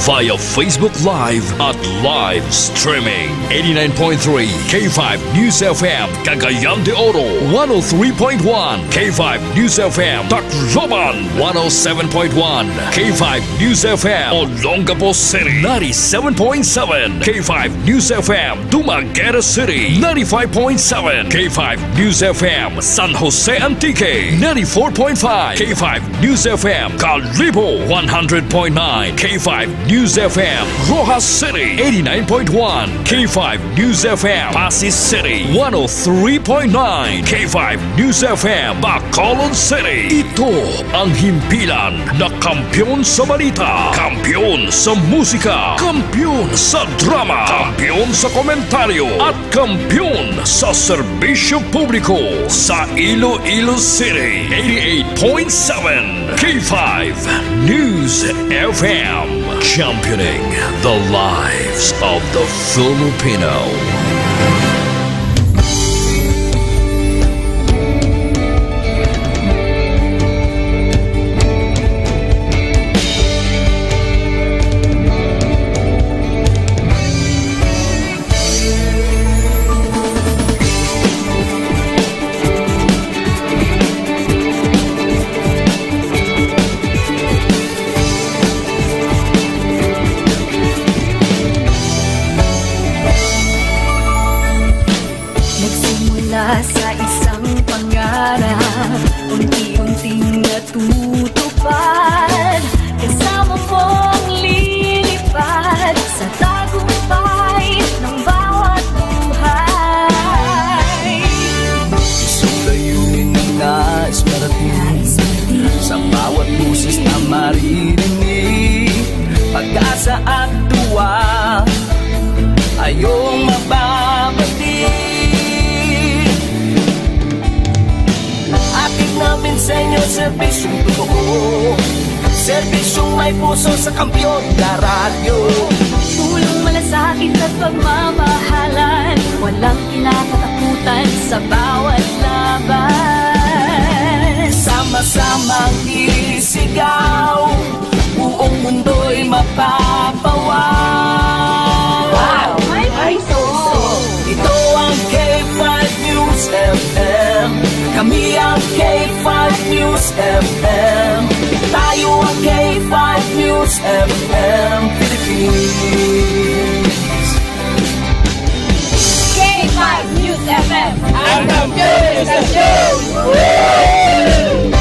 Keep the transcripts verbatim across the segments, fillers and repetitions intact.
via Facebook Live at live streaming. Eighty-nine point three K five News F M, Cagayan de Oro, one oh three point one K five News F M, Tacloban, one oh seven point one K five News F M, Olongapo City, ninety-seven point seven K five News F M, Dumaguete City, ninety-five point seven K five News F M, San Jose Antique, ninety-four point five K five News F M, Kalibo, one hundred point nine K five News F M, Roxas City, eighty-nine point one K five News F M, Passi City, one oh three point nine K five News F M, Bacolod City. Ito ang himpilan na kampiyon sa balita, kampiyon sa musika, kampiyon sa drama, kampiyon sa komentaryo, at kampiyon sa serbisyo publiko sa Iloilo City. Eighty-eight point seven K five News F M, championing the lives of the Filipino. Nagsimula sa isang pangarap, unti-unting natutupad. Kasama mong lilipad sa tagumpay ng bawat buhay. Isang layunin na nais marating, sa bawat boses na maririnig. Pag-asa at tuwa, ayong mababati. Hatid namin sa inyo serbisyong totoo, serbisyong may puso sa Kampiyon na Radyo. Tulong, malasakit at pagmamahalan, walang kinakatakutan sa bawat laban. Sama-samang isigaw, buong mundo'y mapapawaw. Wow! May puso! Ito ang K five News F M. Kami ang K five News F M. Tayo ang K five News F M Philippines. K five News F M, ang kampiyon sa istasyon! Hey!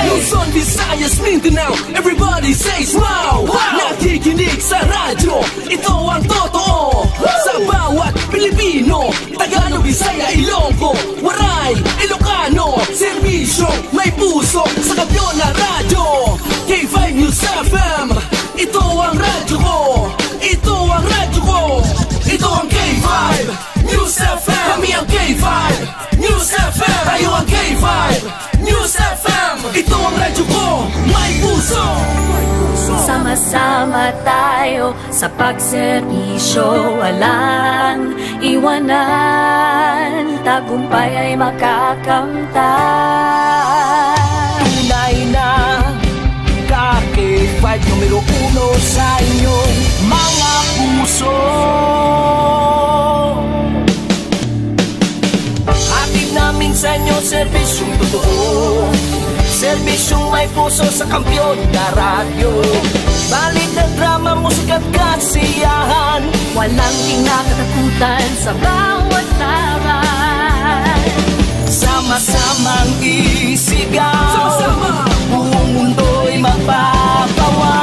Luzon, Visayas, Mindanao, everybody says wow! Wow! Nakikinig sa radyo, ito ang totoo. Sa bawat Pilipino, Tagalog, Bisaya, Ilonggo, Waray, Ilocano, serbisyo may puso sa Kampiyon na Radyo. K five News F M, ito ang radyo ko. Ito ang radyo ko. Ito ang K five News F M. Kami ang K five News F M. Tayo ang K five News F M. Ito ang radyo ko. May puso. Sama-sama tayo sa pagserbisyo, walang iwanan, tagumpay ay makakamtan. Tunay na ka K five numero uno sa inyong mga puso. Hatid namin sa inyo serbisyong totoo, serbisyong may puso sa Kampiyon na Radyo. Balita, drama, musika at kasiyahan, walang kinakatakutan sa bawat laban. Sama-samang isigaw, sama-sama, buong mundo'y mapapawaw.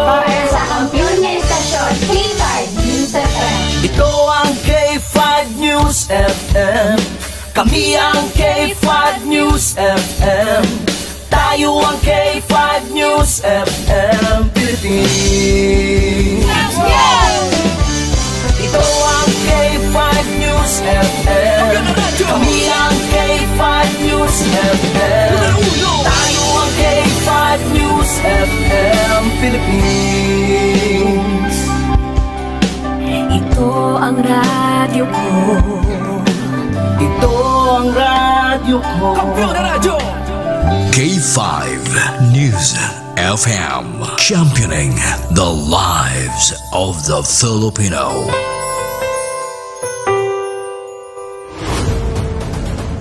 Para sa kampiyon nga istasyon, K five News F M. Ito ang K five News F M. Kami ang K five News F M. Tayo ang K five News F M Philippines. Let's go! Ito ang K five News F M. Kami ang K five News F M. Tayo ang K five News F M Philippines. Ito ang radyo ko. Ito ang radyo ko. Kampiyon na radyo! K five News F M, championing the lives of the Filipino.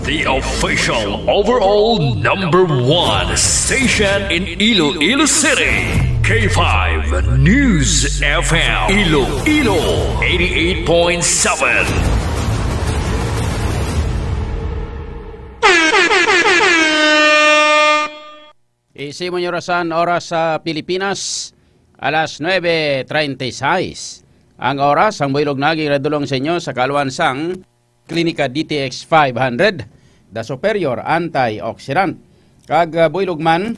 The official overall number one station in Iloilo City, K five News F M, Iloilo, eighty-eight point seven. Isi mo yung orasan, oras sa Pilipinas, alas nuebe treinta y seis. Ang oras, ang buylog na ginadulong sa inyo sa kaluan sang Klinika D T X five hundred, The Superior Antioxidant. Kag, ah, buylog man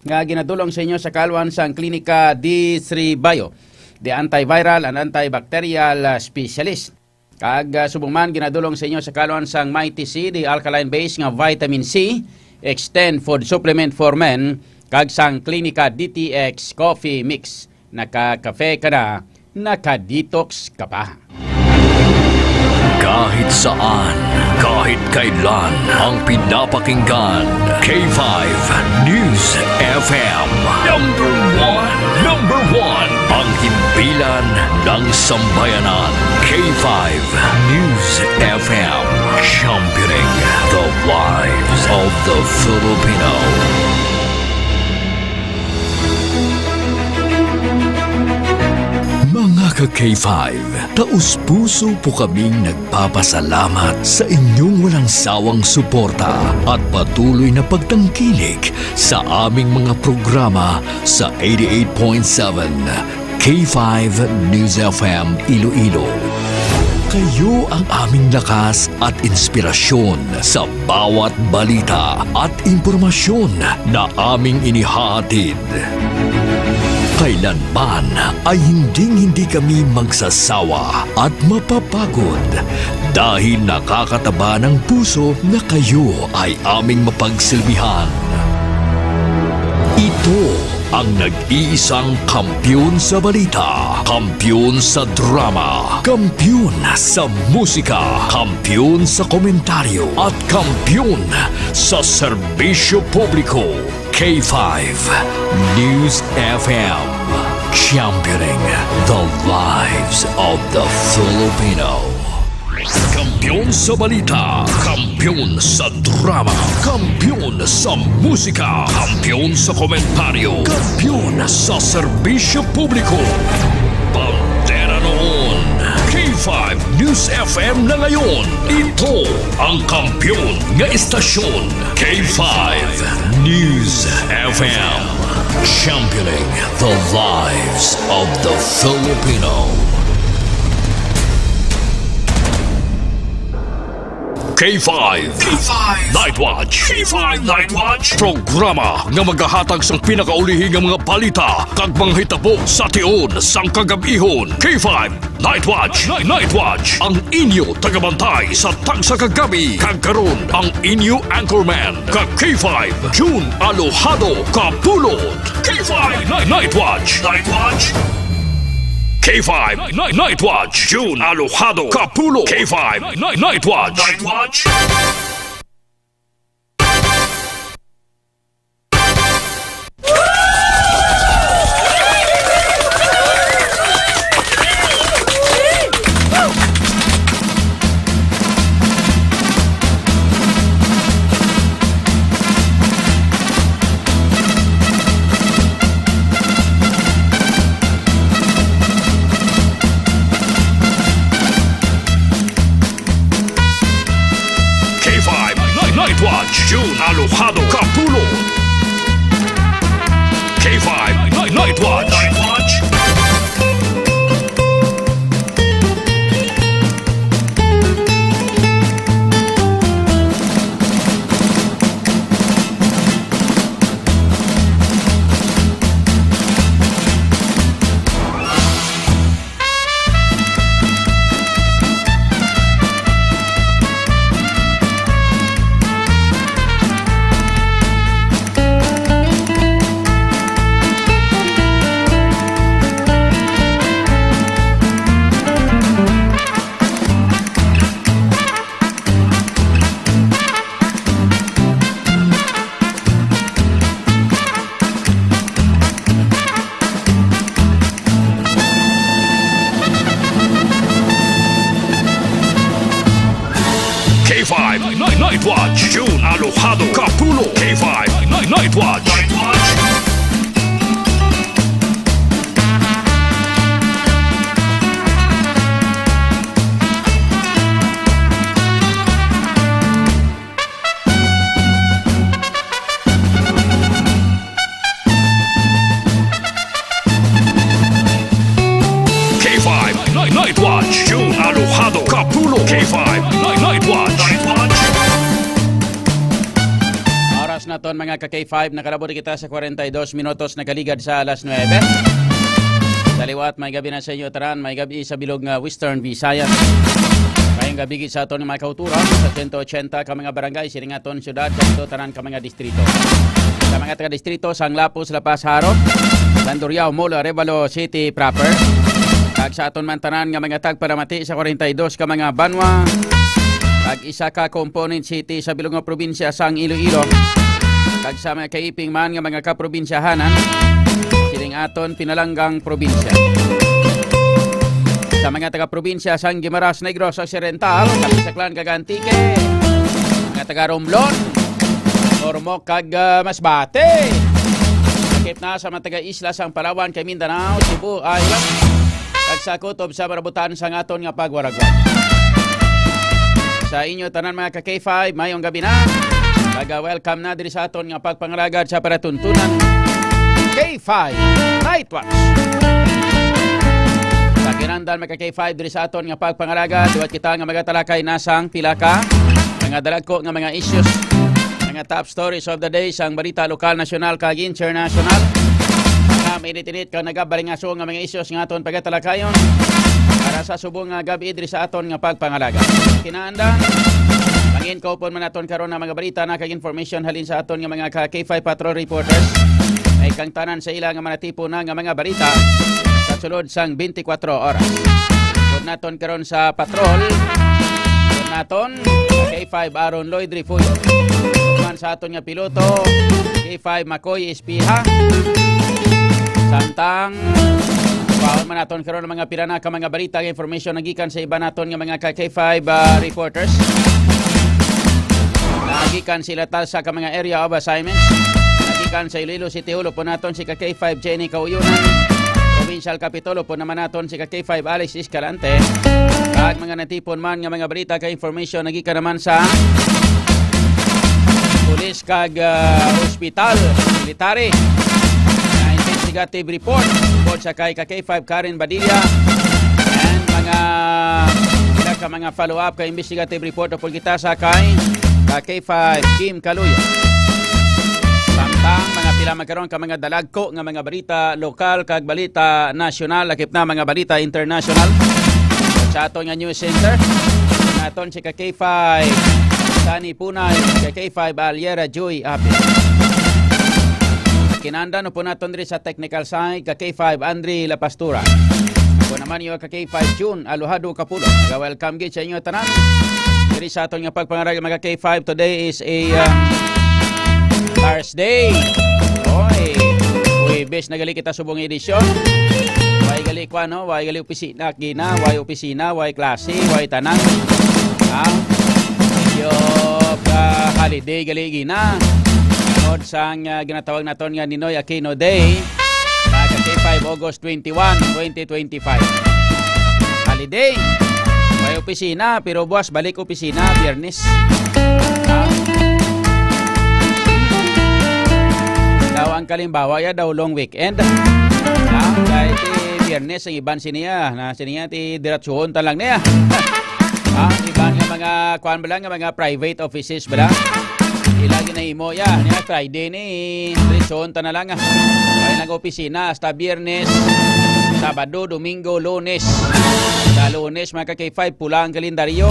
nga ginadulong sa inyo sa kaluan sang Klinika D three Bio, The Antiviral and Antibacterial, ah, Specialist. Kag, ah, subong man ginadulong sa inyo sa kaluan sang Mighty C, the alkaline base nga vitamin C, Extend Food Supplement for Men, kag sang Klinika D T X Coffee Mix. Naka-cafe ka na, naka-detox ka pa. Kahit saan, kahit kailan, ang pinapakinggan, K five News F M. Number one, number one, ang himpilan ng sambayanan, K five News F M, championing the lives of the Filipino. Mga ka-K five, taus-puso po kaming nagpapasalamat sa inyong walang sawang suporta at patuloy na pagtangkilik sa aming mga programa sa eighty-eight point seven K five News F M Iloilo. Kayo ang aming lakas at inspirasyon sa bawat balita at impormasyon na aming inihahatid. Kailanman ay hinding-hindi kami magsasawa at mapapagod dahil nakakataba ng puso na kayo ay aming mapagsilbihan. Ito ang nag-iisang kampiyon sa balita, kampiyon sa drama, kampiyon sa musika, kampiyon sa komentaryo, at kampiyon sa serbisyo publiko. K five News F M, championing the lives of the Filipino. Kampiyon sa balita, kampiyon sa drama, kampiyon sa musika, kampiyon sa komentaryo, kampiyon sa serbisyo publiko. Bandera noon, K five News F M na ngayon. Ito ang kampiyon nga estasyon, K five News F M. Championing the lives of the Filipino. K five. K five. Night Watch. K five Night Watch. Programa nga magahatag sang pinakaulihi nga mga balita kag mga hitabo sa tion sang kagab-ihon. K five Night Watch. Night Watch. Ang inyo tagabantay sa tagsa ka gabi. Kag karon, ang inyo anchorman, ka K five, June Alojado Kapulot. K five Night, Night Watch. Night Watch. K five Night, Night Watch. June Alojado Kapulot. K five Night, Night Watch. Night Watch. K five Night, Night Watch, June Alojado Kapulot. K five Night, Night Watch. Night Watch. Watch, June Alojado, Kapulo, K five, Night, Night Watch. Night Watch. K five Night, Night Watch. June Alojado, Kapulo. K five Night, Night Watch. Night Watch. Oras naton, mga ka K five, nakalabot kita sa kwarenta y dos minutos, nakaligad sa alas nuebe. Sa liwat, may gabi na sa inyo tanan, may gabi sa bilog nga Western Visayas. Mayong gabi gid sa aton mga kauturan sa sento ochenta ka mga barangay, sining aton syudad, sa tanan ka mga distrito. Sa mga taga-distrito sang Lapuz, La Paz, Jaro, San Duriao, Molo, Arevalo City proper, kag sa aton man tanan nga mga tagpalamati sa kwarenta y dos ka mga banwa, kag isa ka component city sa bilog nga probinsya sang Iloilo, kag sa mga kaiping man nga mga kaprobinsyahanan sining aton pinalanggang probinsya. Sa mga taga-probinsya sang Guimaras, Negros Occidental, Capiz, Aklan, kag Antique, mga taga-Romblon, Ormoc, kag, ah, Masbate. Sakit na sa mga taga-isla sang Palawan kag Mindanao, Cebu Island, kag sa kutob sa marabutan sang aton nga pagwaragwag. Sa inyo tanan, mga ka K five, mayong gabi na. Kag, ah, welcome na diri sa aton nga pagpangalagad sa palatuntunan K five Night Watch. Sa kinandan, mga ka K five, diri sa aton nga pagpangalagad, duwat kita nga magatalakay na sang pila ka mga dalagko nga mga issues, mga top stories of the day sang balita lokal, nasyonal, kag internasyonal. Mga mainit-init kag nagabalingaso nga mga issues nga aton pagatalakayon para sa subong nga gabi diri sa aton nga pagpangalagad. Kinandan, mangin-upod man naton karon ang mga balita na kag information halin sa aton nga mga ka K five patrol reporters. Ay kang tanan sa ila nga manatipon na nga mga balita sa sulod sang twenty-four oras. Upod naton karon sa patrol. Upod naton, K five Aaron Lloyd Refugio. Man sa aton nga piloto, K five Makoy Espiha. Samtang, baon man naton karon ang mga pila na ka mga balita, information nagikan sa iban naton nga mga ka K five, ah, reporters. Nagikan sila ta sa ka mga area of assignments. Nagikan sa Iloilo City Hall, upod naton si ka K five Jenny Kauyonan. Provincial Capitol, upod naman naton si ka K five Alex Escalante. Kag mga natipon man nga mga balita kag information nagikan naman sa pulis kag, ah, ospital, military. Nga investigative report tungkol sa kay ka K five Karen Badilla. And mga, sila ka mga follow-up kay investigative report upod kita sa kay ka K five Kim Kaluyo. Samtang mga pila magkaroon ka mga dalagko nga mga balita lokal kag balita nasyonal, lakip na mga balita international. Sa aton nga news center, naton si ka K five Sunny Punay, ka K five Aliera Joy Apil. Kinandan, upod naton diri sa technical side, ka K five Andre La Pastura. Ako naman yung ka K five June Alojado Kapulo. Welcome gid sa inyo tanan. Diri sa aton nga pagpangaral, mga K five, today is a, um, Thursday. Oy, Huwebes na gali kita subong edisyon. Way gali kwa, no? Way gali opisina gina, way opisina, way klase, way tanan. Ha? Medyo, ah, holiday gali gina. Tungod sang, ah, ginatawag naton nga Ninoy Aquino Day. Mga ka K five, August twenty-one, twenty twenty-five. Holiday. May opisina, pero buwas balik opisina, Biyernes. Ah. Daw ang kalimbawa ya, daw long weekend. Ah, kay ti Biyernes ang iban siniya, na siniya ti diretsuhon ta lang niya. Ah, iban nga mga, kuan ba lang, nga mga private offices ba lang? Ila ginahimo ya, niya Friday ni diretsuhon ta na lang, ah. Ay nag-opisina hasta Biyernes, Sabado, Domingo, Lunes. Sa Lunes, mga ka K five, pula ang kalendaryo.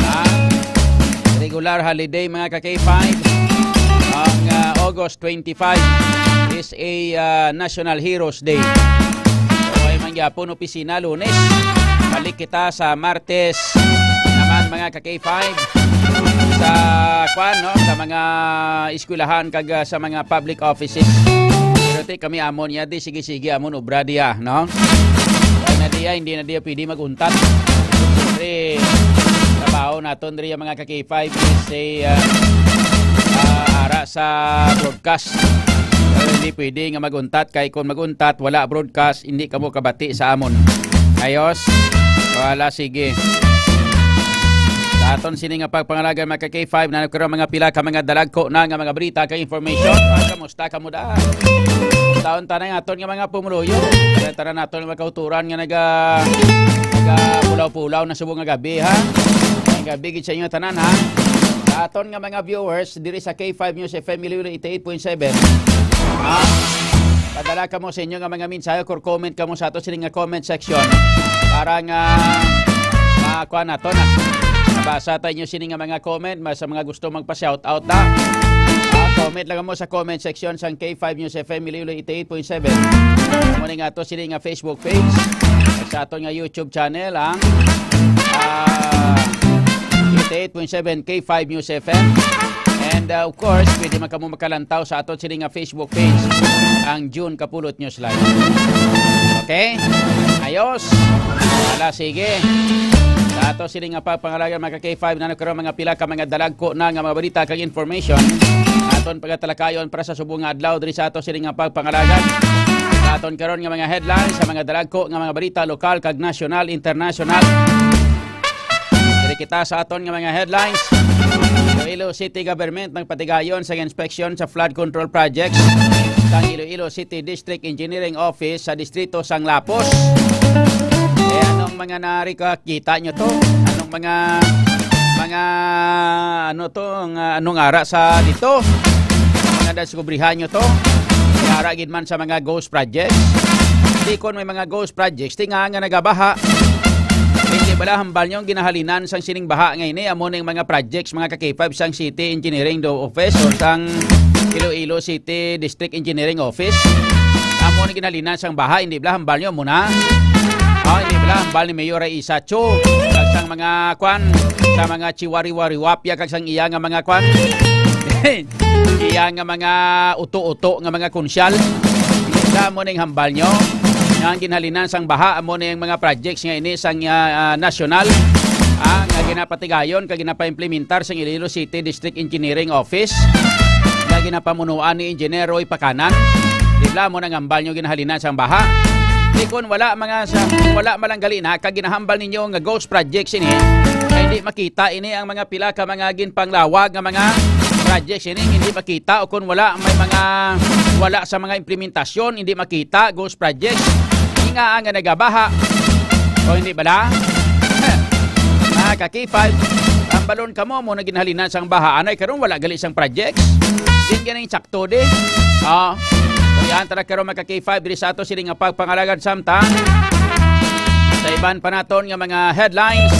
Ah, regular holiday, mga ka K five. Ang, ah, August twenty-five is a, ah, National Heroes Day. So, ay man gyapon opisina Lunes. Balik kita sa Martes naman, mga ka K five, sa, kwan, no, sa mga eskwelahan kag, ah, sa mga public offices. Pero ti kami amon ya, di sige-sige amon obra diya, no? Kaya na diya, hindi na diya pwede mag-untat. Siyempre, trabaho Aw naton diri, mga ka-K five, is a, ah, ah, ara sa broadcast. Pero hindi pwede nga mag-untat, kay kung mag-untat, wala broadcast, hindi kamo kabati sa amon. Ayos? Wala, sige. Sa aton sini nga pagpangalagan, mga ka-K five, na nagkaroon mga pila ka mga dalagko na nga mga balita kag information. Ah, kamusta kamo da? Taon tanay aton nga mga pumuluyo. Tanan naton nga mga kauturan nga naga, naga pulaw-pulaw na subong nga gabi, ha? Ay, gabi gid sa inyo tanan, ha? Sa aton nga mga viewers diri sa K five News F M Iloilo eighty-eight point seven, ha? Padala kamo sa inyo nga mga mensahe or comment kamo sa ato sini nga comment section para nga makuha nato na. Nabasa ta inyo sini nga mga comment, mas sa mga gusto magpa-shoutout na. Ah, comment lang mo sa comment section sang K five News F M Iloilo eighty-eight point seven. Muna nga ato sini nga Facebook page. Sa aton nga YouTube channel, ang, ah, eighty-eight point seven K five News F M. And, uh, of course, pwede man kamo makalantaw sa aton sini nga Facebook page, ang June Kapulot News Live. Okay? Ayos. Ala, sige. Sa ato sini nga pagpangalagan, mga ka-K five, na nagkaroon mga pila ka mga dalagko na nga mga balita kag information. Aton pagatalakayon para sa subong nga adlaw diri sa ato sini nga pagpangalagan. Sa aton karon nga mga headlines, sa mga dalagko nga mga balita lokal kag nasyonal, internasyonal. Diri kita sa aton nga mga headlines. Iloilo City Government nagpatigayon sa inspection sa flood control projects sang Iloilo City District Engineering Office sa distrito sang Lapos. Eh, anong mga narikakita nyo to? Anong mga, mga, ano to, nga, anong ara sa dito? Mga nadiskubrihan nyo to? May ara gid man sa mga ghost projects? Di kon may mga ghost projects, tinga nga nagabaha. Hindi bala hambal nyo ang ginahalinan sang sining baha nga ini? Amo ning mga projects, mga ka-K five, sang City Engineering do Office or sang Iloilo City District Engineering Office. Amo ni ginahalinan sang baha, hindi bala hambal nyo muna. Ah, hindi bala hambal ni Mayor Raisa Cho, kag sang mga kwan, sa mga chiwariwariwapya, kag sang iya nga mga kwan. Iya nga mga uto-uto nga mga kunsyal. Hindi bala amo ning hambal nyo. Nga ang ginhalinan sang baha, amo ning mga projects nga ini sang, ah, ah, nasyonal, ah, nga ginapatigayon kag ginapaimplementar sang Iloilo City District Engineering Office, nga ginapamunuan ni Engineer Roy Pacanan. Di bala amo nang hambal nyo ginhalinan sang baha? Di kon wala mga sa, wala man lang gali na, kag ginahambal ninyo nga ghost projects ini, kay hindi makita ini ang mga pila ka mga ginpanglawag nga mga projects ini, hindi makita, o kon wala, may mga wala sa mga implementasyon, hindi makita, ghost projects. Inga nga nagabaha. O hindi bala? Mga ka-K five, ang balon kamo mo na ginhalinan sang baha. Anay karon wala gali sang projects. Din ganing sakto di. Ah, yan tara karon, mga ka-K five, diri sa ato sini nga pagpangalagan samtang sa iban pa naton nga mga headlines.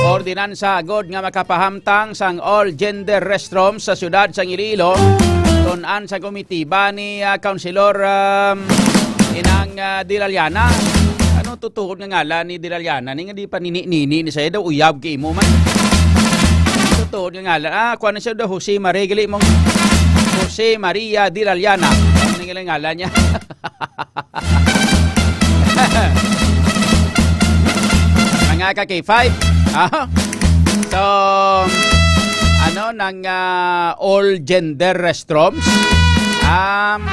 Ordinansa agod nga makapahamtang sang all gender restroom sa siyudad sang Iloilo. Tun-an sa komitiba ni, ah, Councilor, um, Inang, ah, Dilaliana. Ano tutuod nga ngalan ni Dilaliana? Ni nga di pa nini-nini ni saya daw uyab kay imo man. Tutuod nga ngalan. Ah, kuan na siya daw, Jose Marie, gali mong Jose Maria Dilaliana. Ano nga ngalan niya? Mga ka-K five. Ah. So, ano, nang, ah, all gender restrooms? Um,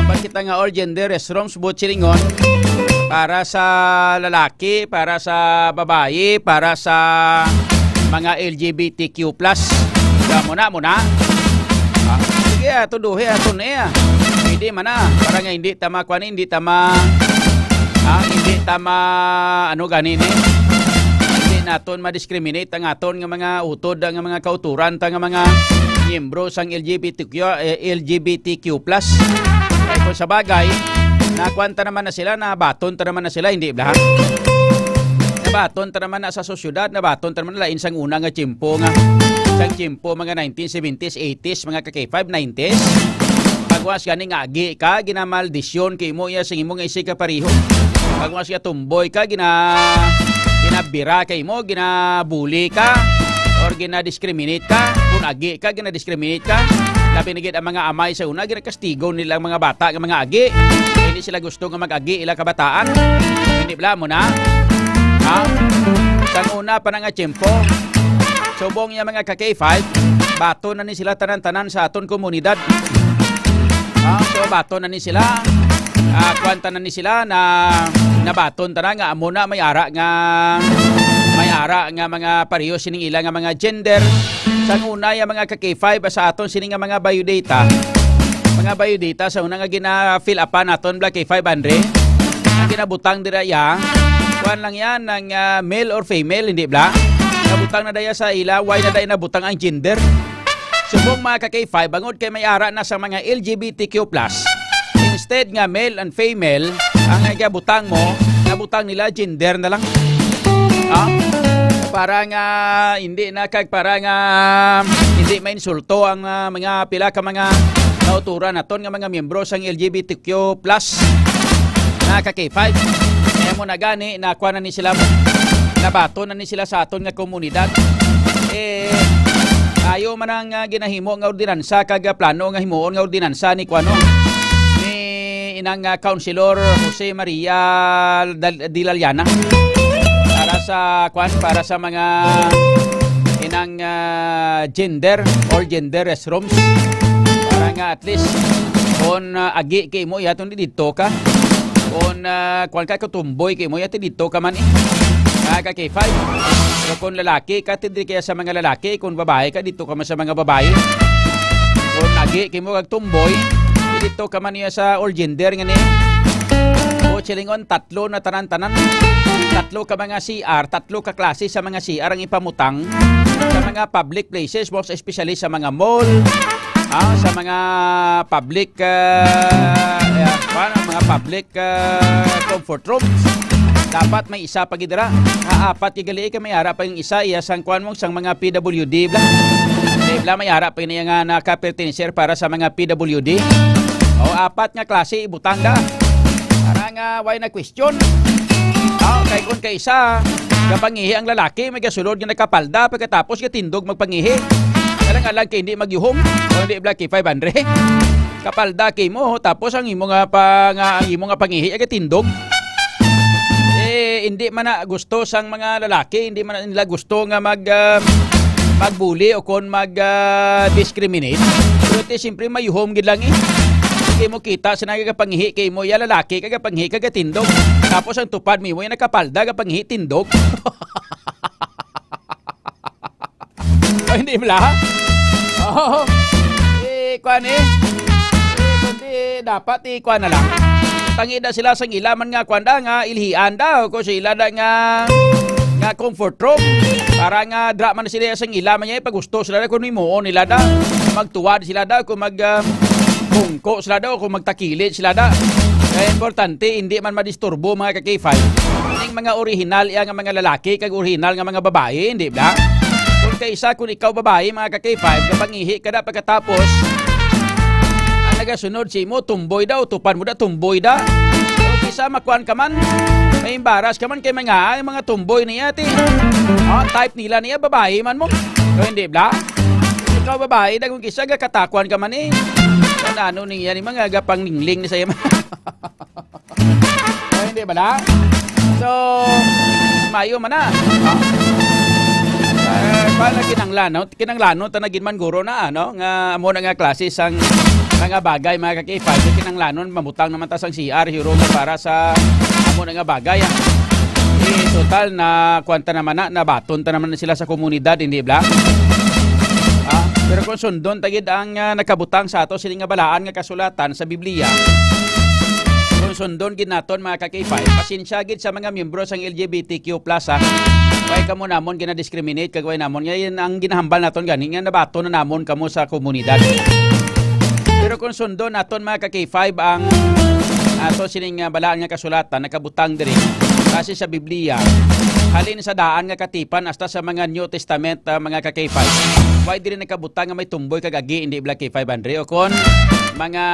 ang bakit nga all gender restrooms, buot silingon, para sa lalaki, para sa babayi, para sa mga L G B T Q plus. Muna, muna. Ah, sige, ato duhe, ato na, ah. Pwede man na. Para nga hindi ta ma-, kuwan, hindi ta ma-, ah, hindi ta ma-, ano gani ni? Hindi naton ma-discriminate ang aton nga mga utod, nga mga kauturan ta nga mga miyembro sang L G B T Q, eh, L G B T Q plus. Kay kung sa bagay, nakuwan ta naman na sila, nabaton ta naman na sila, hindi ba? Nabaton ta naman na sa sosyedad, nabaton ta naman na lain sang una nga tiyempo nga, sang tiyempo mga nineteen seventies, eighties, mga ka-K five, nineties. Pagwas gani nga agi ka, ginamaldisyon kay imo iya sing imo nga isi ka pareho. Pagwas nga tumboy ka, gina-, ginabira kay imo, ginabuli ka, or gina-discriminate ka. Kung agi ka, gina-discriminate ka. Labi na gid ang mga amay sa una, ginakastigo nila ang mga bata nga mga agi. Hindi sila gusto nga mag-agi ila kabataan. Hindi bala mo na? Ha? Sang una pa na nga tiyempo, subong niya, mga ka-K five, baton na ni sila tanan-tanan sa aton komunidad. Ah, so baton na ni sila. Ah, kuwan, tanan ni sila na nabaton tanan nga amo na may ara nga, may ara nga mga pareho sining ila nga mga gender. Sang una, ya, mga ka-K five, sa aton sini nga mga biodata. Mga biodata sa una nga gina-fill upan naton, bla, K five, Andre. Ang ginabutang dira, ya, kuwan lang yan, ng, ah, male or female, hindi, bla? Nabutang na daya sa ila, why na daya nabutang ang gender? Subong, mga ka-K five, bangod kay may ara na sa mga L G B T Q plus. Instead nga male and female, ang gabutang mo, nabutang nila gender na lang. Ah? Para nga hindi na kag para nga hindi mainsulto ang, ah, mga pila ka mga kauturan naton nga mga miyembro sang L G B T Q plus na ka K five. Kaya mo na gani, nakuha na ni sila, nabaton na ni sila sa aton nga komunidad. Eh, ayo man ang, ah, ginahimo nga ordinansa kag, ah, plano nga himuon nga ordinansa ni kuano, ni inang, ah, Councilor Jose Maria Dal-, Dilaliana para sa, kuan, para sa mga inang, ah, gender or gender restrooms. Para nga at least kung, ah, agi kay mo, yaton dito ka. Kung, ah, kuan ka, kung tumboy kay mo, yaton dito ka man, eh. Ah, ka K five. Pero kung lalaki ka, tindri kaya sa mga lalaki. Kung babae ka, dito ka man sa mga babae. Kung agi kay mo kag tumboy, dito ka man niya sa all gender nga ni. O, silingon, tatlo na tanan-tanan. Tatlo ka mga C R, tatlo ka klase sa mga C R ang ipamutang sa mga public places, most especially sa mga mall, ah, sa mga public, ah, eh, kuwan, mga public, ah, comfort rooms. Dapat may isa pa gid dira. Ha, apat ka gali kay may ara pa yung isa, iya sang kuwan mo, sang mga P W D, bla. Di, bla, may ara pa yun nga nakapertenser para sa mga P W D. O, apat nga klase, ibutang da. Para nga, why na question? Ah, kay kung kay isa, kapangihi ang lalaki, may gasulod nga nakapalda, pagkatapos gatindog magpangihi. Alang-alang kay hindi magyuhom, o hindi, bla, kay five hundred. Kapalda kay mo, tapos ang imo nga pa, nga, ang imo nga pangihi, ay gatindog. Eh, hindi man na gusto sang mga lalaki, hindi man na nila gusto nga mag, ah, magbuli o kon mag, ah, discriminate. Pero ti, siyempre, mayuhom gid lang, eh. Hindi mo kita sa nagapangihi kay mo, ya lalaki, kagapangihi, kagatindog. Tapos ang tupad mo, ya nakapalda, gapangihi, tindog. O, hindi bala? Oo. Eh, kuwan, eh. Eh, kundi dapat, eh, kuwan na lang. Tangi na sila sang ila man nga, kuwan da, nga ilhian daw, kung sila da nga, nga comfort room. Para nga, dra man sila sang ila man niya, eh, pag gusto sila da, kung himuon nila da. Magtuwad sila da, kung mag, ah, bungko sila da, o kung magtakili sila da. Kaya importante, hindi man madisturbo, mga ka-K five. Ning mga orihinal, iya nga mga lalaki, kag orihinal nga mga babae, hindi ba? Kung kaisa, kung ikaw babae, mga ka-K five, kapangihi ka da pagkatapos, ang nagasunod si mo, tumboy daw, tupad mo da, tumboy da. Kung isa, makuan ka man, may embaras ka man, kay mga, ay, mga tumboy niya, ti. Oh, type nila niya, babae man mo. O, hindi, bla? Ikaw, babae, da, kung isa, gakatakuan ka man, eh. Ano, ano niya, ni mga gapanglingling ni sa iya, man. Ay, hindi bala? So, mayo man na. Ah. Eh, pa na kinanglan, no? Kinanglanon ta na gid man guro na, ano? Nga amo na nga klase sang mga bagay, mga ka-K five. Kinanglanon, mamutang naman ta sang C R, hiro nga para sa amo na nga bagay, ah. Eh, total na kuwan ta naman na, nabaton ta naman na sila sa komunidad, hindi bala? Ah, pero kung sundon ta gid ang, ah, nakabutang sa ato sini nga balaan nga kasulatan sa Biblia, kung sundon gid naton, mga ka-K five, pasensya gid sa mga miyembro sang L G B T Q plus, ha. Way kamo namon gina-discriminate, kag way namon. Nga yun ang ginahambal naton gani, nga nabaton na namon kamo sa komunidad. Pero kung sundon naton, mga ka-K five, ang ato sining, ah, balaan nga kasulatan, nakabutang diri, base sa Biblia, halin sa daan nga katipan hasta sa mga New Testament, ah, mga ka-K five. Way diri nakabutang nga may tumboy kag agi, hindi bala K five hundred. O kon, mga,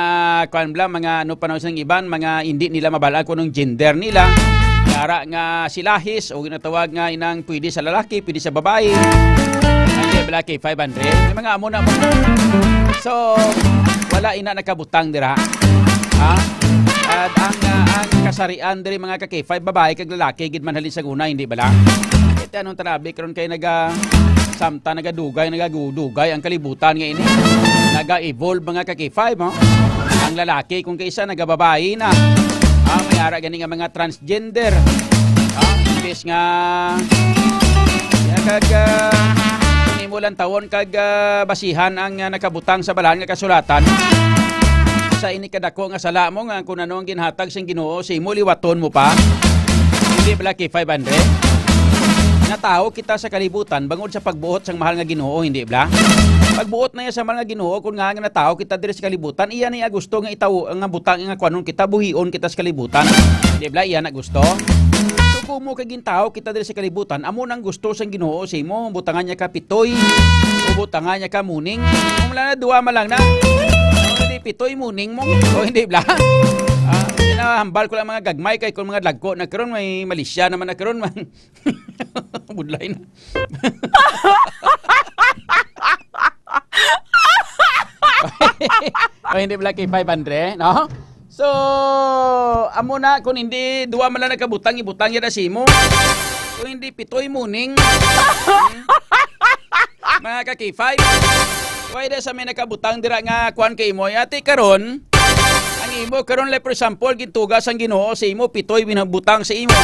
kuan bala, mga ano pa na sa iban, mga hindi nila mabal-an kung anong gender nila. Kara nga si lahis, o ginatawag nga inang pwede sa lalaki, pwede sa babae. Hindi bala K five hundred. May mga amo na mo. So, wala ina nakabutang dira. Ha? At ang, ah, ang kasarian diri, mga ka-K five, babae kag lalaki gid man halin sa una, hindi bala? Ito anong trabe karon kay naga-, samtang nagadugay, nagadugay ang kalibutan nga ini. Naga-evolve, mga ka-K five, ha? Ang lalaki kung kaisa nagababayi na. Ah, may ara gani nga mga transgender. Ah, imbes nga, ya, kag, ah, kung imo lang tawon kag, ah, basihan ang, ah, nakabutang sa Balaan nga Kasulatan, sa ini kadako nga sala mo nga kung ano ang ginhatag sing Ginoo sa imo, liwaton mo pa? Hindi bala, K five hundred? Natawo kita sa kalibutan bangod sa pagbuot sang mahal nga Ginoo, hindi bala? Pagbuot na iya sa mahal nga Ginoo, kung nga, nga natawo kita diri sa kalibutan, iya na iya gusto nga itawo, nga butang, nga kuwanon kita, buhion kita sa kalibutan. Hindi bala, iya na gusto? So, kung mo kay gintawo kita diri sa kalibutan, amo nang gusto sang Ginoo sa imo, butangan niya ka pitoy, o butangan niya ka muning. Kung wala na, duwa man lang na. O, hindi, pitoy muning mo. O, hindi bala? Ah, ginahambal ko lang mga gagmay, kay kung mga dagko na karon, may malisya naman na karon, man. Budlay na. O, hindi bala, K five hundred, no? So, amo na, kung hindi, duwa man lang nakabutang, ibutang niya na sa imo. Kung hindi, pitoy muning. Hmm? Mga ka-K five, why da sa may nakabutang dira nga kuwan kay imo? Ati karon, ang imo karon, like, for example, gintuga sang Ginoo sa imo, pitoy binabutang sa imo.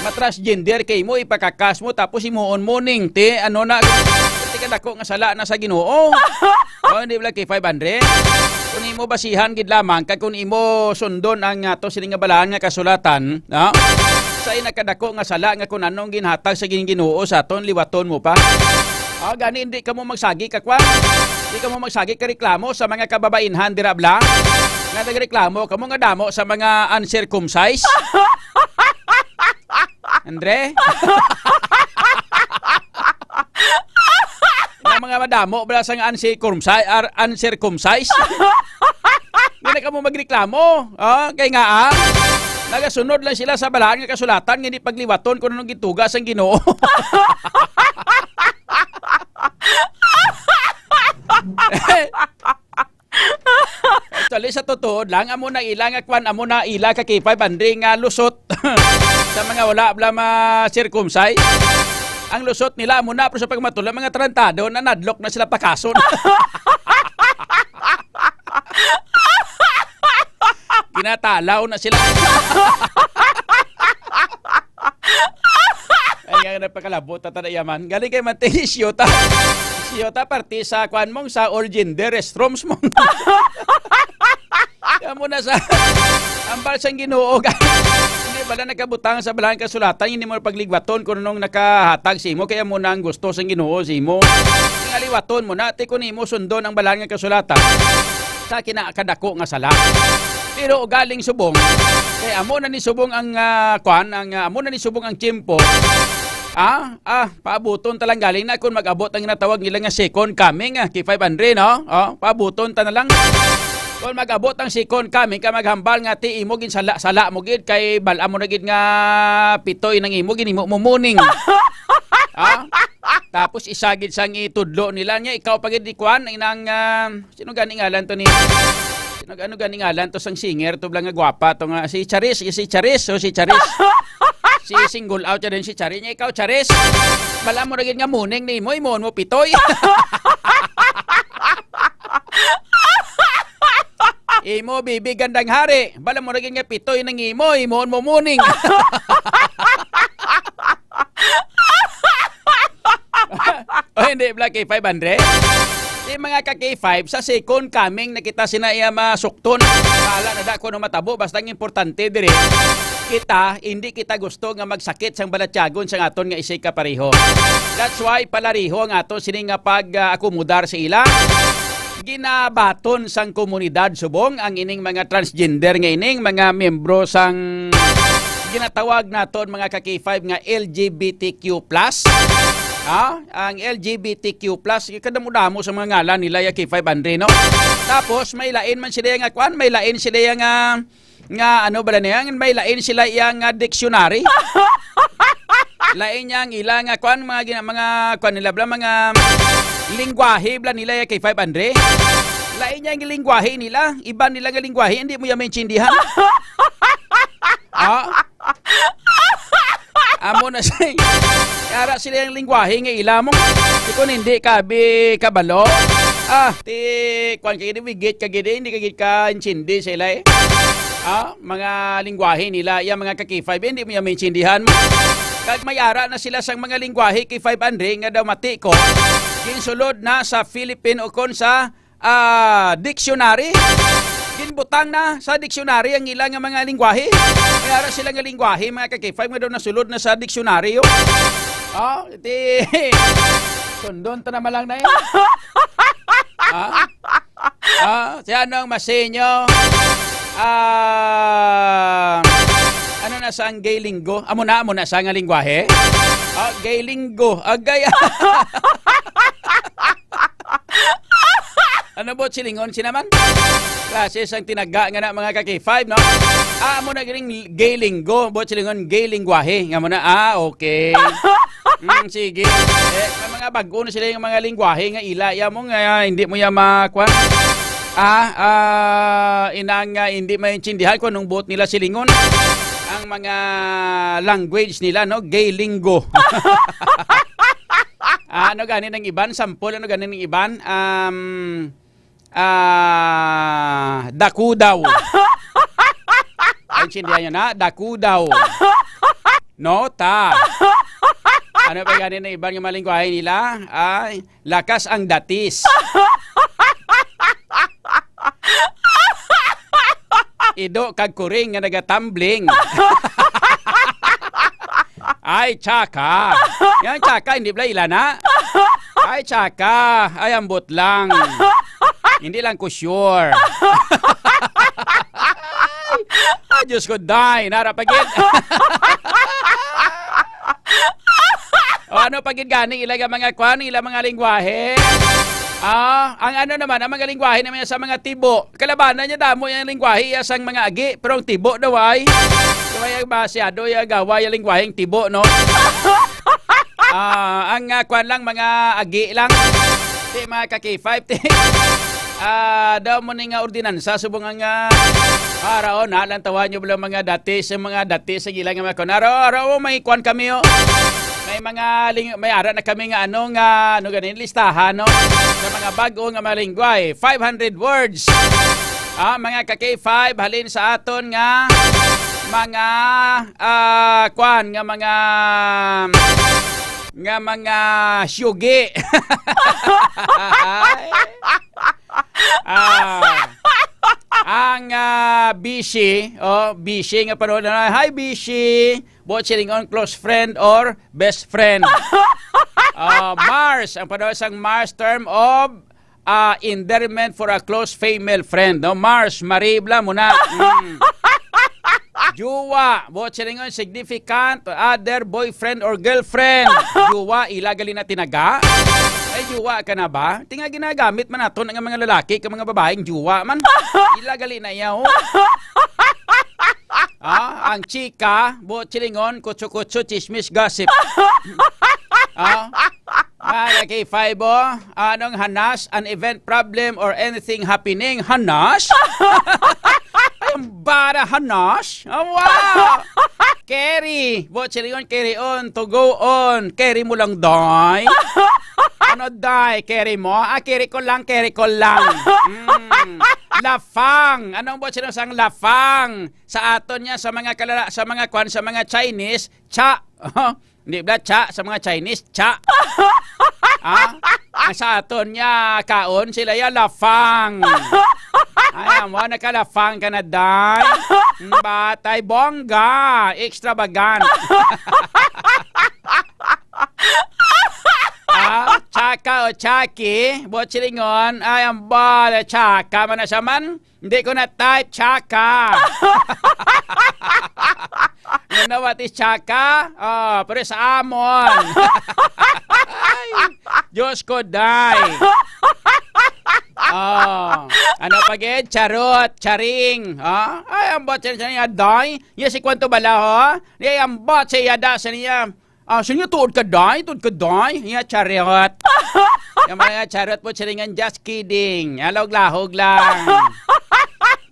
Matras gender kay imo, ipakakas mo, tapos imuon muning, ti, ano na, ti kadako nga sala na sa Ginoo. O, hindi bala, K five hundred? Kung imo basihan gid lamang, kag kung imo sundon ang ato sini nga Balaan nga Kasulatan, no? Sa inakadako nga sala nga kung anong ginhatag sa gin-, Ginoo sa aton, liwaton mo pa. Ah, gani, hindi ka mo magsagi ka, kwan? Hindi ka mo magsagi ka reklamo sa mga kababainhan dira bala? Nga nagreklamo ka mo nga damo sa mga uncircumcised? Andre? Nga mga madamo bala sang uncircumcised, ar-, uncircumcised? Hindi na ka mo magreklamo. Ah, kay nga, ah, nagasunod lang sila sa Balaan nga Kasulatan nga hindi pagliwaton kung anong gituga sang Ginoo. Actually, sa totoo lang, amo na ila nga kwan, amo na ila ka K five hundred nga lusot sa mga wala bala ma-circumcise. Ang lusot nila, amo na, pero sa pagmatula, mga tarantado, na nadlok na sila pakason. Ginatalaw na sila. Ay, nga, nagpakalabot, tata na yaman. Galing kay Mante, si Shota. Si Shota, parte sa, kwan mong, sa all gender restrooms mo. Kamo na sa ambal sang Ginoo, ka. Hindi bala nakabutang sa Balaan Kasulatan, hindi mo pagligwaton kung anong nakahatag sa imo, kaya mo na ang gusto sang Ginoo sa imo. Ngaliwaton mo na, ti kung imo sundon ang Balaan nga Kasulatan sa kinakadako nga sala. Pero galing subong, kay amo na ni subong ang, ah, kwan, ang, ah, amo na ni subong ang tiyempo. Ah, ah, paabuton talang galing na kung mag-abot ang ginatawag nila nga second coming, ah, K five hundred, no? Oh, paabuton ta na lang. Kung mag-abot ang second coming, ka maghambal nga ti imo gin sala, sala mo gid kay bal-a mo na gid nga pitoy nang imo ginimo mo muning. Ah? Tapos isa gid sang itudlo nila niya, ikaw pa gid di kwan, inang, ah, sino gani ngalan to ni, sino, ano gani ngalan to sang singer to bala nga gwapa to nga si Charis, si Charis, so si Charis. Si single out siya din si Charis. Niya, ikaw, Charis, bala mo na gid nga muning ni mo, imo mo pitoy. Imo, bibi, gandang hari, bala mo na gid nga pitoy nang imo, imo mo muning. O, hindi, Black K five, Andre? Di, mga ka K five, sa second coming na kita sina iya masukton. Bahala na da kung ano matabo, basta ang importante diri, kita, hindi kita gusto nga magsakit sang balatyagon sang aton nga isig kapareho. That's why palariho ang aton sini nga pag-akomodar sa ila. Ginabaton sang komunidad subong ang ining mga transgender nga ining mga miyembro sang ginatawag naton, mga ka K five, nga L G B T Q plus. Ha? Ang L G B T Q plus, kadamo-damo sa mga ngalan nila ya K five, Andre, no? Tapos, may lain man sila nga, kwan, may lain sila ya nga, nga, ano bala niya, may lain sila ya nga dictionary. Lain niya ang ila nga, kwan, mga gina-, mga, kwan nila bala, mga lingwahe bala nila ya K five, Andre. Lain niya ang lingwahe nila, iban nila nga lingwahe, hindi mo ya maintindihan. Ah. Amo na siya. Kaya ara sila ang lingwahe nga ila mo. Di ko hindi ka, bi, kabalo. Ah, ti, kwan ka gini, wigit ka gini, hindi ka gid ka intindi sila eh. Ah, mga lingwahe nila, iya mga ka-K five, hindi mo yan maintindihan mo. Kag may ara na sila sang mga lingwahe K five Andre nga daw mati ko. Ginsulod na sa Philippine o kon sa ah, dictionary. Ginbutang na sa dictionary ang ila nga mga lingwahe. Kaya ra sila nga lingwahe, mga ka-K five, nga daw nasulod na sa dictionary, oh. Oh, ti, sundon ta naman lang na yun. Ah? Ah, si ano ang masinyo? Ah, ano na sa ang gay linggo? Amo na, amo na sa nga lingwahe? Ah, gay linggo. Agay. Ano, buot silingon, sinaman? Klase sang tinaga nga na, mga ka-K five, no? Ah, amo na galing gay linggo, buot silingon, gay lingwahe. Nga mo na, ah, okay. Mm, sige. Eh, may mga bago na sila yung mga lingwahe nga ila, ya mo nga, hindi mo ya makwan. Ah, ah, inang, ah, hindi maintindihan kung anong buot nila silingon. Ang mga language nila, no? Gay linggo. Ah, ano gani ng iban? Sampol, ano gani ng iban? Um, ah, dakudaw. Ay, intindihan nyo na? Dakudaw. Nota. Ano pa gani ng iban nga mga lingwahe nila? Ay, lakas ang datis. Ido kag kuring nga nagatambling. Ay, tsaka. Yan, tsaka, hindi pala ila na. Ay, tsaka. Ay, ambot lang. Hindi lang ko sure. Ay, Diyos ko, day. Nara pa gid. O ano pa gid gani ila nga mga kwan, ila mga lingwahe? Ah, ang ano naman, ang mga lingwahe naman sa mga tibo. Kalabanan niya damo yung lingwahe iya sang mga agi, pero ang tibo daw ay. Kaya yung masyado yung gawa yung lingwaheng tibo, no? Ah, ang ah, kwan lang, mga agi lang. Ti, mga ka-K five, ti. Ah, daw mo ni nga ordinansa, subong nga, ah, raon, ha, lantawan nyo bala mga dati sa mga dati sa gila nga mga kwan. Araw, araw, may kwan kami, oh. May mga ling-, may ara na kami nga ano, nga, ano ganin, listahan, no? Sa mga bago nga mga lingwahe, five hundred words. Ah, mga ka-K five, halin sa aton nga mga, ah, kwan, nga mga, nga mga syugi. Ah, ang, ah, Bishi, oh, Bishi nga panahon na, "Hi, Bishi." Buot silingon, close friend or best friend. Ah, Mars, ang panahon sang Mars, term of, ah, endearment for a close female friend, no? Mars, maribla mo na. Mm. Juwa, buot silingon, significant other, boyfriend or girlfriend. Juwa, ila gali na tinaga. Ay, juwa ka na ba? Tinga ginagamit man nato nga mga lalaki, ka mga babaeng juwa man. Ila gali na iya, oh. Ah, ang chika, buot silingon, kutso-kutso, chismis, gossip. Ah, mga ka-K five, oh, anong hanas, an event, problem, or anything happening? Hanas? Ay, ang bara, hanas? Ah, wow! Carry, buot silingon, carry on, to go on. Carry mo lang, day. Ano, day? Carry mo? Ah, carry ko lang, carry ko lang. Mm. Lafang. Anong buot silingon sang lafang? Sa aton niya, sa mga kalala, sa mga kwan, sa mga Chinese, cha. Hindi ba cha sa mga Chinese? Cha. Ah? Ang sa aton niya, kaon sila ya lafang. Ay, amo, nakalafang ka na, day. Batay, bongga, extravagant. Ah, tsaka o tsaki, buot silingon, ay, ang bala, tsaka man na siya man. Hindi ko na type, tsaka. You know what is tsaka? Oh, pero sa amon. Ay, Diyos ko, day. Oh, ano pa gid? Charot, charing. Oh, ay, ang bot siya niya, day. Yes, si kwanto bala, ho? Ay, ang bot siya, da, sa niya. Ah, sa niya, tuod ka, day? Tuod ka, day? Niya, charot. Yung mga charot po, silingan, just kidding. Lahog-lahog lang.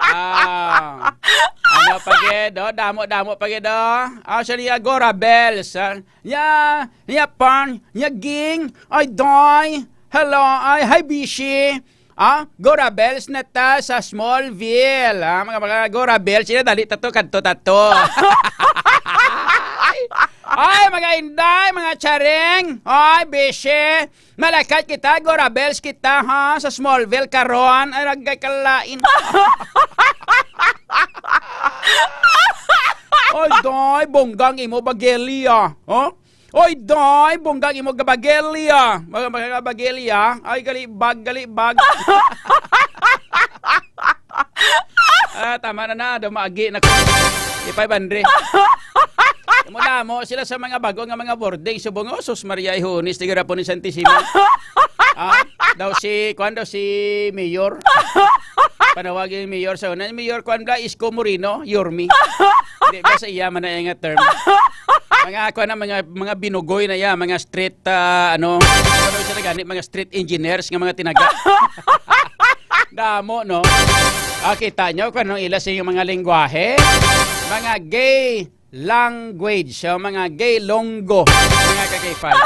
Ah, ano Damo pa gid, oh. Damo, damo pa gid, oh. Ah, siya niya, Gora Bells, ah. Nya, nya, pan, nya, ging. Ay, doy. Hello, ay, hi, bishi. Ah, Gora Bells na ta sa Smallville. Ah, mga, mga Gora Bells, sila dali tato, kadto tato. Ay, mga inday, mga charing. Ay, bishi. Malakat kita, Gora Bells kita, ha, sa Smallville karon. Ay, ragay kalain. Oy, doy, bonggang imo bagelya, oh? Oy, doy, bonggang imo gabagelya. Mga, mga gabagelya. Ay, galibag, galibag. Ah, tama na na, daw maagi na ko. Ipay bandre. Damo-damo sila sa mga bago nga mga boarding. Subong, oh, sus, Maria Ihonis, tiga Rapon ni Santissima. Ah, daw si, kuwan daw si Mayor. Panawag yung Mayor sa una. Mayor, kuwan bla, Isko Moreno, Yormi. Hindi ba sa iya man na nga term? Mga, kuwan na, mga, mga binugoy na iya, mga street, ah, ano, ano sa gani, mga street engineers nga mga tinaga. Damo, no? Ah, kita nyo kung anong ila sa inyong mga lingwahe? Mga gay language, so, mga gay longgo, mga kakipal.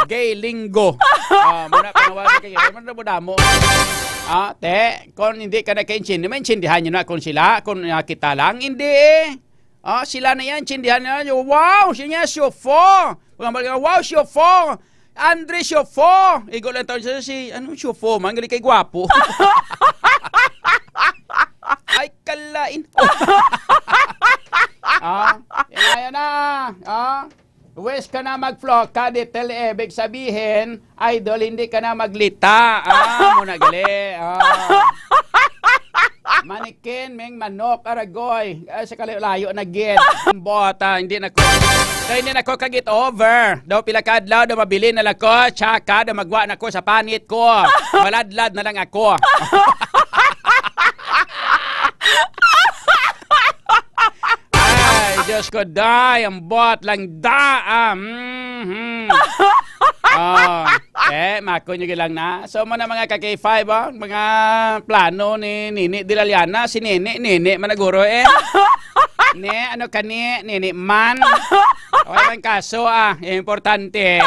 Gay linggo. Ah, muna panawagan kayo. Ano mo damo? Ah, te, kung hindi ka nakaintindi, maintindihan nyo na kung sila, kung, ah, kita lang. Hindi eh. Ah, sila na yan, intindihan na. Wow, siya niya, Siofo. Mga mga, wow, Siofo. Andre Siofo. Igo lang tawag siya si, ano, Siofo man, gali kay gwapo. Ay, kalain. Ah, yan na, yan na. Ah, wes ka na mag-floka, ditel, ibig sabihin, idol, hindi ka na maglita. Ah, mo na gali. Ah. Manikin, ming manok, aragoy. Ay, sa kalayo-layo na gid. Bota, hindi na ko. Kaya hindi na ko kagit over. Daw pila ka adlaw, daw mabili na lang ko. Tsaka, daw magwa na ko sa panit ko. Maladlad na lang ako. Ay, Diyos ko, day, ang bot lang da. Ah, mhm. Oh, eh, mako nyo lang na. So, mo na mga ka-K five, oh, mga plano ni Nini Dilaliana. Si Nini, Nini, managuro eh. Ne, ano ka ni, Nini man. Okay man kaso, ah, importante.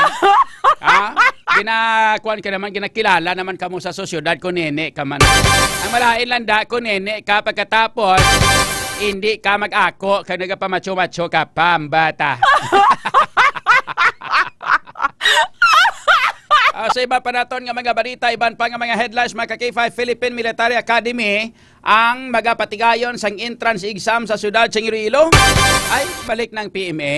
Ah, ginakuan ka naman, ginakilala naman kamo sa sosyedad ko, Nini ka man. Ang malain lang da ko, Nini ka, pagkatapos, hindi ka mag-ako, kay nagapamacho-macho ka pa, ang bata. Ah, sa iba pa naton nga mga balita, iban pa nga mga headlines, mga ka-K five, Philippine Military Academy ang magapatigayon sang entrance exam sa siyudad sang Iloilo. Ay, balik ng P M A.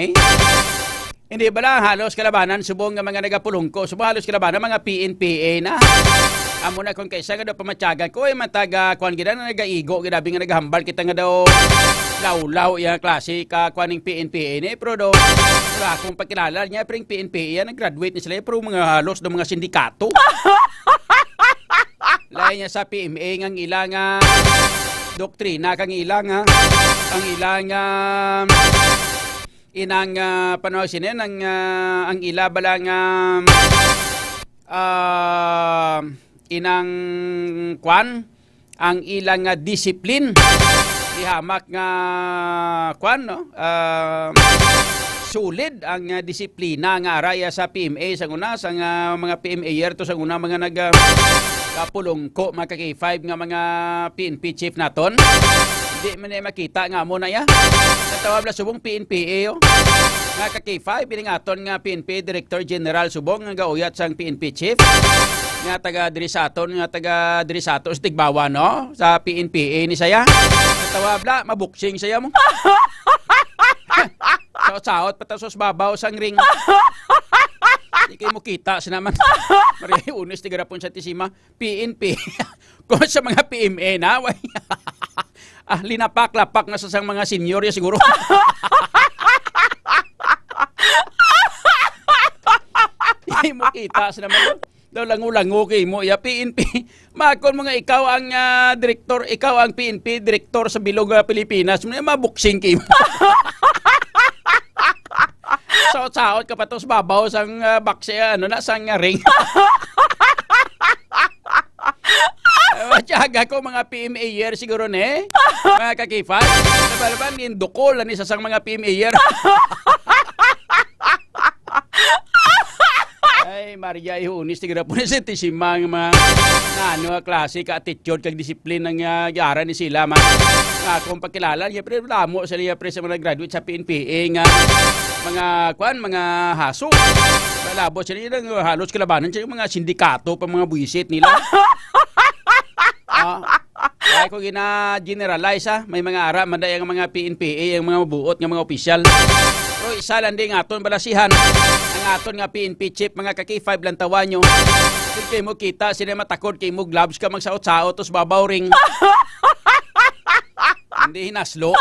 Hindi bala, halos kalabanan subong nga mga nagapulungko, subong halos kalabanan mga P N P A na. Amo na kung kaisa nga daw pamatyagan ko, eh, mataga, kuwan gid na, nagaigo gid abi nga nagahambal kita nga daw lawlaw iya klase ka kuan ning P N P A ni, pero daw wala akong pagkilala niya, pero yung P N P A, nag-graduate na sila, pero mga halos daw mga sindikato. Lain niya sa P M A nga ang ila nga doktrina, kang ila nga, ang ila nga inang, ah, paano sini, ang, ah, ang ila bala nga, ah, inang kwan, ang ilang, ah, discipline. Di hamak nga, kwan, no? Ah, solid ang, ah, disiplina nga araya sa P M A sa una, sa nga mga P M A year to sa una, mga nag, ah, kapulungko, mga ka-K five nga mga P N P chief naton. Di man na makita nga amo na ya. Natawag na subong P N P A, oh. Nga ka-K five, ining aton nga P N P Director General subong nga gauyat sang P N P chief. Nga taga diri sa aton, nga taga diri sa aton sa Tigbawa, no? Sa P N P A ni saya. Natawag na, mabuksing saya mo. Saot-saot, patasos babaw sang ring. Di kayo mo kita, sinaman. Maria Unes, tiga Rapon, Santissima. P N P. Kung sa mga P M A na, way. Ah, linapak-lapak na sa sang mga senior ya siguro. Di mo kita sa naman. Daw lango-lango kay mo, ya P N P. Makon mo nga ikaw ang, ah, direktor, ikaw ang P N P direktor sa bilog, ah, Pilipinas, mo na mabuksing kay mo. Saot-saot ka pa to sa babaw sang, ah, baksi, ah, ano na, sang, ah, ring. Ah, Tiyaga ko, mga P M A year siguro ni. Mga kakifan. Nabalaban, yung dukol, ani sa sang mga P M A year. Ay, Maria, ihunis, tigra po ni Santisima, nga mga, nga ano, klase ka attitude, kag disiplina nga giara ni sila, man. Nga akong pagkilala niya, pero damo sila, pre, sa mga graduate sa P N P A nga mga, kwan, mga haso. Malabo sila, yun ang halos kalabanan sa mga sindikato pa mga buwisit nila. Ah, kaya ko gina-generalize, ah. May mga ara man day ang mga P N P A, ang mga mabuot nga mga opisyal. Pero isa lang din nga aton balasihan, ang aton nga P N P chief, mga ka-K five, lantawan nyo. Kung kayo mo kita, sila matakod kay mo gloves ka magsaot-saot, tos babaw ring. Hindi hinaslo.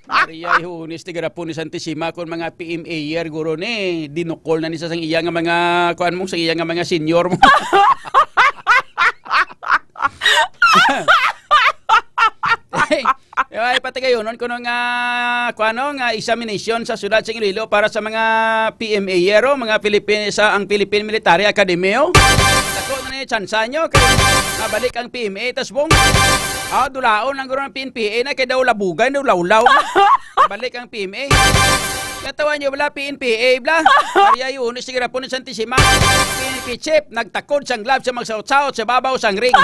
Maria, ihunis, tigarapon ni Santisima, kung mga P M A year, guro ni, dinukol na ni sa sang iya nga mga, kuan mo, sa iya nga mga senior mo. Ay, ay, pati kayo, nun, kuno nga, kuano, nga examination sa syudad sa Iloilo para sa mga P M A yero, mga Philippine, sa ang Philippine Military Academy, oh. Ako na ni tsansa nyo, kay mabalik ang P M A, tas bong, ah, dulaon ang guro ng P N P A na, kay daw labugay, daw lawlaw. Balik ang P M A. Natawan nyo bala, P N P A bala? Maria, ihunis, tigarapon ni Santisima. P N P chief, nagtakod sang gloves sa magsaot-saot sa babaw sang ring.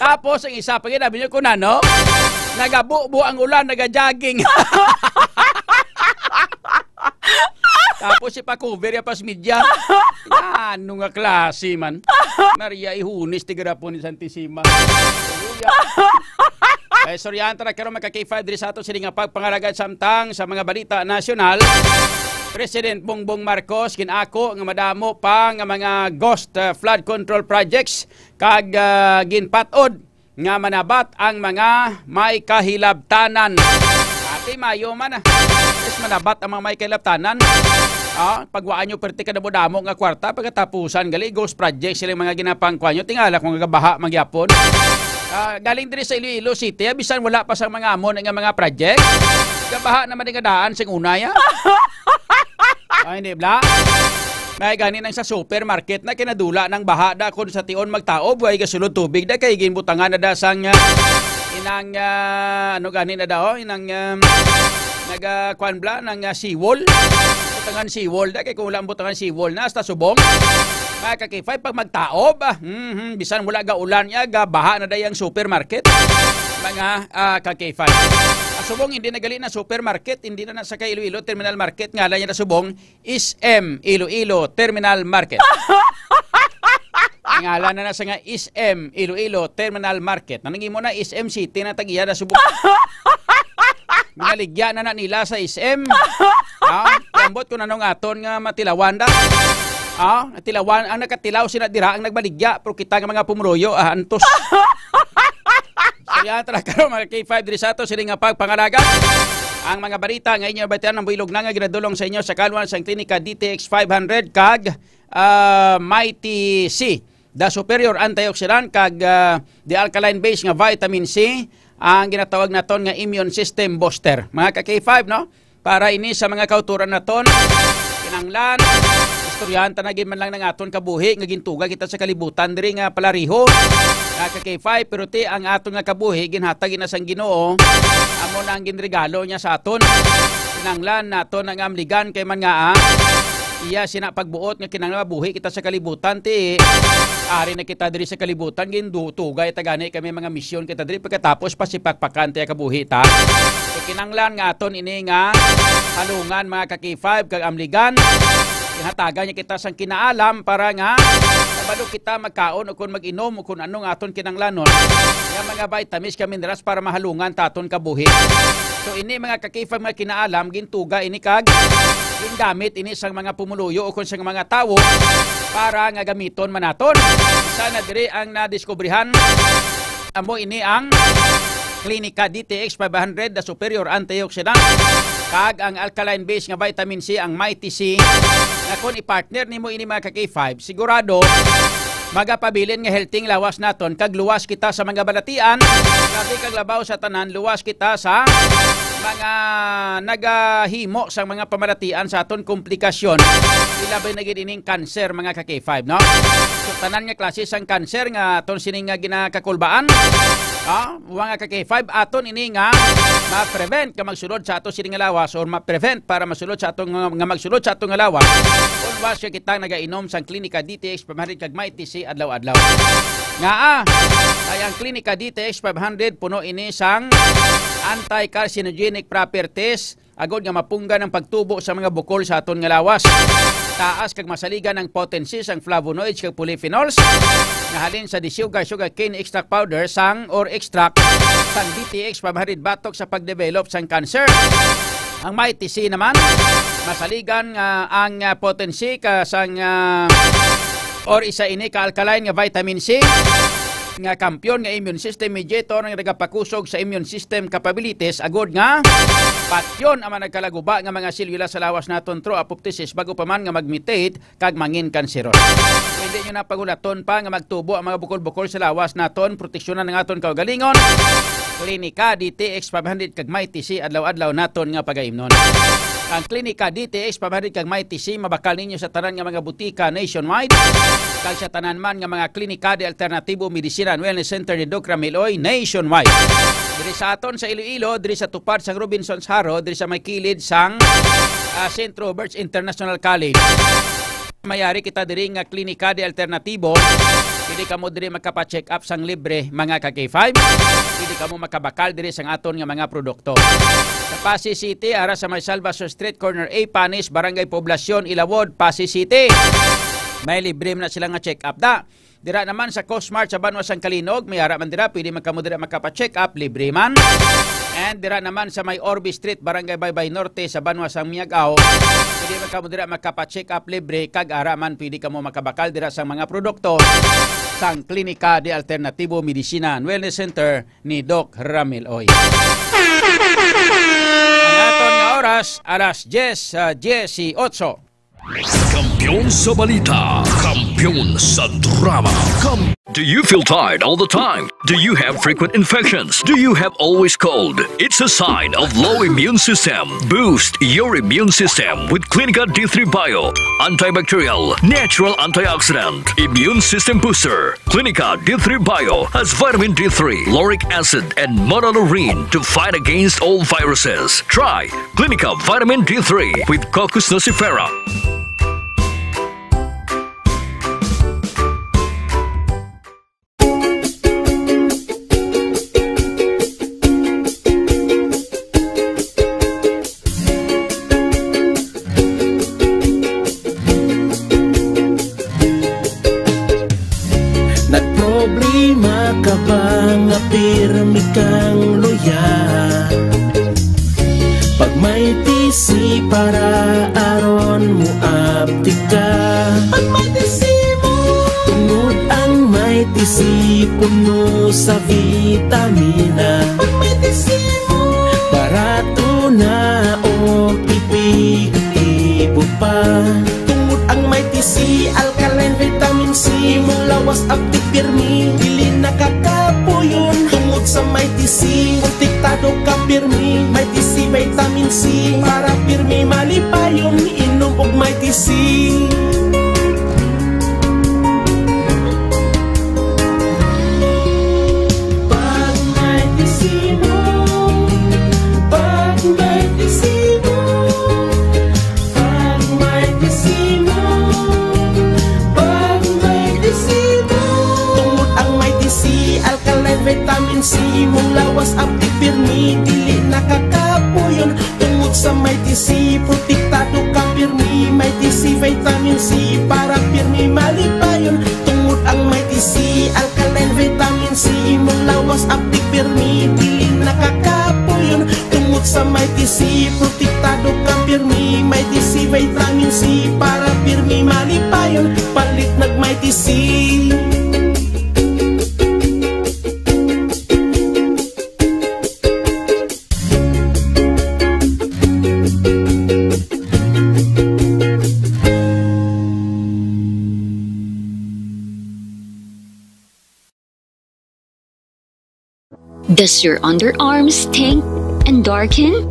Tapos, ang isa pa, ginabi nyo kung ano, nagabubo ang ulan, nagajogging. Tapos, ipa-cover niya pas media. Ano nga klase man? Maria, ihunis, tigarapon ni Santisima. Hallelujah. Ay, sorry, ang tara, karon, mga ka-K five, diri sa ato sini nga pagpangalagad samtang sa mga balita nasyonal. President Bongbong Marcos, ginako nga madamo pa nga mga ghost, uh, flood control projects kag, uh, ginpat-od nga manabat ang mga may kahilabtanan. Ate, mayo man, ah. Yes, manabat ang mga may kahilabtanan. Ah, pagwaan nyo perti ka damo-damo nga kwarta, pagkatapusan, gali, ghost project sila mga ginapangkuan nyo. Tingala kung nagabaha, magyapon. Ah, galing diri sa Iloilo City, ah, bisan wala pa sa mga amon nga mga project. Gabaha naman nga daan sing unay, ah. Ah, hindi, bla? May gani nang sa supermarket na kinadula ng baha da kung sa tion magtaob, way gasulod tubig da kay ginbutangan na da sang, ah, inang, ah, ano gani na da, oh, inang, um, naga, kuan bla, nang, ah, seawall. Butangan seawall da kay kung wala ang butangan seawall na, hasta subong. Mga ka-K five, pag magtaob, ah, mhm, bisan wala ga ulan niya, ga baha na da yung supermarket. Mga, ah, ka-K five. Ah, subong, hindi na gali na supermarket, hindi na na sa kay Iloilo Terminal Market, nga lang niya na subong, S M Iloilo Terminal Market. Ngalan na na sa nga S M Iloilo Terminal Market. Nanang imo na S M City na tag-iya na subong. Ginaligya na na nila sa S M. Ah, ambot kung anong aton nga matilawan da. Ah, natilawan, ang nakatilaw sila dira ang nagbaligya, pero kita nga mga pumuluyo, ah, antos. So, yan talaga, mga K five, diri sa ato, sini nga pagpangalaga. Ang mga balita nga inyo batian ang builog na nga ginadulong sa inyo sa kalwan sang Klinika D T X five hundred kag, ah, Mighty C, the superior antioxidant kag, ah, the alkaline base nga vitamin C, ang ginatawag naton nga immune system booster. Mga ka K five, no? Para ini sa mga kauturan naton, kinanglan, istoryahan ta na gid man lang ng aton kabuhi nga gintuga kita sa kalibutan diri nga palariho, nga ka K five, pero ti ang aton nga kabuhi ginhatag na sang Ginoo, amo na ang ginregalo niya sa aton. Kinanglan naton ang amligan kay man nga, ah, iya sina pagbuot nga kinanglan mabuhi kita sa kalibutan, ti ari na kita diri sa kalibutan, gindutuga ita gani kami mga misyon kita diri, pagkatapos pasipakpakan ti kabuhi ta. So, kinanglan nga aton ini nga halungan, mga ka K five, kag amligan. Ginhatagan niya kita sang kinaalam para nga kabalo kita magkaon o kung mag-inom o kung anong aton kinanglanon nga mga vitamins kag minerals para mahalungan ta aton kabuhi. So, ini, mga ka K five, mga kinaalam, gintuga ini kag gingamit ini sang mga pumuluyo o kung sang mga tawo para nga gamiton man naton. Sana diri ang nadiskubrihan, amo ini ang Klinika D T X five hundred, the superior antioxidant, kag ang alkaline base nga vitamin C, ang Mighty C, nga kung i-partner nimo ini, mga ka K five, sigurado magapabilin nga healthy ang lawas naton, kag luwas kita sa mga balatian, grabe kag labaw sa tanan, luwas kita sa mga nagahimo sang mga pamalatian sa aton komplikasyon, ilabi na gid ining cancer, mga ka-K five, no? So, tanan nga klase sang cancer nga aton sini nga ginakakulbaan, ah, mga ka-K five, aton ini nga ma-prevent nga magsulod sa ato sini nga lawas, or ma-prevent para masulod sa ato nga, nga magsulod sa ato nga lawas. Always nga kita nagainom sang Klinika D T X five hundred kag Mighty C adlaw-adlaw. Ngaa, kay ang Klinika D T X five hundred puno ini sang anti-carcinogenic properties, agod nga mapunggan ang pagtubo sa mga bukol sa aton nga lawas. Taas kag masaligan ang potency sang flavonoids kag polyphenols nga halin sa desugar sugarcane extract powder sang, or extract sang D T X five hundred batok sa pagdevelop sang cancer. Ang Mighty C naman, masaligan nga ang, ah, potency ka sang, ah, or isa ini ka alkaline nga vitamin C nga kampiyon nga immune system mediator nga nagapakusog sa immune system capabilities, agod nga patyon ang mga nagkalaguba nga mga selula sa lawas naton through apoptosis bago pa man nga mag-mutate kag mangin kanseros. Pwede nyo na pagulaton pa nga magtubo ang mga bukol-bukol sa lawas naton, proteksyonan ang aton kaugalingon. Klinika D T X five hundred kag Mighty C adlaw-adlaw naton nga pagaimnon. Ang Klinika D T X five hundred kag Mighty C mabakal ninyo sa tanan nga mga butika nationwide, kag sa tanan man nga mga Klinika de Alternatibo Medicina and Wellness Center ni Doc Ramiloy nationwide. Diri sa aton sa Iloilo, diri sa tupad sang Robinsons Haro, diri sa may kilid sang, ah, Saint Robert's International College. May ari kita diri nga Klinika de Alternatibo. Pwede kamo diri magkapa-check up sang libre, mga ka-K five. Pwede kamo makabakal diri sang aton nga mga produkto. Sa Passi City, ara sa may Salvacion Street, corner A, Panis, Barangay Poblacion, Ilawod, Passi City. May libre man na sila nga check up da. Dira naman sa Cosmart sa banwa sang Calinog, may ara man dira, pwede man kamo dira makapa-check up, libre man. And dira naman sa may Orbe Street, Barangay Baybay Norte sa banwa sang Miag-ao, pwede man kamo dira makapa-check up, libre, kag ara man pwede kamo makabakal dira sa mga produkto sang Klinika de Alternatibo Medicina and Wellness Center ni Doc Ramil Oy. Ang aton nga oras, alas diyes, ah, diyesiyotso. Kampiyon sa balita, kampiyon sa drama. Kam- Do you feel tired all the time? Do you have frequent infections? Do you have always cold? It's a sign of low immune system. Boost your immune system with Clinica D three Bio. Antibacterial, natural antioxidant, immune system booster. Clinica D three Bio has vitamin D three, lauric acid, and monolaurin to fight against all viruses. Try Clinica Vitamin D three with Cocos nucifera. Nagproblema ka ba nga pirmi kang luya? Pag may T C para aron muaptik ka. Pag may T C mo. Tungod ang may T C puno sa vitamina. Pag may T C mo. Barato na o epektibo pa. Tungod ang may T C, alkaline vitamin C, imong lawas aptik pirmi, dili na ka kapuyon. Tungod sa may T C, protektado ka pirmi, may T C vitamin C, para pirmi malipayon, inom og may T C. Pag may T C mo, pag may T C mo, pag may T C mo, pag may T C mo. Tungod ang may T C, alkaline vitamin C, imong lawas aptik pirmi, dili na ka kapuyon. Tungod sa may T C, protektado ka pirmi, may T C vitamin C, para pirmi malipayon. Tungod ang may T C, alkaline vitamin C, imong lawas aptik pirmi, dili na ka kapuyon. Tungod sa may T C, protektado ka pirmi, may T C vitamin C, para pirmi malipayon. Palit nag may T C. Does your underarm stink? and darken?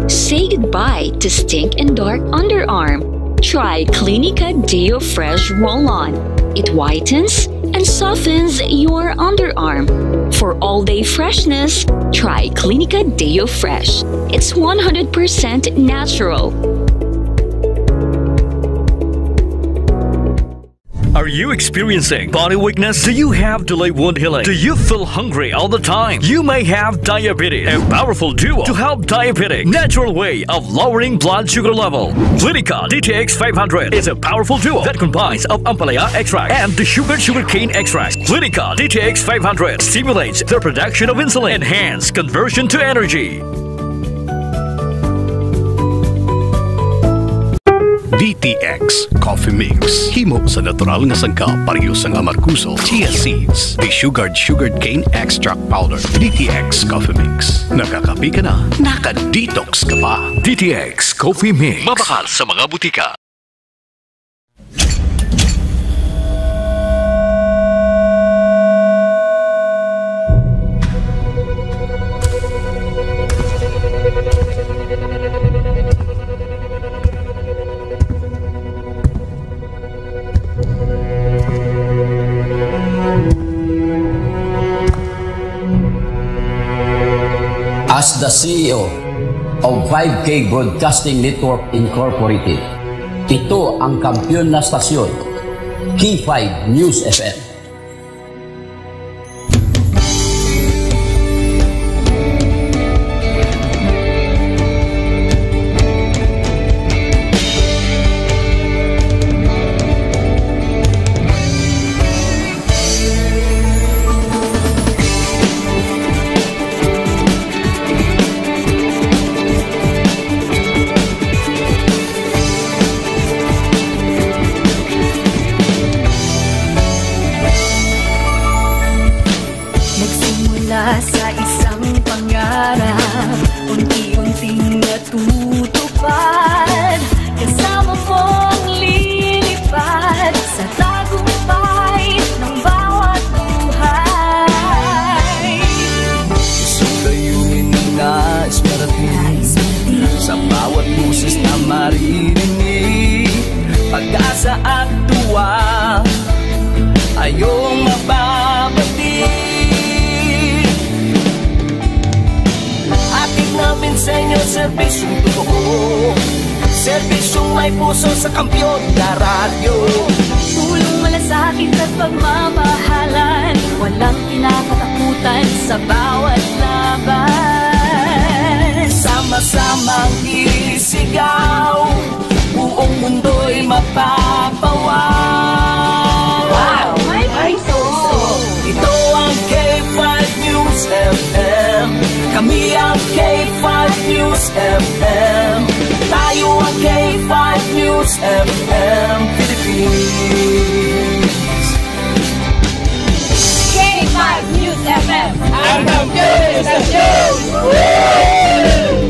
Say goodbye to stink and dark underarm. Try Clinica Deo Fresh Roll-On. It whitens and softens your underarm. For all-day freshness, try Clinica Deo Fresh. It's one hundred percent natural. Are you experiencing body weakness? Do you have delayed wound healing? Do you feel hungry all the time? You may have diabetes. A powerful duo to help diabetic natural way of lowering blood sugar level. Clinica D T X five hundred is a powerful duo that combines of ampalaya extract and the sugar sugarcane extract. Clinica D T X five hundred stimulates the production of insulin, enhance conversion to energy. D T X Coffee Mix. Himo sa natural nga sangkap, pareho sang amargoso, chia seeds, desugared sugarcane extract powder. D T X Coffee Mix. Nakakape ka na, naka-detox ka pa. D T X Coffee Mix. Mabakal sa mga butika. As the C E O of five K Broadcasting Network Incorporated, ito ang kampiyon na stasyon, K five News F M. Nagsimula sa isang pangarap, unti-unting natutupad. Kasama mong lilipad sa tagumpay ng bawat buhay. Isang layunin na nais marating sa bawat boses na maririnig. Pag-asa at tuwa ay iyong mababati. Hatid namin sa inyo serbisyong totoo, serbisyong may puso sa kampiyon na radyo. Tulong, malasakit at pagmamahalan, walang kinakatakutan sa bawat laban. Sama-samang isigaw, buong mundo'y mapapawaw. Wow! May puso! Ito ang K five News F M. Kami ang K five News F M. Tayo ang K five News F M Philippines. K five News F M. Ang kampiyon sa stasyon! Hey!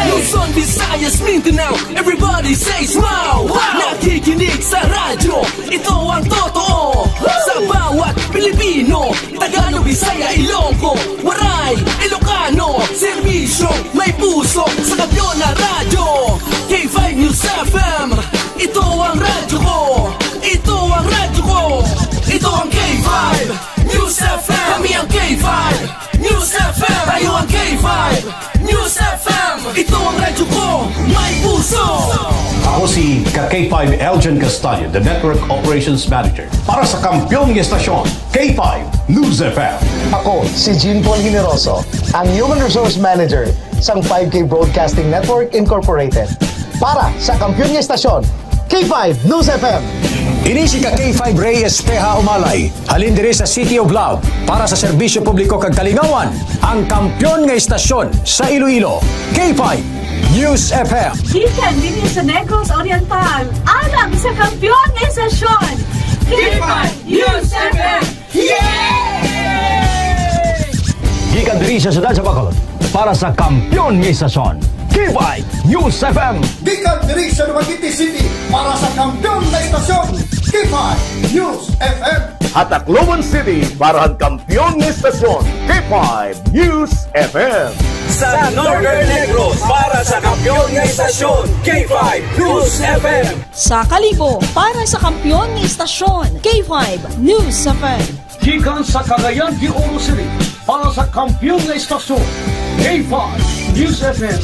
Luzon, Visayas, Mindanao, everybody says wow! Wow! Nakikinig sa radyo, ito ang totoo. Sa bawat Pilipino, Tagalog, Bisaya, Ilonggo, Waray, Ilocano, serbisyo, may puso sa kampiyon na radyo. K five News F M, ito ang radyo ko. Ito ang radyo ko. Ito ang K five News F M. Kami ang K five News F M. Tayo ang K five News F M. Ito ang radyo ko. May puso. Ako si ka K five Elgin Castaño, the Network Operations Manager. Para sa kampiyon nga estasyon, K five News F M. Ako si Jean Paul Generoso, ang Human Resource Manager sang five K Broadcasting Network Incorporated. Para sa kampiyon nga estasyon, K five News F M. Ini si ka K five Ray Espeha Umalay, halin diri sa City of Love, para sa serbisyo publiko kag kalingawan, ang kampiyon nga estasyon sa Iloilo, K five News F M. Gikan dinhi sa Negros Oriental, alang sa kampiyon nga estasyon, K five News F M. Yay! Gikan diri sa siyudad sa Bacolod, para sa kampiyon nga estasyon, K five News F M. Gikan diri sa Dumaguete City, para sa kampiyon nga estasyon, K five News F M. Ha Tacloban City, para sa kampiyon nga istasyon, K five News F M. Sa Northern Negros, para sa kampiyon nga istasyon, K five News F M. Sa Kalibo, para sa kampiyon nga istasyon, K five News F M. Gikan sa Cagayan de Oro City, para sa kampiyon nga istasyon, K five News F M.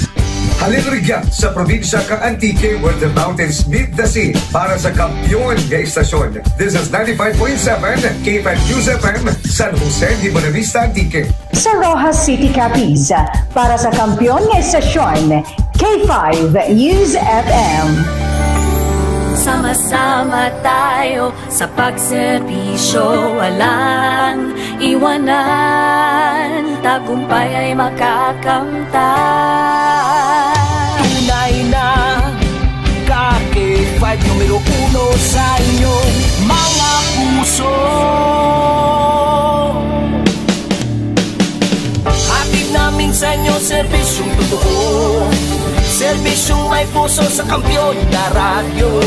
Halin rugya sa probinsya kang Antique, where the mountains meet the sea, para sa kampiyon nga istasyon. This is ninety-five point seven K five News F M, San Jose de Buenavista, Antique. Sa Roxas City, Capiz, para sa kampiyon nga istasyon, K five News F M. Sama-sama tayo sa pagserbisyo, walang iwanan, tagumpay ay makakamtan. Tunay na ka K five, numero uno sa inyong mga puso. Hatid namin sa inyo serbisyong totoo, serbisyong may puso sa kampiyon na radyo.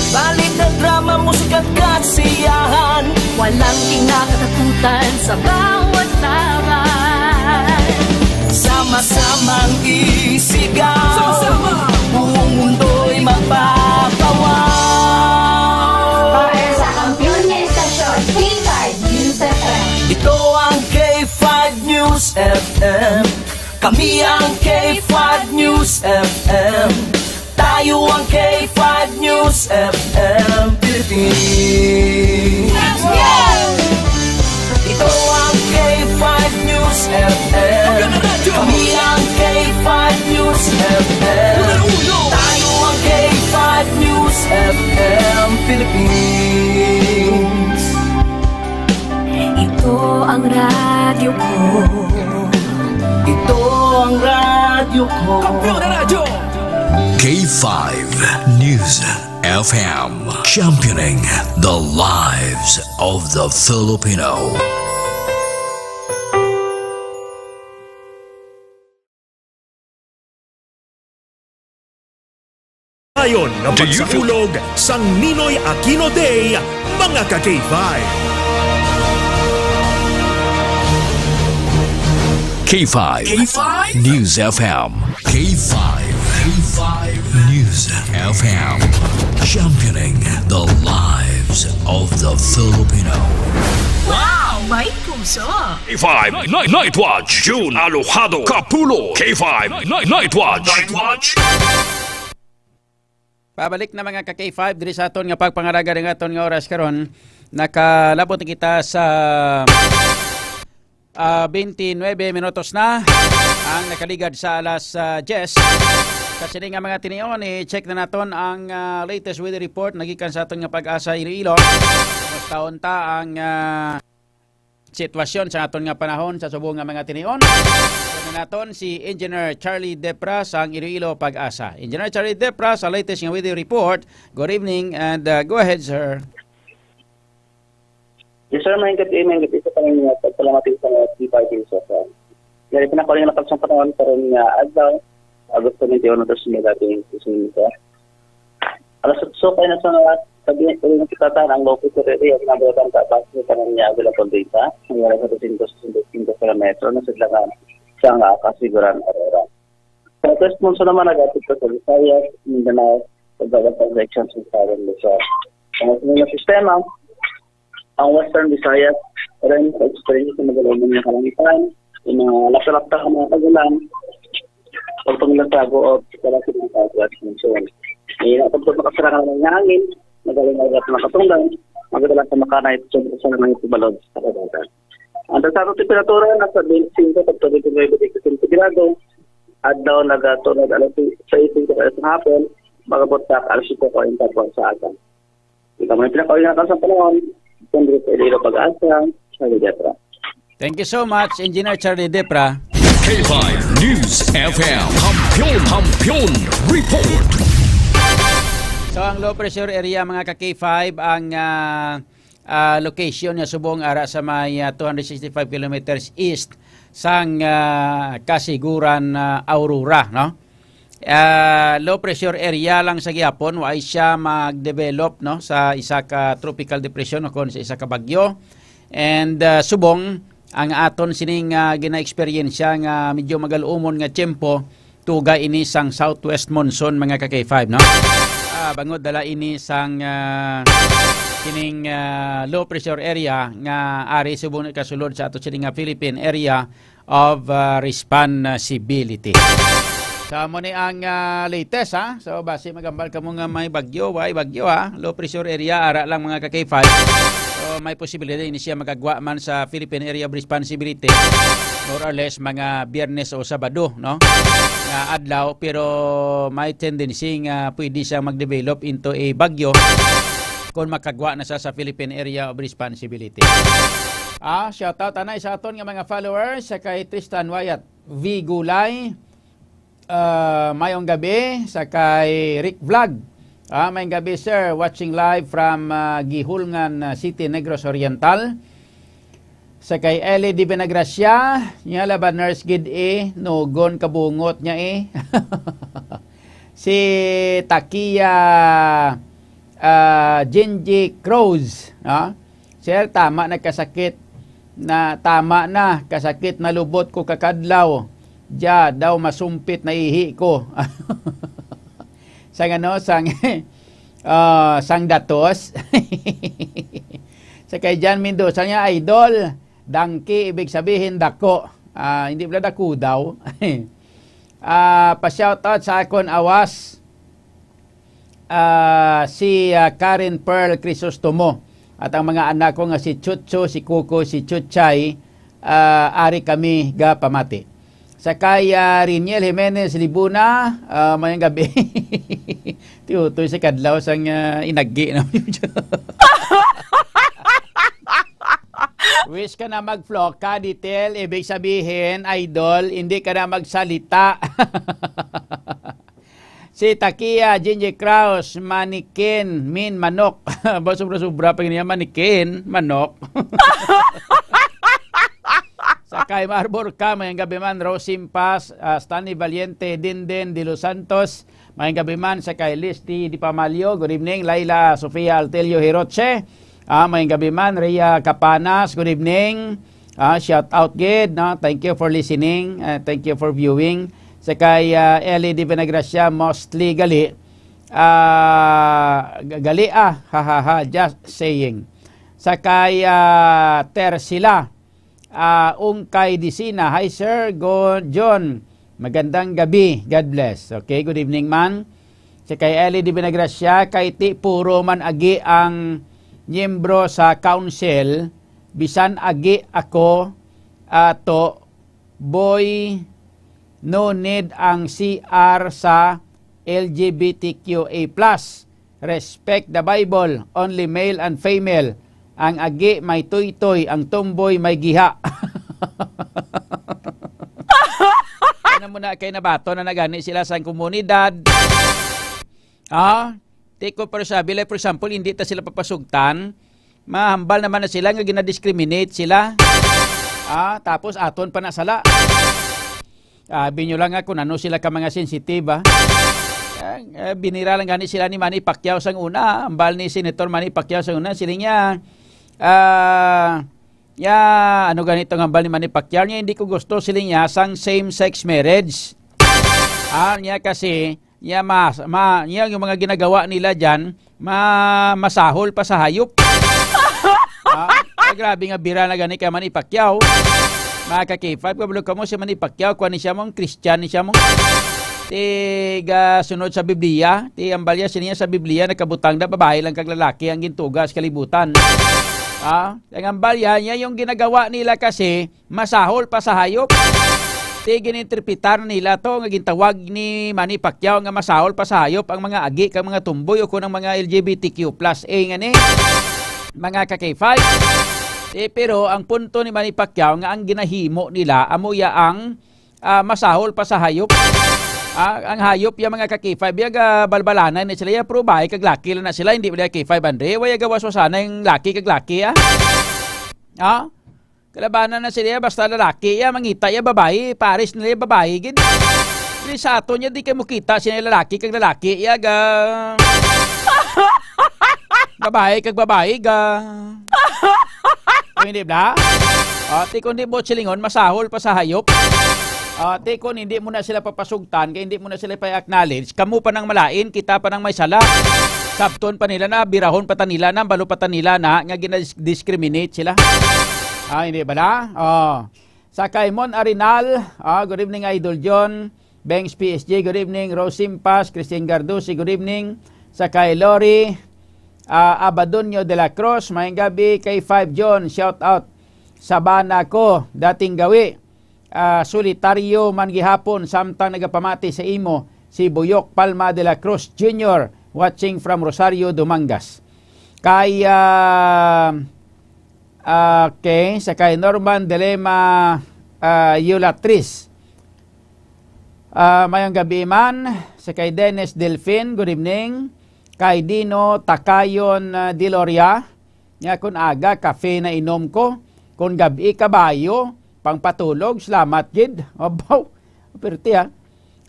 Balita, drama, musika at kasiyahan, walang kinakatakutan sa bawat laban. Sama-samang isigaw, sama-sama, buong mundo'y magpapawaw. Para sa kampiyon nga istasyon, K five News F M. Ito ang K five News F M. Kami ang K five News F M. Tayo ang K five News F M Philippines. Ito ang K five News F M. Kami ang K five News F M. Tayo ang K five News F M Philippines. Ito ang radyo ko. Ito ang radyo ko. Kampiyon na radyo. K five News F M, championing the lives of the Filipino. Ayon nga pagsaulog sang Ninoy Aquino Day, mga ka K five. K five K five News F M. K five K five News F M. Championing the lives of the Filipino. Wow, may puso. K five Night, Night Watch, June Alojado Kapulo. K five Night, Night Watch. Night Watch. Pabalik na, mga ka K five, diri sa aton nga pagpangalaga nga aton nga oras karon. Nakalabot na kita sa, ah, twenty-nine minutos na ang nakaligad sa alas, ah, diyes. Sa sini nga mga tinion, i-check na naton ang, ah, latest weather report nagikan sa aton nga Pag-asa Iloilo. Kumusta unta ang, ah, sitwasyon sa aton nga panahon sa subong nga mga tinion. Una naton si Engineer Charlie Depra sang Iloilo Pag-asa. Engineer Charlie Depra sa latest nga weather report. Good evening and, uh, go ahead, sir. Yes, sir. Maayong gabi, maayong gabi sa tanan nga pagpalamati sa mga P five News F M. Nga ipinakauling na sa panahon karon nga adlaw, Agosto twenty-one, dos mil twenty-five. Alas otso kay na sa tabi, uling kita tan ang local area nga nabatan ka base sa kanya available data. Ang wala sa dosyentos sesenta y cinco kilometro na sila nga sa nga kasiguran, Aurora. Sa West Monsoon naman, nag-apit sa Visayas, Mindanao, sa Davao, sa Luzon, sa Southern Luzon. Ang sunod na sistema, ang Western Visayas, rin sa experience sa magaluman nga kalangitan, yung mga lapta-lapta ang mga kagulan, pagpanglasago o pagpalaki ng pagkakas ng suwan. May napagpag makasarangan ng hangin, magaling ang mga katunggan, magdala sa makanay, sa mga ito balod sa kadagatan. Ang dagsang temperatura nasa twenty-five pagka twenty-nine degree centigrado, adlaw nagatunod alas sais sa hapon, magabot sa alas siyete kwarenta sa aga. Ikaw may pinakauli na sa panahon, kung dito sa Iloilo Pag-asa, sa Diyatra. Thank you so much, Engineer Charlie Depra. K five News F M, Kampiyon, Kampiyon Report. So, ang low pressure area, mga ka K five, ang, ah, ah, location niya subong ara sa may, ah, two hundred sixty-five kilometers east sang, ah, Kasiguran, ah, Aurora, no? Ah, low pressure area lang sa gihapon, wa siya mag-develop, no, sa isa ka tropical depression o kon sa isa ka bagyo. And, ah, subong ang aton sining, ah, gina-eksperyensya nga medyo magal-umon nga tiyempo, tuga ini sang southwest monsoon, mga ka-K five, no? Ah, bangod dala ini sang, ah, kining, ah, low pressure area nga ari subong ikasulod sa ato sini nga Philippine Area of, ah, Responsibility. So, mo ni ang, ah, latest, ha? So, basi magambal kamo nga may bagyo, way bagyo, ha? Low pressure area, ara lang, mga ka-K five. So, may posibilidad ini siya magagwa man sa Philippine Area of Responsibility, more or less mga Biyernes o Sabado, no? Nga adlaw, pero may tendency nga pwede siya mag-develop into a bagyo kung makagwa na sa, sa Philippine Area of Responsibility. Ah, shout out anay sa aton nga mga followers, sa kay Tristan Wyatt V Gulay, ah, mayong gabi, sa kay Rick Vlog. Ah, mayong gabi, sir. Watching live from, ah, Gihulngan, ah, City, Negros Oriental. Sa kay Ellie Di Benagracia, niya la ba nurse gid eh, nugon kabungot niya eh. Si Takia, ah, Jinji Cruz, no? Sir, tama na kasakit na, tama na, kasakit na lubot ko kakadlaw. Diya daw masumpit na ihi ko. Sang ano, sang, ah, sang datos. Sa kay Jan Mendoza niya, idol, dangki, ibig sabihin dako. Ah, hindi pala dako daw. Ah, pa-shoutout sa akon awas, ah, si, ah, Karen Pearl Crisostomo at ang mga anak ko nga si Chucho, si Coco, si Chuchay, ah, ari kami gapamati. Sa kay, ah, Riniel Jimenez Libuna, ah, mayang gabi. Tiutoy sa kadlaw sang, ah, inagi, no? Wish ka na magfloka, Ditel. Ibig sabihin, idol, hindi ka na magsalita. Si Takia, Jinji Kraus, manikin, mean manok. Ba, sobra-sobra pa niya, manikin, manok. Sa kay Marbor ka, mayang gabi man, Rose Simpas, ah, Stanley Valiente, Dinden de los Santos, mayang gabi man. Sa kay Listi Di Pamalio, good evening. Laila Sofia Altelio Hiroche, ah, mayang gabi man. Rhea Capanas, good evening. Ah, shout out gid, no? Thank you for listening. Ah, thank you for viewing. Sa kay, ah, Ellie Di Benagracia, mostly gali. Ah, g-, gali, ah. Ha, ha, ha. Just saying. Sa kay, ah, Tercila, ah, Ungkay Disina. Hi, sir. Go, John. Magandang gabi. God bless. Okay, good evening, man. Si kay Ellie Di Benagracia, kay ti puro man agi ang miyembro sa council, bisan agi ako, ato, boy, no need ang C R sa L G B T Q A plus. Respect the Bible, only male and female. Ang agi may tuytoy, ang tomboy may giha. Ano mo na kay nabato na nagani sila sa komunidad? Ah, take ko, pero sabi, like, for example, hindi ta sila papasugtan. Mahambal naman na sila nga ginadiscriminate sila. Ah, tapos aton pa na sala. Abi nyo lang nga kung ano sila ka mga sensitive, ah. Ah, eh, binira lang gani sila ni Manny Pacquiao sang una, ah. Ambal ni Senator Manny Pacquiao sang una, siling niya, ah, ya, ano ganito ang ambal ni Manny Pacquiao? Niya, hindi ko gusto, siling niya, sang same-sex marriage. Ah, niya kasi, niya mas, ma, niya yung mga ginagawa nila dyan, ma, masahol pa sa hayop. Ah, ay, grabe nga bira na gani kay Manny Pacquiao. Mga ka-K five, kabalo kamo si Manny Pacquiao, kuwan ni siya mong Christian, ni siya mong tiga sunod sa Biblia. Ti ambal ya, sini sa Biblia, nakabutang na babae lang kag lalaki ang gintuga sa kalibutan. Ah, ang ambal ya, niya yung ginagawa nila kasi, masahol pa sa hayop. Ti gininterpretar nila to nga gintawag ni Manny Pacquiao nga masahol pa sa hayop ang mga agi kang mga tumboy o kun ang mga L G B T Q plus A nga ni mga ka-K five. Ti, pero ang punto ni Manny Pacquiao nga ang ginahimo nila amo ya ang, ah, masahol pa sa hayop. Ah, ang hayop ya mga ka-K five ya ga balbalanay na sila ya, pero bahay kag laki lang na sila, hindi ba K five Andre? Waya gawas sana yung laki kag laki, ah. Ah? Kalabanan na sila, basta lalaki, ya, mangita, ya, babayi, pares nila, ya, babayi, gid. Di sa aton niya, di kay mo kita sina lalaki kag lalaki, iya ga. Babae kag babae ga. O, hindi bala? O, ti kung di mo silingon, masahol pa sa hayop. O, ti kung hindi mo na sila papasugtan, kay hindi mo na sila pa-acknowledge, kamo pa nang malain, kita pa nang may sala. Sabton pa nila na, birahon pa ta nila na, balo pa ta nila na, nga gina-discriminate sila. Ah, hindi bala? O. Sa kay Mon Arenal, ah, good evening, Idol John. Bengs P S G, good evening. Rose Simpas, Christine Gardusi, good evening. Sa kay Lori, ah, Abadonio de la Cruz, maayong gabi. Kay Five John, shout out. Sabana ko, dating gawi. Ah, solitaryo man gihapon, samtang nagapamati sa imo, si Buyok Palma de la Cruz Junior, watching from Rosario, Dumangas. Kay, ah, Okay, sa kay Norman Delema, ah, Yulatris. Ah, mayong gabi man. Sa kay Dennis Delfin, good evening. Kay Dino Takayon, ah, Diloria, nga kun aga, kape na inom ko. Kun gabi, kabayo, pangpatulog, salamat gid. Abaw, perti, ah.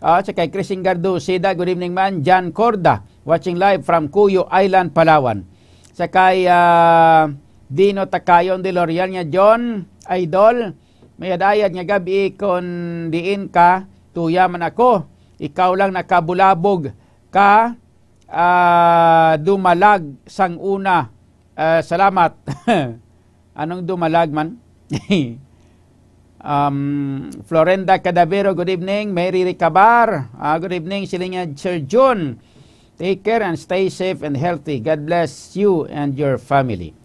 Ah, sa kay Christine Gardo Sida, good evening man. Jan Corda, watching live from Cuyo Island, Palawan. Sa kay, ah, Dino Takayon de Lorian nga, John, Idol, mayad-ayad nga gabi kon diin ka, tuya man ako. Ikaw lang nakabulabog ka, ah, dumalag sang una. Ah, salamat. Anong dumalag man? Um, Florenda Cadavero, good evening. Mary Ricabar, ah, good evening. Siling niya, Sir Jun, take care and stay safe and healthy. God bless you and your family.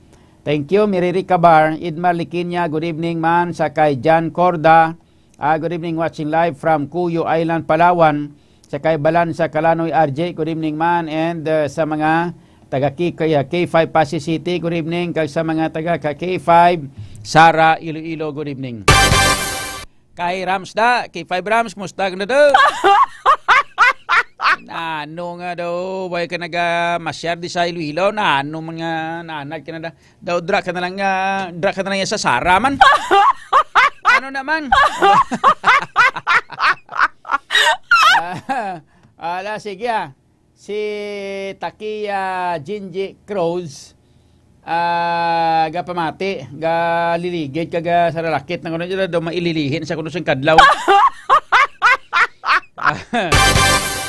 Thank you, Mary Ricabar. Idmar Liquiña, good evening man. Sa kay Jan Corda, ah, good evening, watching live from Cuyo Island, Palawan. Sa kay Balansa Kalanoy R J, good evening man. And, uh, sa mga taga K-, kay, uh, K five Passi City, good evening. Kag sa mga taga ka K five, Sara, Iloilo, good evening. Kay Rams da, K five Rams, musta ka na daw? Ano nga daw, way ka naga-masyar di sa Iloilo? Na ano man nga, naanad ka na da? Daw, dra ka na lang, ah, dra ka na lang sa Sara man. Ano naman? Ah, ala, sige, ah. Si Takia Jinji Cruz, ah, gapamati, galiligid, kag, ah, sa lalakit na kuno dyan, daw maililihin sa kuno sing kadlaw.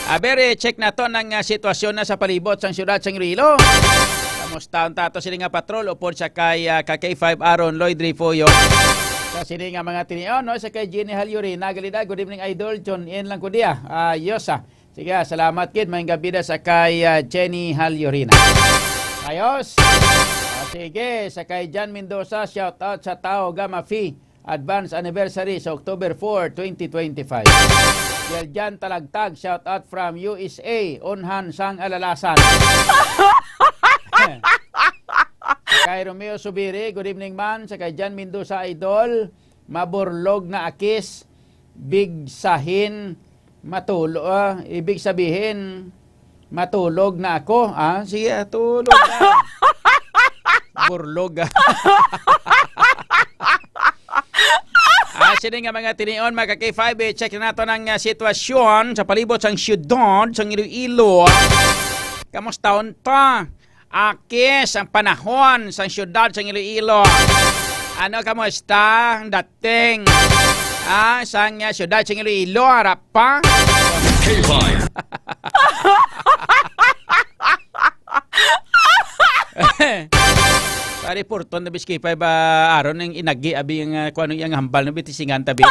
Aber, eh, check naton ang, ah, sitwasyon na sa palibot sang siyudad sang Iloilo. Kamusta ang tato sini nga patrol? Upod sa kay, ah, ka K five Aaron Lloyd Refollo. Sa sini nga mga tinion, no? Sa kay Jenny Halyorina, Galida, good evening, Idol. Tune in lang ko diya. Ah, Yosa. Sige, ah, salamat gid. May gabida sa kay, ah, Jenny Halyorina. Ayos. Ah, sige, sa kay Jan Mendoza, shout out sa tao, Gamafi. Advance anniversary sa October four, twenty twenty-five. Yeljan Talagtag, shout out from U S A, Unhan sang Alalasan. Kay Romeo Subiri, good evening man. Sa kay Jan Mendoza, Idol, maburlog na akis, big sahin, matulo, ah, ibig sabihin, matulog na ako. Ah, sige, ah, tulog na. Burlog, ah. Ah, sini nga mga tinion, mga ka K five, eh, check nato ang, ah, sitwasyon sa palibot sang siyudad sang Iloilo. Kamusta unta? Akis ang panahon sang siyudad sang Iloilo. Ano, kamusta ang dating, ah, sang, ah, siyudad sang Iloilo? Harap pa? K five. Pare, porton na biskipay ba aron ang inagi, abi, ang, ah, kung ano iyang hambal, no, bitisingan tabi.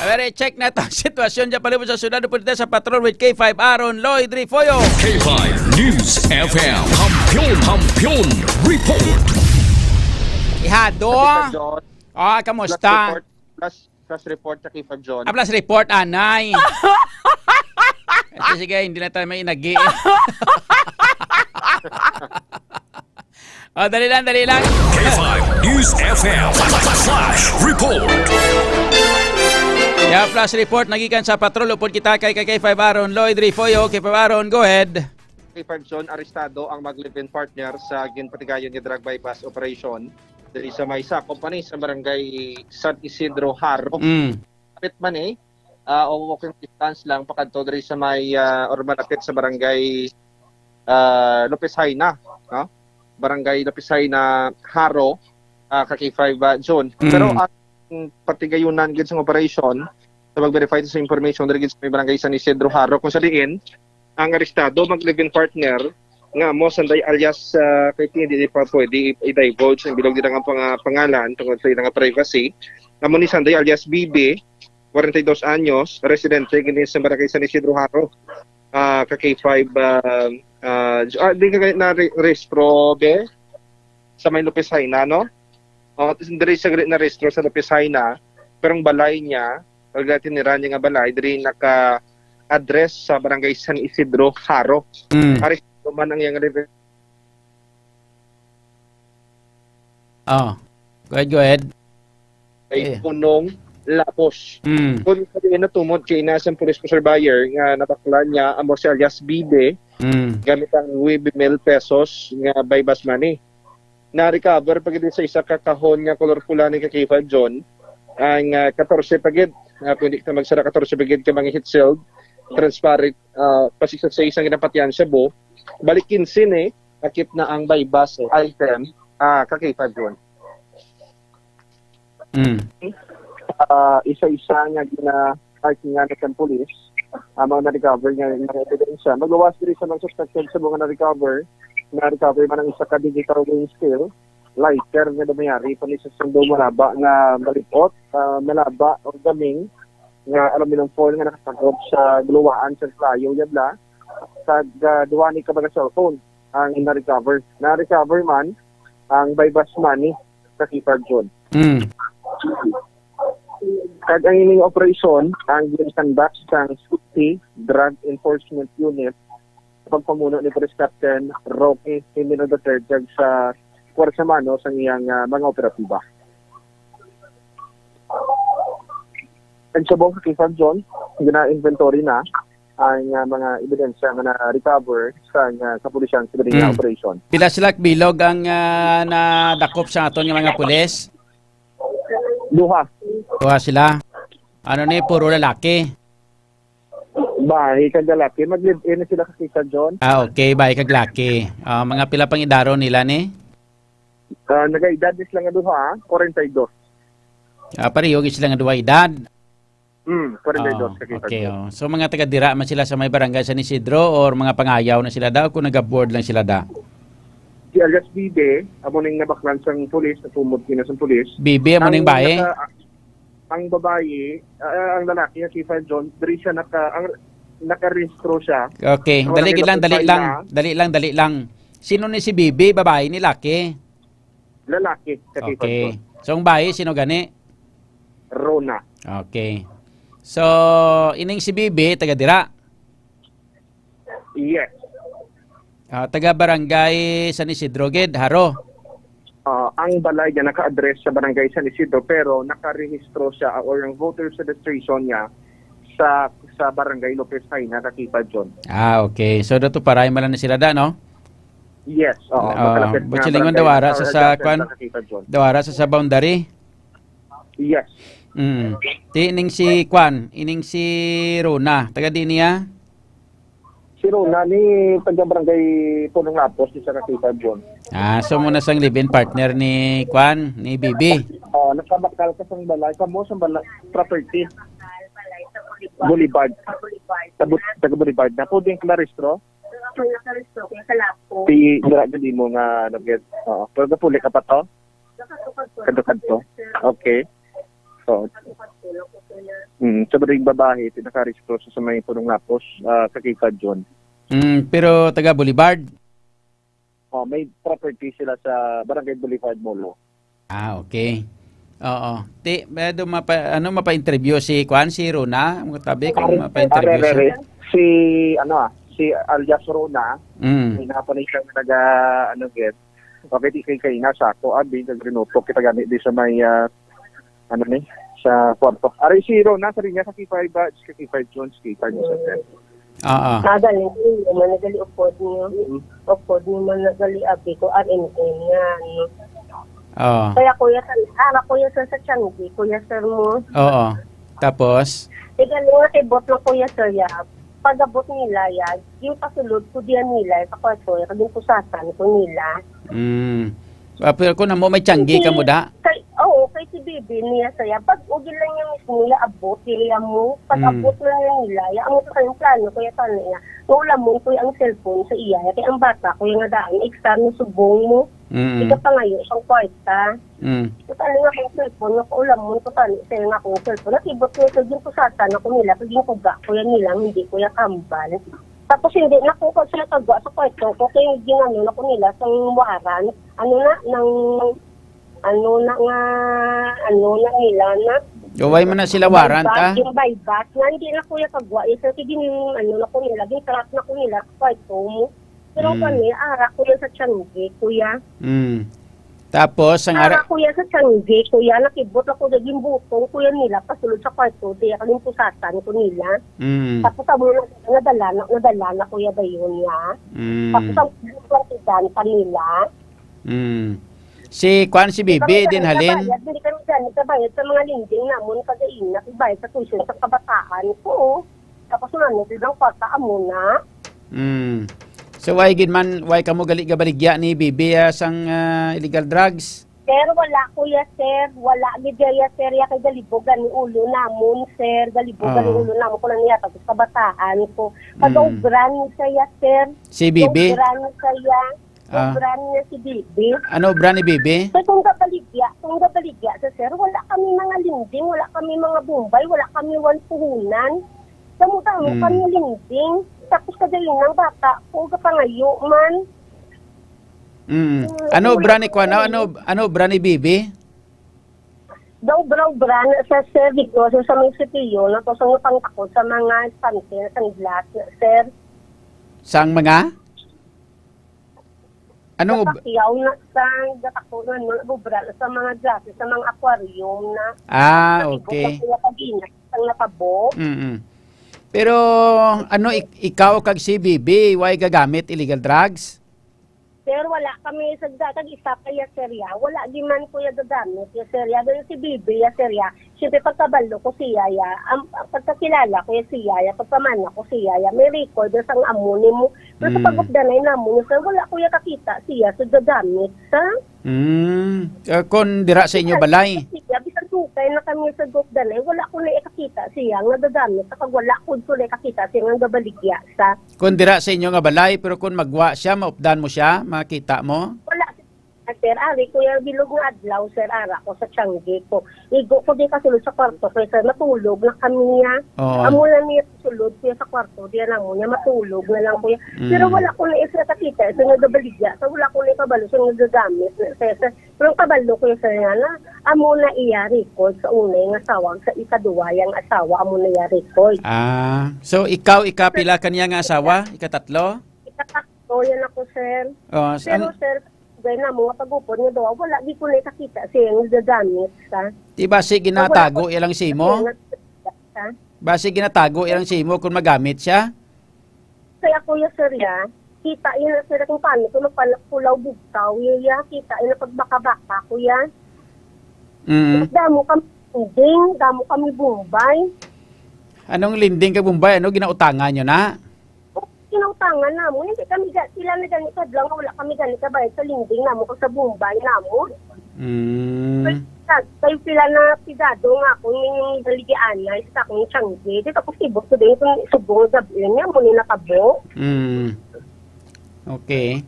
Pero i-check nato ang sitwasyon dyan palibot sa siyudad. Upod kita sa Patrol with K five Aaron Lloyd Refollo. K five News F M. Kampiyon, Kampiyon Report. Ihado. Sir John. Ah, kamusta? Plus report, plus, plus report sa K five John. Ah, plus report, anay. Sige, sige, hindi na tayo mainagi. Oh, dali lang, dali lang. K five News F M Flash Report. Ya, flash report nagikan sa patrol. Upod kita kay, kay K five Aaron Lloyd Refollo. K five Aaron, go ahead. K five John, arestado ang mag-live-in partner sa ginpatigayon nga drug buy-bust operation. diri sa may sakop pa ni sa barangay San Isidro Jaro. Mm. Kapit man eh, ah, o walking distance lang pakadto diri sa may, ah, or malapit sa barangay, ah, Lopez Jaena, no? Barangay Lopez Jaena, Jaro, ah, ka K five, ah, June. Mm. Pero ang patigayunan gid sang operasyon sa pag-verify sa information diri gid sa may barangay San Isidro Jaro, kung sa diin ang arestado mag-live-in partner nga amo sanday alias, ah, kay hindi pa pwede i-, i-divulge ang bilog nila nga panga-, pangalan tungod sa ilang privacy. Amo ni sanday alias Bibi, forty-two anyos, residente gid sa barangay San Isidro Jaro, ah, ka K five, ah, ah, j-, ah, di ka na re-, rehistro, be? Sa may Lopez Jaena, no? Oh, diri siya gali na rehistro sa Lopez Jaena, pero ang balay niya, pagdating ni niya nga balay, diri naka-address sa barangay San Isidro, Jaro. Mm. Ari man ang iyang re-, Oh. Go ahead, go ahead. Kay Eh. Punong Lapos. Mm. Kung sa diin natumod kay ina sang police surveyor nga nabaklan niya amo si alias Bibi, Mm. gamit ang nuebe mil pesos nga buy-bust money. Na-recover pa gid sa isa ka kahon nga kolor pula ni ka K five June ang, ah, katorse pa gid, ah, kung di ka magsara, katorse pa gid ka mga heat sealed, transparent, ah, plastic sa isang ginapatian shabu. Bali kinse ni, akit na ang buy-bust item, ah, ka K five June. Mm. Ah, isa-isa nga gina-, ay, nga sa police, ang mga na-recover nga mga ebidensya. Magluwas diri sa mga suspected sa mga na-recover. Na-recover man ang isa ka digital weighing scale, lighter nga damayari pa ni sa sundo malaba nga malipot, ah, malaba o gaming nga aluminum foil nga nakasakop sa guluwaan sa layo yadla. Kag, ah, duwa ni ka mga cellphone ang na-recover. Na-recover man ang buy-bust money sa K five June. Mm. Kag ang ining operasyon ang gin-conduct sang City Drug Enforcement Unit sa pagpamuno ni Police Captain Roque Jimeno the third kag sa Fuerza Mano sang iyang, ah, mga operatiba. Ang subong sa K five June, gina-inventory na ang, ah, mga ebidensya nga na-recover sa, ah, kapulisan sa ganing Mm. operation. Pila sila kabilog ang, ah, nadakop sa aton nga mga pulis? Duha. Duha sila. Ano ni, puro lalaki? Bayi kag lalaki. Mag-live-in na sila ka K five June. Ah, okay. Bayi kag laki. Ah, mga pila pang edad nila ni? Ah, nagaedad ni sila nga duha, forty-two. Ah, pareho gid sila nga duha edad. Hmm, forty-two Oh, ka K five okay, June. Oh. So, mga taga dira man sila sa may barangay San Isidro or mga pangayaw na sila daw kung nag-abroad lang sila da? Si alias Bibi, amo ning nabaklan sang pulis, natumod kina sang pulis. Bibi, amo Ang ning bae? naka-, ang babayi, ah, ang lalaki nga K five June, diri siya naka-, ang, nakarehistro siya. Okay, Ang dali barangay lang, dali Lopez lang, Jaena. dali lang, dali lang. Sino ni si Bibi, babae ni laki? Lalaki, ka K five June. Okay. So, ang bae, sino gani? Rona. Okay. So, ining si Bibi, taga dira? Yes. Ah, taga Barangay San Isidro gid, Jaro. Ah, ang balay niya naka-address sa Barangay San Isidro, pero nakarehistro siya, or ang voter's registration niya sa, sa Barangay Lopez Jaena, ka K five June. Ah, okay. So, dato paray man lang na sila da, no? Yes, oo, Ah, makalapit nga Butchilingon, barangay, dawara sa, or sa adjacent kwan? sa K five June. Dawara sa, sa boundary? Yes. Mm. Ti, ining si kwan, ining si Rona, taga di niya? Si Rona ni taga Barangay Punong Lapos, isa ka K five June. Ah, so muna sang live-in partner ni kwan, ni Bibi? Oh, nakabakal ka sang balay, kamo sang balay, property. Boulevard. Sa Bu-, taga Boulevard na. Pwede yung klaristro? Si, dira, dili mo nga, ano, get. Oo. Pero gapuli ka pa to? Kadto-kadto. Okay. So, mm, so, diri babae, pinaka-responsible sa may Punong Lapos, ah, sa K five June. Mm, pero taga Boulevard? Oh, may property sila sa Barangay Boulevard, Molo. Ah, okay. Oo. Ti, medo mapa-, ano, mapa-interview si, kwan, si Rona? Ang tabi kung Are, mapa-interview are, siya. are. Si, ano, ah, si alias Rona, Mm. may nakapanay siyang naga, ano, get. Okay, di kay, kay nga sa ako, abi, nagrinutok kita gani di sa may, ah, ano ni, sa kwarto. Are, si Rona, sa linya sa K five, ah, sa K five Jones, K five Jones, sir. Oo. Ah, galing, yun naman, nagali upod niyo. Mm. Upod niyo man, nagali abi ko, R M M nga, ano. Oo. Kaya, kuya, sa, ara, kuya, sir, sa tiangge, kuya, sir, mo. Oo. Tapos? Ikaw nga, kibot lang, kuya, sir, ya. Pag-abot nila, ya, yung pasulod ko diyan nila, sa kwarto, ya, kag yung pusasan ko nila. Mm. Ah, pero kung amo, may tiangge ka mo, da? Kay, oo, kay si Bibi niya, sir, ya. Pag ugil lang yung mismo, ya, abot, ya, mo. Pag Mm. abot na niya nila, ya, amo sa kayong plano, kuya, tani, ya. Nga ulamon ko yung cellphone sa iya, ya. Kay ang bata ko, yung nga daan, exam na subong mo. Mm. Ikapangayo sang kwarta. Mm. Ito, ano nga akong cellphone, nga kaulamon ko tani sa nga akong cellphone. Nakibot ko ito, ginpusasan ako nila, kag ginkuga ko yan nila, hindi ko yan kambal. Tapos hindi na ko kasi nakagwa sa kwarto ko, kay ginano na ko nila sang warrant. Ano na, nang, ano na nga, ano na nila na. Gaway man na sila warrant, Buyback, ah? Yung buyback, nga hindi na ko yan kagwa. Isa, sige, ano na ko nila, gin-trap na ko nila sa kwarto mo. Pero Mm. kami, ara, kuya, sa tiangge, kuya. Mm. Tapos, ang Ara, ara- kuya, sa tiangge, kuya, nakibot ako sa gimbutong, kuya, nila, pasulod sa kwarto, di ako yung pusasan ko nila. Mm. Tapos, amo na, nadala na, nadala na, kuya, dayon niya. Mm. Tapos, ang buwan, si Dan pa nila. Mm. Si, kwan, si Bibi, Kami din gani halin? kabayad, hindi kami gani kabayad sa mga lending namon, kagaina, bayad sa tuition sa kabataan ko. Tapos, nga, no, di lang kwarta, amo na. Mm. So, why gid man, why kamo gali gabaligya ni Bibi, ah, sang, ah, illegal drugs? Sir, wala, kuya, sir. Wala gid ya, sir, ya kay galibogan ni ulo namon, sir. Galibogan ni Oo. ulo namon ko lang niya, tapos kabataan ko. Mm. Pag-obra ni siya, sir. Si Bibi? Obra ni siya. Ah. Obra niya si Bibi. Ano obra ni Bibi? So, kung gabaligya, kung gabaligya sa sir, wala kami mga lending, wala kami mga bumbay, wala kami one puhunan. Damo-damo Mm. kami lending. Tapos kagalinang bata ko, gapangayo man. Mm. Mm, Ano wala obra ni kami Kwan? Ano, lending. Ano obra ni Bibi? Daw obra-obra na sa sir, dito sa, sa may C P U, na to sa mga pangtakod sa mga espante, sa glass, sir. Sang mga? Anong ob- Kapakyaw na sa gatakunan mo, nabubra na sa mga glasses, sa mga aquarium na. Ah, Nabubra okay. na sila pag-inat, ang natabo. Mm-mm. Pero ano, ik- ikaw kag si Bibi, why gagamit illegal drugs? Sir, wala kami sa da-, kag isa pa ya, sir, ya. Wala di man ko ya gagamit ya, sir, ya. Pero si Bibi ya, sir, ya. Siyempre, pagkabalo ko siya, ya, ang, ang pagkakilala ko ya siya, ya, pagkamana ko siya, ya, may record na sang amo nimo. Pero sa Mm. pag-updanay namon, sir, wala ko ya kakita siya sa gagamit, sir. Mm. Ah, kon dira sa inyo Bisan balay? siya, bisan dugay na kami sa gupdanay, wala ko na ikakita siya nga gagamit, sa kag wala ko, ko na ikakita siya nga gabaligya sa Kon dira sa inyo nga balay, pero kon magwa siya, maupdan mo siya, makita mo? Wala, sir. Ari, kuya, bilog nga adlaw, sir, ara ko sa tiyangge ko. Igo ko di kasulod sa kwarto ko, sir, matulog na kami niya. Oo. Amo lang niya sulod, kuya, sa kwarto, diyan amo niya, matulog na lang, kuya. Pero Mm. wala ko na isa kakita, sir, nga gabaligya. So, wala ko na ikabalo, sir, nga gagamit, sir, sir. Pero ang kabalo ko, sir, nga na, amo na iya record sa una nga asawa, sa ikaduwa yang asawa, amo na iya record. Ah, so ikaw, ikapila ka niya nga asawa? Ikatatlo? Ikatatlo yan ako, sir. Oh, s- Pero, ang sir, gay na mo nga pag-upod nga daw, wala di ko na ikakita siya nga gagamit sa Di ba si Wala ginatago ko ilang simo? Sa Basi ginatago ilang simo kung magamit siya? Kaya, kuya, sir, ya, kita yun na, sir, kung paano ko magpalakulaw bugtaw, ya, kita yun na pagbaka-baka, kuya. Mm. Damo kami ding, damo kami bumbay. Anong lending kag bumbay? Ano ginautangan nyo na? Kinautangan namon, hindi kami ga-, sila na gani kadlaw nga wala kami gani kabayad sa lending namon kag sa bumbay namon. Mm. Kay, kay sila na pigado nga ako yung naligianay sa akong tiyangge. Di tapos ibot ko din kung subong nga gabi niya, mo ni nakabo. Mm. Okay.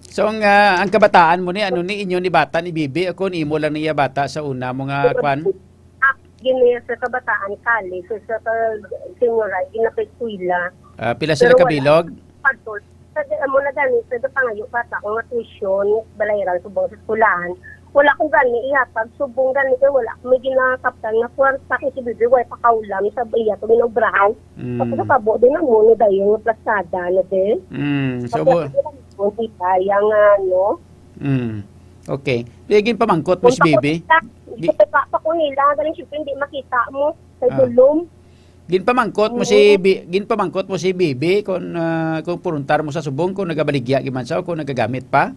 So, ang, ah, ang kabataan mo ni, ano ni, inyo ni bata ni Bibi, o kung imo lang niya bata sa una mo nga, kwan? Ah, gini sa kabataan, college, sa, sa senior high, ginapag-eskwela. Ah, pila sila Pero wala. kabilog? Pagtol. Sa di, amo na gani, sa di pangayo pa sa akong tuition, balayran subong sa eskwelahan. Wala ko gani ihatag, subong gani kay wala ko may ginakaptan nga kwarta kay si Bibi, way pakaulam sa iya ko ginobrahan. Mm. Tapos nakabo din ang muno dayon nga plasada na din. Mm, so, Pati bu- ako lang, kung di kaya nga, ano. Mm. Okay. Di, ginpamangkot mo si Kung Bibi? takot ka, Gi- ito pa, pa ko nila, galing siyempre hindi makita mo, kay Ah. dulom. Ginpamangkot mo si Oo. Bi-, ginpamangkot mo si Bibi kung, ah, kung puruntar mo sa subong kung nagabaligya gid man siya o kung nagagamit pa?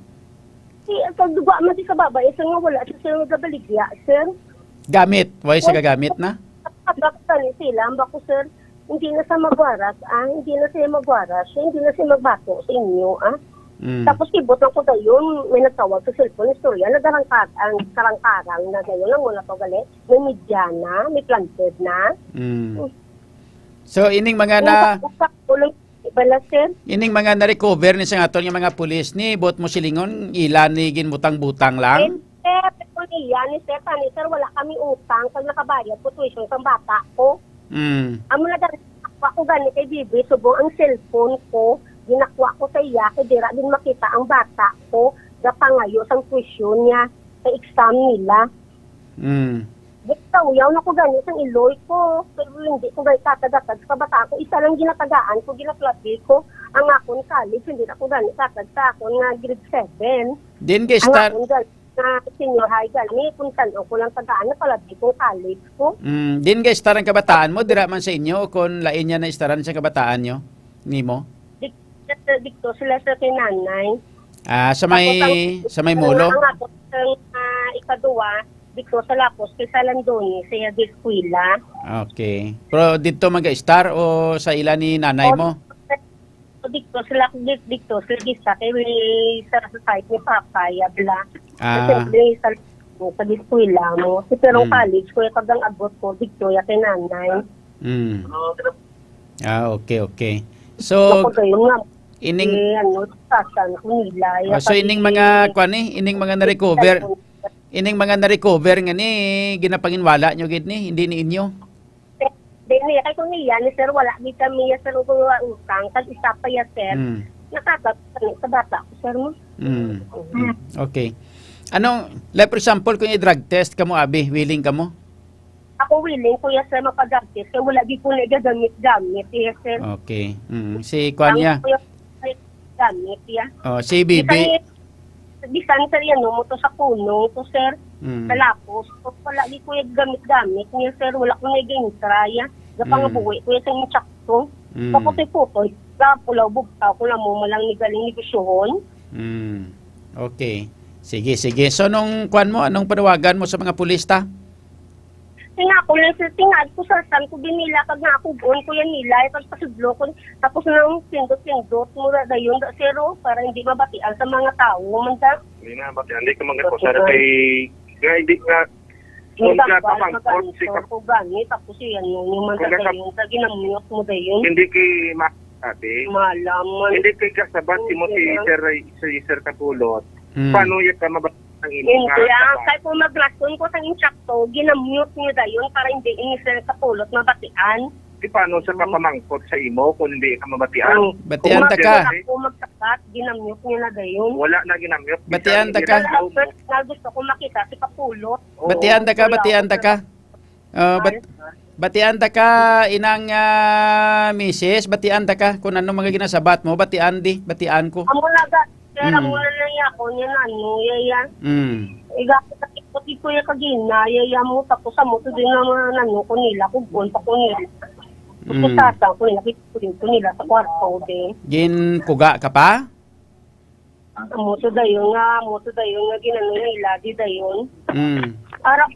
Kagduga man di sa babae, sir, nga wala siya, sir, nagabaligya, sir. Gamit? Why siya gagamit na? Tabak sa ni sila, ang bako, sir. Hindi na sa magwaras, ah. Hindi na siya magwaras. Hindi na siya magbato sa inyo, ah. Mm. Tapos kibot lang ko dayon, may nagtawag sa cellphone, istorya, nagarangkad, ang karangkarang na dayon, ang wala pa gali, may media na, may planted na. Mm. So, ining mga na Yung sa, sa, Bala, sir. Ining mga na-recover ni sa aton nga mga pulis ni, buot mo silingon, ila ni ginbutang-butang lang? Eh, sir, pero niya ni sir, tani, sir, wala kami utang kag nakabayad ko tuition sang bata ko. Mm. Amo na gani, ako gani kay Bibi, subong ang cellphone ko, ginakuha ko sa iya, kay dira din makita ang bata ko, gapangayo sang tuition niya, sa exam nila. Mm. Gitaw-yaw na ko gani sang iloy ko, pero hindi ko gani tatagakag sa kabataan ko. Isa lang ginatagaan ko, ginaplabi ko ang akon college, hindi na ko gani tatag sa akon nga grade seven. Din kay Ang star- akon gani nga senior high gani, kung tan-aw ko lang tagaan, napalabi ko college ko. Mm, din kay star ang kabataan mo, dira man sa inyo, o kung lain niya na istaran sa kabataan nyo, nimo? Dik-, dikto sila sa kay nanay. Ah, sa may, Tapos ang, sa may ang, mulo? Ang ako, ang, ah, ikaduha, dito sa Lapos, kay sa Landoni, sa iya eskwela. Okay. Pero dito mag-star o sa ila ni nanay O, mo? Dito sila, di-, dito sila, dito kay sa, sa side ni Papa, ya bla. Ah. Kasi siyempre, sa, sa eskwela mo. Si pero Mm. college ko, yung kagang abot ko, dito ya kay nanay. Mm. Ah, okay, okay. So, Ako gayon nga. ining Eh, ano, sasan ko nila, ya Oh, so, pag- ining mga, kwan, eh, ining mga na-recover, ining mga na-recover nga ni, ginapanginwala nyo gid ni, hindi ni inyo? Di niya, kay kung niya, ni sir, wala ni kami, ya, sir, kung wala utang, kag isa pa, ya, sir. Hmm. Nakakapagpano sa bata ko, sir, mo. Hmm. Hmm. Okay. Anong, like, for example, kung i-drug test ka mo, abi, willing ka mo? Ako willing, kuya, sir, mapag-drug test, kay wala di ko na gagamit-gamit, ya, sir. Okay. Mm. Si kwan Ang niya? kuya, gamit, ya. Oh, si Bibi. Bisan, bisan, sir, yan, no, mo to sa punong to, sir. Mm. Sa lapos. So, wala di ko yung gamit-gamit niya, sir. Wala ko na yung try, ya. Napangabuhi Mm. ko yung sa inchak to. Mm. Tapos yung puto, sa pulaw bugtaw ko lang mo malang ni galing negosyohon. Mm. Okay. Sige, sige. So, nung kwan mo, anong panawagan mo sa mga pulis, ta? Tingako lang, sir, tingad ko sa san ko binila, kag nga ako, buon ko yan nila, eh, kag pasudlo ko, tapos na yung pindot-pindot mo na dayon, da, sir, oh, para hindi mabatian sa mga tao, man, da. Hindi na, bati, hindi ka mag-reposar kay, nga, hindi nga, kung Hindi ka ka pamangkot, mag-answer si ka ko gani, tapos yan, yung, yung man, Kung da, nasa- dayon, sa ginamuyot mo dayon. Hindi kay ma-, ate. Malam, man. Hindi kay kasabat, si mo, si Hindi, Sir, si Sir Kapulot. Hmm. Paano yung ka mabatian? Ang imo Hindi, nga ah, kay kung magrason ko sa insakto, ginamute niyo dayon para hindi ini sila sa pulot mabatian. Di paano sa Mm. kapamangkot sa imo kung hindi ka mabatian? Ang Batian ta ka. Kung ako magsakat, ginamute niyo na dayon. Wala na ginamute. Batian ta ka. Bisan Kaya ang personal gusto ko makita si Kapulot. Oo. Batian ta ka, Wala batian ako ta ka. Oh, bat-, batian ta ka, inang, ah, misis, batian ta ka kung ano mga ginasabat mo, batian di, batian ko. Amo na ga, sir, Mm. amo na lang ako niya nano, yaya. Mm. Iga, ko kuya kagina, yaya mo, tapos amo to din ang mga nano ko nila, kugon pa ko nila. Tapos Mm. sasa ko nila, kikurin ko nila sa kwarto din. Ginkuga ka pa? Amo to dayon nga, amo to dayon nga ginano nila, di dayon. Mm. Arap,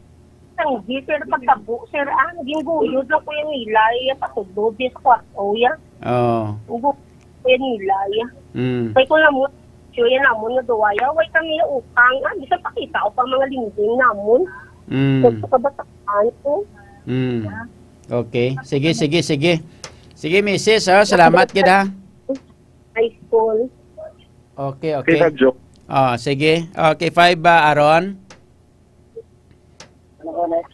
tanggi, sir, pagtabo, sir, ah, gingguyod lang ko yung nila, iya patudlo, di sa kwarto, ya. Oh. Gingguyod ko yung nila, ya. Mm. Kay ko lang mo, siya yan namon nga duwa, ya, way kami ya utang, ah, bisan pakita ko pa mga lingding namon. Mm. Sa kabataan ko. Mm. Okay. Sige, sige, sige. Sige, misis, ha? Salamat gid, ha? High school. Okay, okay. K five, Joke. Oh, sige. Okay, five, ah, Aaron?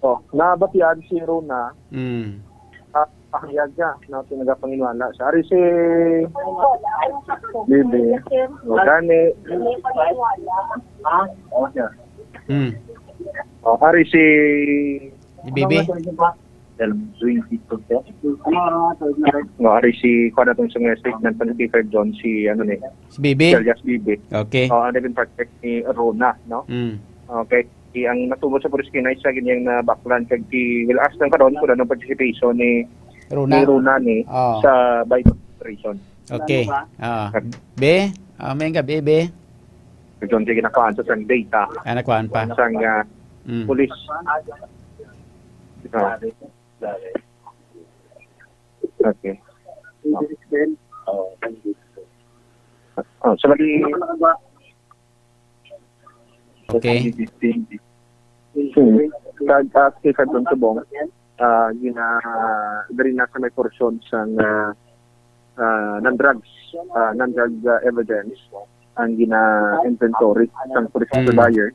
Oh, nabatian si Rona. Mm. Ah, pahayag siya na pinagapanginwala siya. Ari si Bibi. O, gani. Ha? O, siya. Mm. O, ari si Si Bibi? Del Zuy Tito, sir. No, ari si, kuwan natin sa mga statement pa ni Speaker John, si, ano ni, Si Bibi? si alias Bibi. Okay. Oh, ano din project ni Rona, no? Mm. Okay. Si, ang natubo sa pulis kinay sa ganyang na baklan kag si Will Ask ng karon kung anong participation ni, Rona? ni Rona ni Oh. sa bike operation. Okay. Ano ba? Ah. Be? Ah, may gabi, be? Medyo hindi ginakuhaan sa sang data Ah, nakuhaan pa. sang, ah, Mm. police. Ah. Okay. Oh, so, bali, Okay. Hmm. Kag, ah, kay Ferdinand Subong, ah, gina-, diri na sa may porsyon sang, ah, ah, non-drugs, ah, non-drug, ah, evidence ang gina-inventory sang police Mm. surveyor.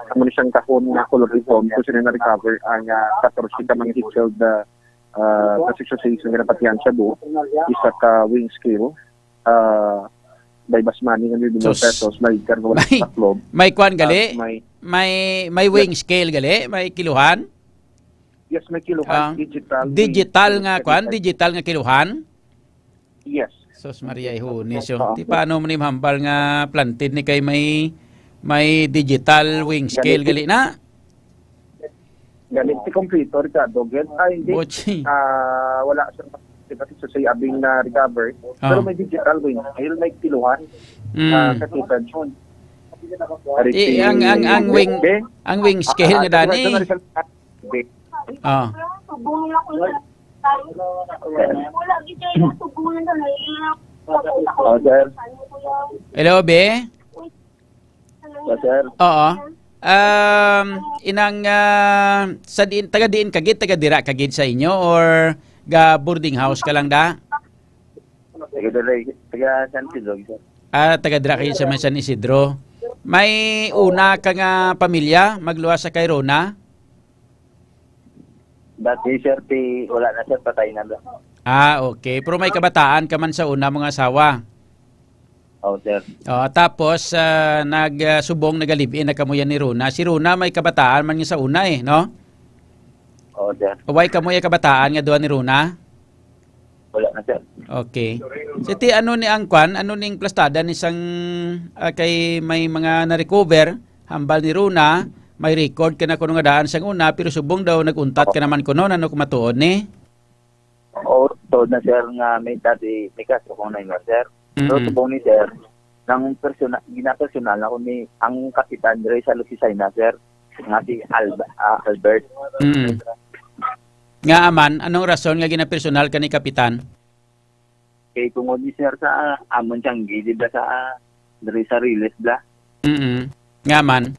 Amo ni siyang kahon nga color ribbon kung sino na-recover ang, ah, katorse ka mga heat-filled, ah, ah, ka six oh six nga ginapatihan shabu, isa ka weighing scale, ah, may basmani nga nine million Sus. pesos, may karga wala May, sa club. may kwan gali? At may May, may weighing scale gali? May kiluhan? Yes, may kiluhan, Ah, digital, digital nga, kwan, digital nga kiluhan? Yes. Sus, Maria, ihuni siya. Oo. Ti paano mo ni mahambal nga planted ni kay may, may digital weighing scale gali na? Galit si kompleto, Ricardo. Get, ay, hindi. Bochi. Ah, wala sa, di ba, sa say abing na recover. Ah. Pero may digital weighing scale, may kiluhan. Mm. Ah, katukan yun. Eh, ang, ang, ang weighing, ang weighing scale nga dani. Ah. Oh, sir. Hello, be. Yes, sir. Oo. Um, inang, ah, sa diin, taga diin ka gid, taga dira ka gid sa inyo, or ga boarding house ka lang da? Taga dira, taga San Pedro, sir. Ah, taga dira kayo sa may San Isidro. May una ka nga pamilya, magluwas sa kay Rona? Dati, sir, ti, wala na, sir, patay na, sir. Ah, okay. Pero may kabataan ka man sa una, mga asawa? Oo, sir. Oh, tapos, ah, nag, ah, subong, naga-live-in na kamo yan ni Rona. Si Rona may kabataan man nga sa una eh, no? Oo, sir. Why kamo yung kabataan nga duha ni Rona? Wala na, sir. Okay. Si ti ano ni ang kwan? Ano ning plastada ni sang, ah, kay may mga na-recover? Hambal ni Rona, may record ka na kuno nga daan sang una, pero subong daw nag-untat ka naman kuno, ano kung matuod ni? Oo, tuod na, sir, nga may dati, may kaso ko na yun, sir. Pero Mm-mm. subong ni, sir, nang persona-, ginapersonal ako ni ang kapitan diri sa Lucisay na, sir, nga si Alba-, ah, Albert. Mm. Nga aman, anong rason nga ginapersonal ka ni kapitan? Kay tungod ni, sir, sa amon siyang gilid sa, diri sa Riles, bla. Mm-mm. Nga man?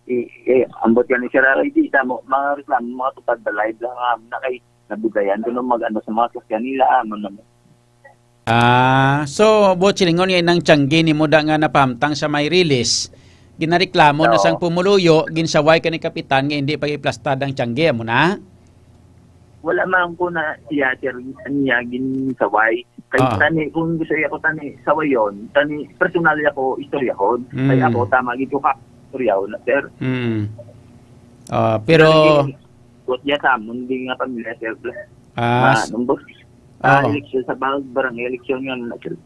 Eh, eh, ambot ka ni, sir, ay, di, damo, mga reklamo, mga tupad balay, bla, nga, na kay nabugayan, kuno mag-ano sa mga sakyan nila, amo naman. Ah, so, buot silingon nga inang tiyanggi nimo da nga napahamtang sa may Riles, ginareklamo na Oo. sang pumuluyo, ginsaway ka ni kapitan nga hindi pag-iplastad ang tiyanggi, amo na? Wala man ko na siya, sir, niya ginsaway. Kay Ah. tani, kung gusto niya ko tani sawayon, tani personal niya ko istoryahon. Kay Mm. ako, tama gid ko ka istoryahon na, sir. Mm. Ah, pero Tani, buot niya sa amon, di nga pamilya, sir. Ah, Ah, s-, numbos. Ah, Oo. eleksyon sa bar-, barangay eleksyon nga na, sir.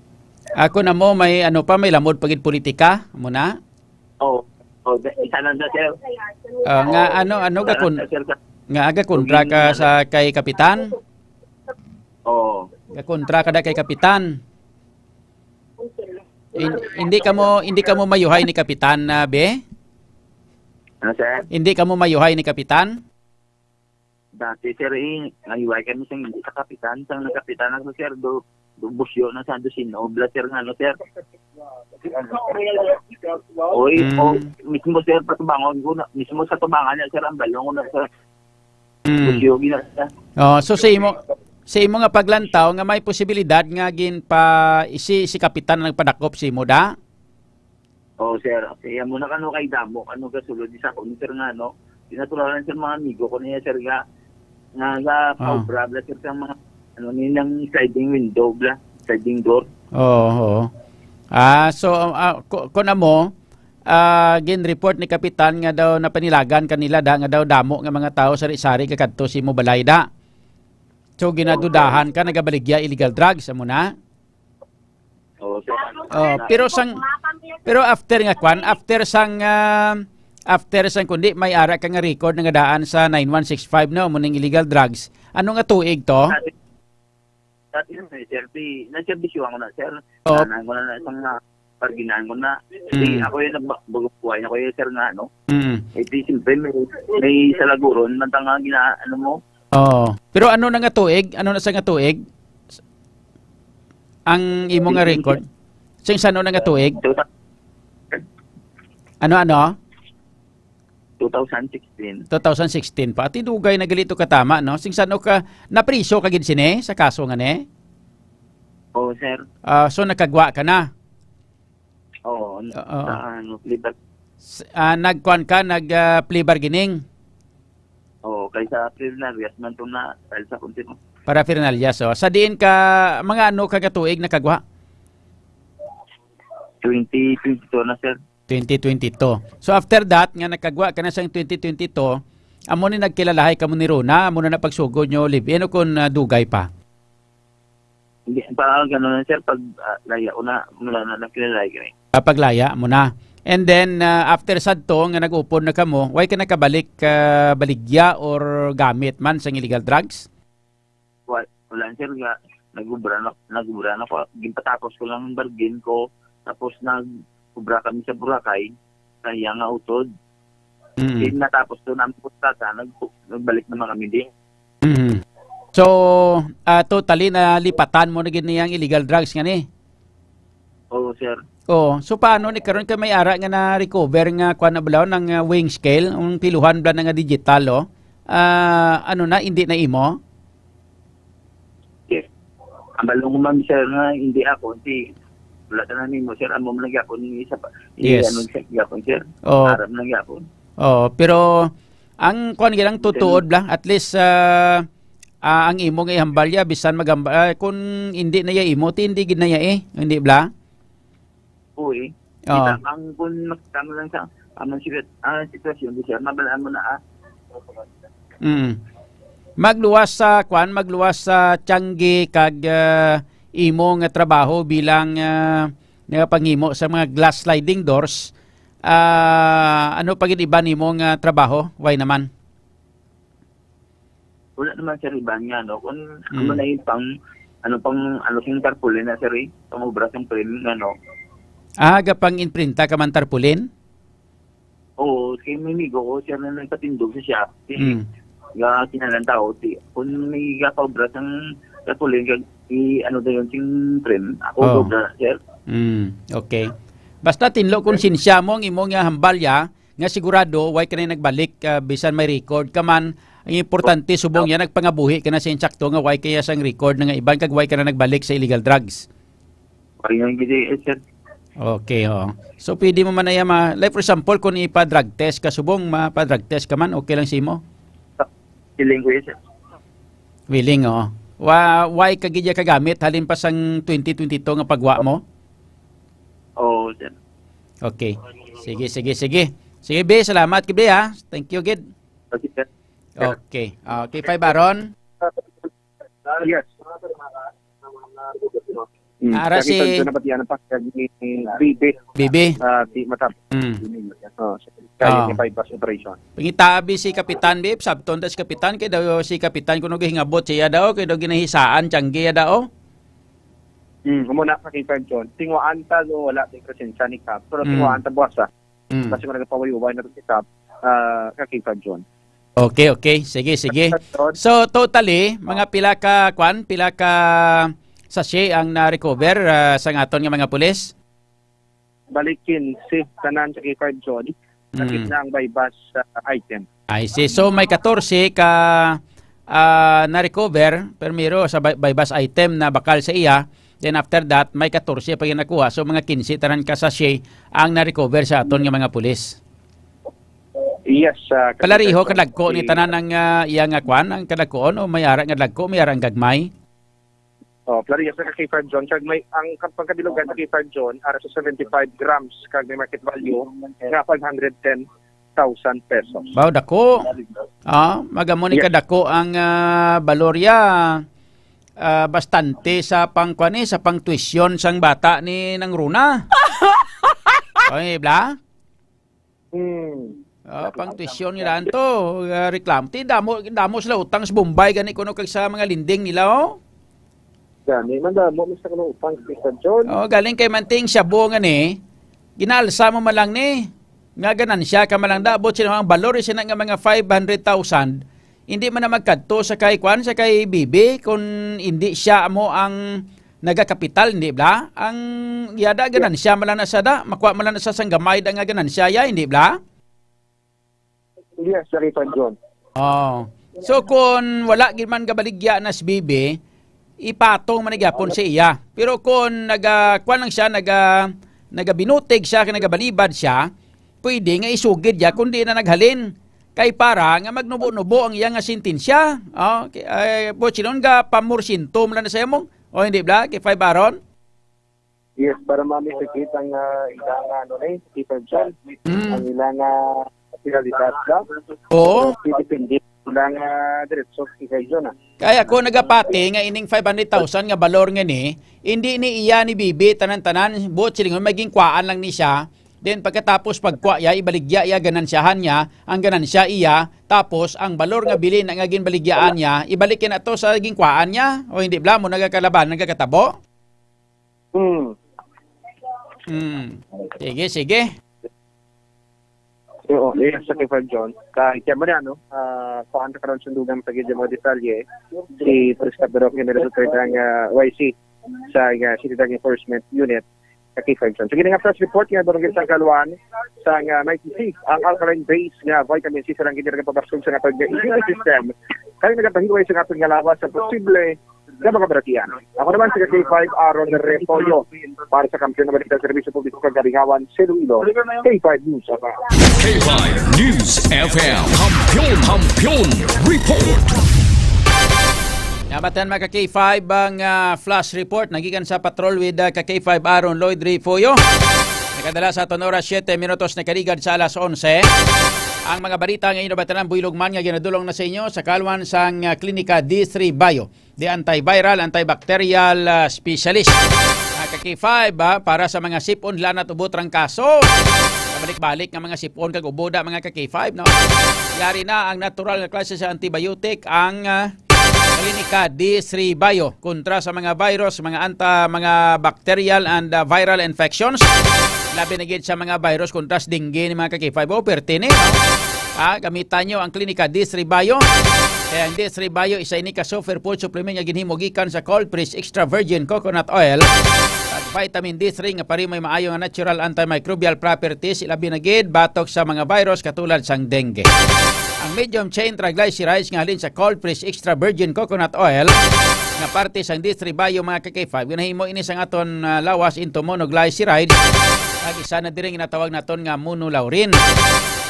Ako na mo, may ano pa, may lamod pa gid politika, amo na? Oo. Oh, da-, isa lang na, sir. Ah, nga ano, ano Isa lang gakon-, na, sir, sa nga aga kontra ka sa kay kapitan? Oo. Gakontra ka da kay kapitan? In-, hindi ka mo, hindi ka mo mayuhay ni kapitan na, be? Ano, sir? Hindi ka mo mayuhay ni kapitan? Dati, sir, eh, nayuhay kami sa hindi sa kapitan. Sa nagkapitan ako, sir, do, do busyo na sa Dusino, bla, sir, nga, no, sir? Oy, Mm. oh, mismo, sir, patubangon ko na, mismo sa tubangan niya, sir, ang balong ko na, sir. Mm. Busyo, gina, sir. Oh, so sa imo, sa imo nga paglantaw nga may posibilidad nga gin pa, si, si kapitan ang nagpadakop sa imo, da? Oo, sir. Kaya mo na kano kay damo, ano, gasulod sa akon, sir, nga, no? Pinatularan sa mga amigo ko niya, sir, nga, nga sa Ah. Paubra, bla, sir, sa mga, ano, nilang sliding window, bla, sliding door. Oo, oo. Ah, so, ah, ku-, kun amo, ah, gin-report ni Kapitan nga daw napanilagan kanila da, nga daw damo nga mga tawo sari-sari kakadto sa imo balay da. So, ginadudahan ka, nagabaligya illegal drugs, amo na? Oo, sir. Oh, pero sang, pero after nga kwan, after sang, ah, after sang kundi may ara ka nga record nga daan sa nine one six five, no, mo ning illegal drugs. Ano nga tuig to? Dati, dati, sir, di, nagserbisyo ako na, sir. Oh. Tanan ko na na isang, ah, Parginan ko na. Di, Mm. ako yung nagba-, bago buhay na ko yung, sir, nga, ano. Mm. Eh, di, siyempre, may, may salaguron, man tanga gina-, ano mo. Oo. Pero ano na nga tuig? Ano na sa nga tuig? Ang imo nga record? Sing sano na nga tuig? Two thou-, Ano, ano? two thousand sixteen. Two thousand sixteen pa. Ati dugay na gali to katama, no? Sing sano ka, napriso ka gid sini sa kaso nga ni? Oo, sir. Ah, so nakagwa ka na? Oo, n-, Oo. sa, ano, plea bar-, S-, ah, nagkuan ka, nag, ah, plea bargaining? Oo, kay sa Fernarias man to na, dahil sa kunti mo. Para Fernalias, oh. Sa diin ka, mga ano ka katuig nakagwa? Twenty twenty-two na, sir. Twenty twenty-two. So, after that, nga nakagwa ka na sa twenty twenty-two, amo ni nagkilalahay kamo ni Rona, amo na napagsugod nyo live-in o kung, ah, dugay pa? Hindi, pa, ganun na, sir, pag, ah, laya ko na, mula na nagkilalahay kami. Ah, paglaya mo na. And then, ah, after sadto nga nag-upod na kamo, why ka nakabalik, ah, baligya or gamit man sang illegal drugs? Wa-, wala, sir, nga, nag-ubra na, nag-ubra na ko. Ginpatapos ko lang ang bargain ko, tapos nag-ubra kami sa Boracay, sa iya nga utod. Mm. Then natapos to namin kontrata, nag-, nagbalik naman kami di. Mm. So, ah, totally nalipatan mo na gid niya ang illegal drugs nga ni? Oo, sir. Oo. So, paano ni karon kay may ara nga na-recover nga kuan na bala ng, ah, weighing scale, ang piluhan bala na nga digital, oh? Ah, ano na, hindi na imo? Yes. Ang balong man, sir, nga hindi ako, si, wala ka na nimo, sir, amo man lang gyapon, isa pa, hindi Yes. ano, sir, gyapon, sir. Oo. Aram lang gyapon. Oo, pero ang kuan gyud lang tutuod Then bla, at least, ah, ah, ang imo nga ihambal ya, bisan magamba-, ah, kung hindi na ya imo, ti hindi gid na ya eh, hindi bla? Uy, Oo. Kita, ang kun makita mo lang sa amang sigat-, ah, sitwasyon, di siya, mabalaan mo na, ah. Mm. Magluwas sa, kwan, magluwas sa tiyanggi kag, ah, imo nga trabaho bilang, ah, nagapanghimo sa mga glass sliding doors. Ah, ano pa gid iba nimo nga trabaho? Why naman? Wala naman, sir, iban nga, no? Kung Mm. ano na yung pang, ano pang, ano, sing tarpaulin na, sir, eh? Pang-obra sing frame, ano? Ah, gapang-imprinta ka man tarpaulin? Oo, kay may migo ko, sir, na nagpatindog sa shop. Di, Mm. nga kinalang tao, di, kung may gapaobra sang tarpaulin, kag i-, ano na yun, sing frame, ako Oh. obra, sir. Mm, okay. Basta tinlo Sir? konsensya mo ang imo nga hambal, ya, nga sigurado, way ka na nagbalik, ah, bisan may record ka man. Ang importante, subong Oh. yan, nagpangabuhi ka na sa insakto nga way kaya sang record na nga iban kag way ka na nagbalik sa illegal drugs. Way nga gid, eh, sir. Okay, oo. So, pwede mo man na yan ma-, like, for example, kung ipa-drug test ka, subong, mapa-drug test ka man, okay lang sa imo? Feeling ko, yes, sir. Willing, oo. Wa-, way ka gid ya kagamit, halin pa sang twenty twenty-two nga pagwa mo? Oo, sir. Okay. Sige, sige, sige. Sige, be, salamat gid, be, ha? Thank you gid. Okay, sir. Okay. Ah, K five Baron? Yes. Mm. Ara Sa si kita, ito, napatian ang pakayag ni Bibi. Bibi. Ah, di matap-, Mm. Oh, sa kaya Ah. ni bypass operation. Pangitabi si Kapitan, be, sabton ta si Kapitan, kay daw si Kapitan kuno gihingabot siya daw, kay daw ginahisaan, tiyanggi ya daw. Mm, amo na, K five John. Tinguhaan ta, no, wala din presensya ni Kap. Pero Mm. tinguhaan ta buwasa. Mm. Kasi kung nagapawayuway na to si Kap, ah, K five John. Okay, okay. Sige, sige. John. So, totally, mga pila ka, kwan, pila ka sachet ang na-recover, ah, sa ngaton nga mga pulis? Balik quince, tanan sa K five John. Sakit Mm. na ang buy-bust, ah, item. I see. So, may katorse ka, ah, na-recover, primero sa buy-, buy-bust item na bakal sa iya. Then, after that, may katorse pa yung nakuha. So, mga quince tanan ka sachet ang na-recover sa aton nga mga pulis. Yes, ah, Palariho, Kapitan. kadagko ni Si tanan ang, ah, iya nga kwan, ang kadagkoon, o may ara nga dagko, may ara nga gagmay? Oh, Clarias sa K five John. Kag may, ang kap-, pagkabilugan sa K five John, ara sa seventy-five grams, kag may market value nga five hundred ten thousand pesos. Wow, dako. Ah, magamo ni Yes. kadako ang, ah, balorya. Ah, bastante sa pang, kwan, eh, sa pang tuition sang bata ni Nang Runa. Oy, bla? Hmm. Ah, pang tuition nila to, ah, reklamo. Ti, damo, damo sila utang sa Bombay, gani kuno kag sa mga lending nila, oh. Gani, madamo man sa kuno upang, Sir John. Oh, galing kay Manting Shabu nga ni, ginaalsa mo man lang ni, nga ganansya ka man lang da, buot silingon ang balor sina nga mga five hundred thousand, hindi man na magkadto sa kay, kwan, sa kay Bibi, kung hindi siya amo ang nagakapital, hindi bla? Ang yada, yeah, ganansya man lang na sa da, makuha man lang na sa sanggamay da nga ganansya, ya, hindi bla? Yes, Sir Ivan John. Oh. So, kung wala gid man gabaligya na si Bibi, ipatong man gyapon sa iya. Pero kung naga, kuwan lang siya, naga, nagabinutig siya, kay nagabalibad siya, pwede nga isugid niya kung di na naghalin. Kay para nga magnubo-nubo ang iya nga sentensya. Oh, okay. Ay, buot silingon, ga pamorsyento man lang na sa imo. O, hindi bla? Kay five Aaron? Yes, para mamisakit ang, ah, ilang, ano, eh, Stephen John. Mm. Ang ilang, ah, penalidad ba? Oo. Pero depende ilang, ah, diretso kay John, ah. Kaya ako nagapati nga ining five hundred thousand nga balor nga ni, hindi ni iya ni Bibi tanan-tanan, buot silingon, may ginkwaan lang ni siya. Then pagkatapos pagkwa iya, ibaligya iya ganansyahan niya, ang ganansya iya, tapos ang balor nga bili na nga ginbaligyaan niya, ibalik niya na to sa ginkwaan niya. O hindi bla, mo nagakalaban, nagakatabo? Hmm. Hmm. Sige, sige. Oo, yes, sa kay Fred John. Kay, kaya mo na, no? Ah, kuhaan ka karon sundugan sa gid yung mga detalye. Si Police Captain Roque Jimenez, third ang, ah, Y C sa, ah, City Drug Enforcement Unit sa K five John. Sige na nga, flash report nga, barangay sa Kalwan, sa, ah, ninety-six, ang alkaline base nga vitamin C sa lang gid nga pabasog sa nga pag-immune system. Kaya nagapahilway sa nga aton nga lawas sa posible nga mga baratian. Ako naman si K five Aaron Repollo para sa Kampiyon nga Balita, Serbisyo Publiko kag Kalingawan sa Iloilo, K five News F M. K five News F M. Kampiyon, Kampiyon Report. Nabatan mga ka K five ang, ah, flash report nagikan sa Patrol with, ah, ka K five Aaron Lloyd Refollo. Nakadala sa aton oras, siyete minutos na kaligad sa alas onse. Ang mga balita nga inyo nabatian, buylog man nga ginadulong na sa inyo sa kalwan sang, ah, Klinika D three Bio, the antiviral, antibacterial, ah, specialist. Mga ka K five, ah, para sa mga sipon, lanat, ubo, trangkaso. Balik-balik nga mga sipon kag ubo da, mga ka K five, no? Yari na ang natural nga klase sa antibiotic, ang, ah, Klinika D three Bio kontra sa mga virus, mga anta-, mga bacterial and, ah, viral infections. Labi na gid sa mga virus kontra sa dengue ni mga ka K five. O, perti ni, no? Ah, gamitan nyo ang Klinika D three Bio. Kaya ang D three Bio, isa ini ka superfood supplement nga ginhimo gikan sa cold press extra virgin coconut oil. At vitamin D three nga pari may maayo nga natural antimicrobial properties, ilabi na gid batok sa mga virus katulad sang dengue. Ang medium chain triglycerides nga halin sa cold press extra virgin coconut oil nga parte sang D three Bio, mga ka K five, ginahimo ini sang aton, ah, lawas into monoglycerides, kag isa na diri ginatawag naton nga monolaurin.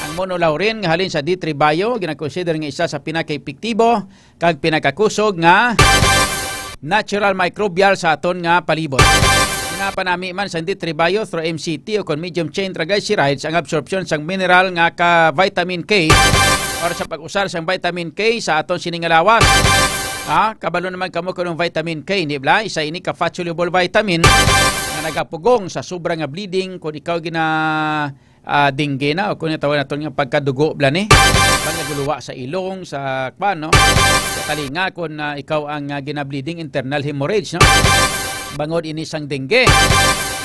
Ang monolaurin nga halin sa D three Bio ginakonsider nga isa sa pinakaepektibo kag pinakakusog nga natural microbial sa aton nga palibot. Ginapanami man sang D three Bio through M C T o kon medium chain triglycerides ang absorpsyon sang mineral nga ka vitamin K or sa pag-usar sang vitamin K sa aton sini nga lawas. Ha? Kabalo naman kamo kung anong vitamin K, di ba? Isa ini ka fat-soluble vitamin nga nagapugong sa sobra nga bleeding kung ikaw gina ah, dengue na, o kung tawag naton nga pagkadugo bala ni. Pagkaguluwa sa ilong, sa kwan, no? Sa talinga, kung, ah, ikaw ang, ah, ginableeding, internal hemorrhage, no? Bangod ini sang dengue.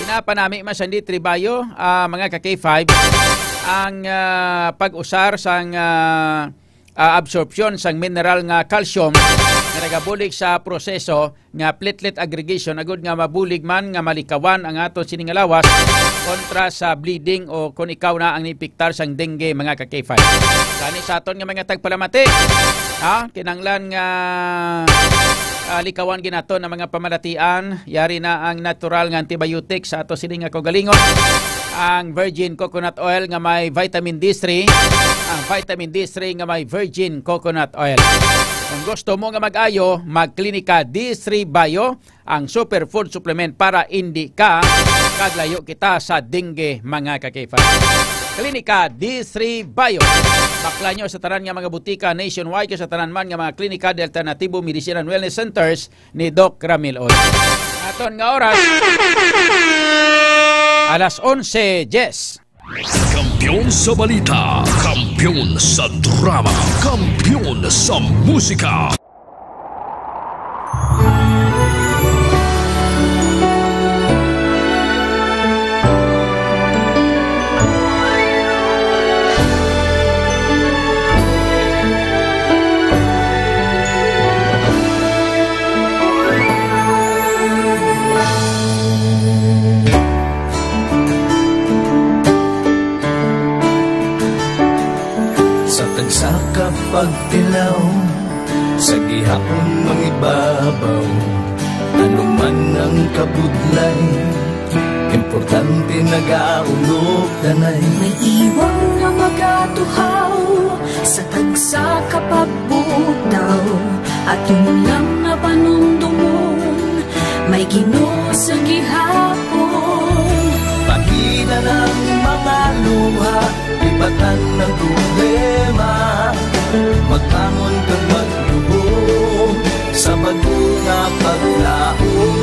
Pinapanami man sa D three Bio, ah, mga ka K five, ang, ah, pag-usar sang, ah, ah, absorpsyon sang mineral nga calcium nga nagabulig sa proseso nga platelet aggregation, agud nga mabulig man nga malikawan ang aton sini nga lawas kontra sa bleeding o kon ikaw na ang niipiktar sang dengue, mga ka K five. Gani sa aton nga mga tagpalamati, ha, kinahanglan nga, ah, likawan gid naton ang mga pamalatian. Yari na ang natural nga antibiotic sa ato sini nga kaugalingon, ang virgin coconut oil nga may vitamin D three, ang vitamin D three nga may virgin coconut oil. Kung gusto mo nga mag-ayo, magklinika D three Bio, ang superfood supplement para indi ka kag layo kita sa dengue, mga ka K five. Klinika D three Bio. Bakla nyo sa tanan nga mga butika nationwide, kag sa tanan man nga mga klinika de alternatibo, medicine and wellness centers ni Doc Ramil Oy. Aton nga oras, alas onse diyes. Kampiyon sa balita, kampiyon sa drama, kampiyon sa musika. Tagsa ka pagtilaw sa gihapon mangibabaw, ano man ang kabudlay, importante nagaulog danay. May iwang nga magatuhaw sa tagsa ka pagbutaw, aton lang nga panumdumon, may Ginoo sa gihapon. Pahina ng mga luha, lipatan ng problema, magbangon kag magluhom sa bag-o nga paglaom.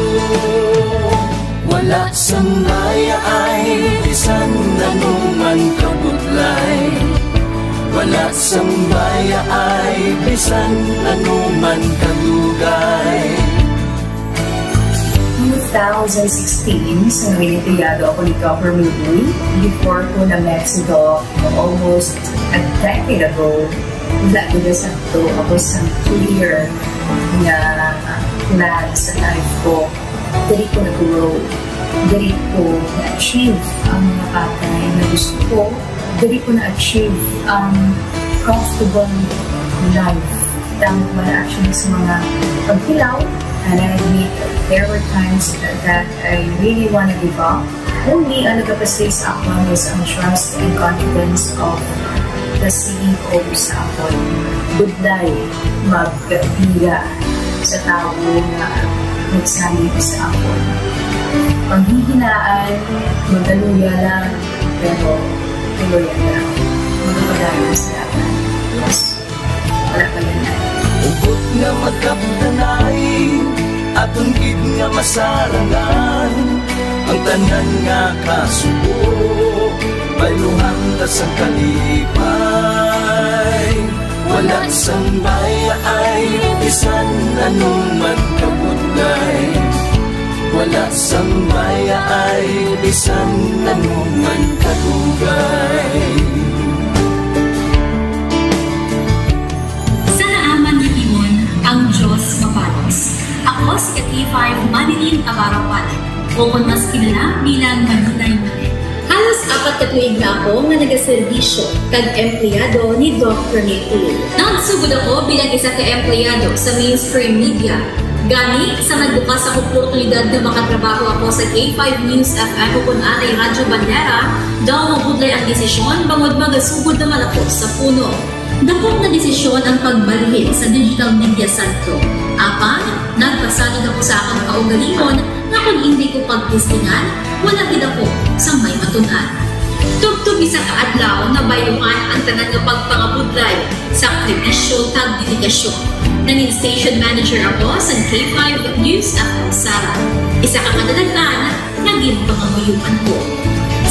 Wala sang mayaay bisan anuman kabudlay, wala sang mayaay bisan anuman kadugay. Noong two thousand sixteen, sa Noyenteyado ako ni Governor Lee, before ko na-met si Doc almost a decade ago, wala ko na sakto ako sa clear nga plan sa life ko. Diri ko nag-grow. Diri ko na-achieve ang mga bagay na gusto ko. Diri ko na-achieve ang comfortable life. Tama man actually sa mga pagkilaw. And I admit, there were times that I really wanna give up. Only ang nagapasay sa akon was ang trust and confidence of the C E O sa akon. Budlay magpila sa tawo nga nagsalig sa akon. Panghihinaan, magaluya lang, pero tuloy lang. Magpadayon sa laban. Yes. Wala pa yan. Hugot nga magkapdanay, aton gid nga masarangan ang tanan nga kasubo, bayluhan ta sang kalipay. Wala sang mayaay, bisan anuman kabudlay. Wala sang mayaay, bisan anuman kadugay. Sa naaman nga timon, ang Dios mabalos. Ako si ka K five Manilyn Abarapalan, o kon mas kilala bilang Manilay Manilyn. Halos apat ka tuig na ako nga nagaserbisyo kag empleyado ni Doc Ramil Uy. Nagsugod ako bilang isa ka empleyado sa mainstream media. Gani, sa nagbukas ang oportunidad nga makatrabaho ako sa K five News F M ukon anay Radyo Bandera, daw mabudlay ang desisyon bangod magasugod naman ako sa puno. Dako nga desisyon ang pagbalhin sa digital media sentro. Apan, nagpasalig ako sa akon kaugalingon nga kon indi ko pagtistingan, wala gid ako sang may matun-an. Tubtob isa ka adlaw, nabayluhan ang tanan nga pagpangabudlay, sakripisyo, kag dedikasyon. Nangin station manager ako sa K five News F M Sara. Isa ka kadalag-an nga ginpangamuyoan ko.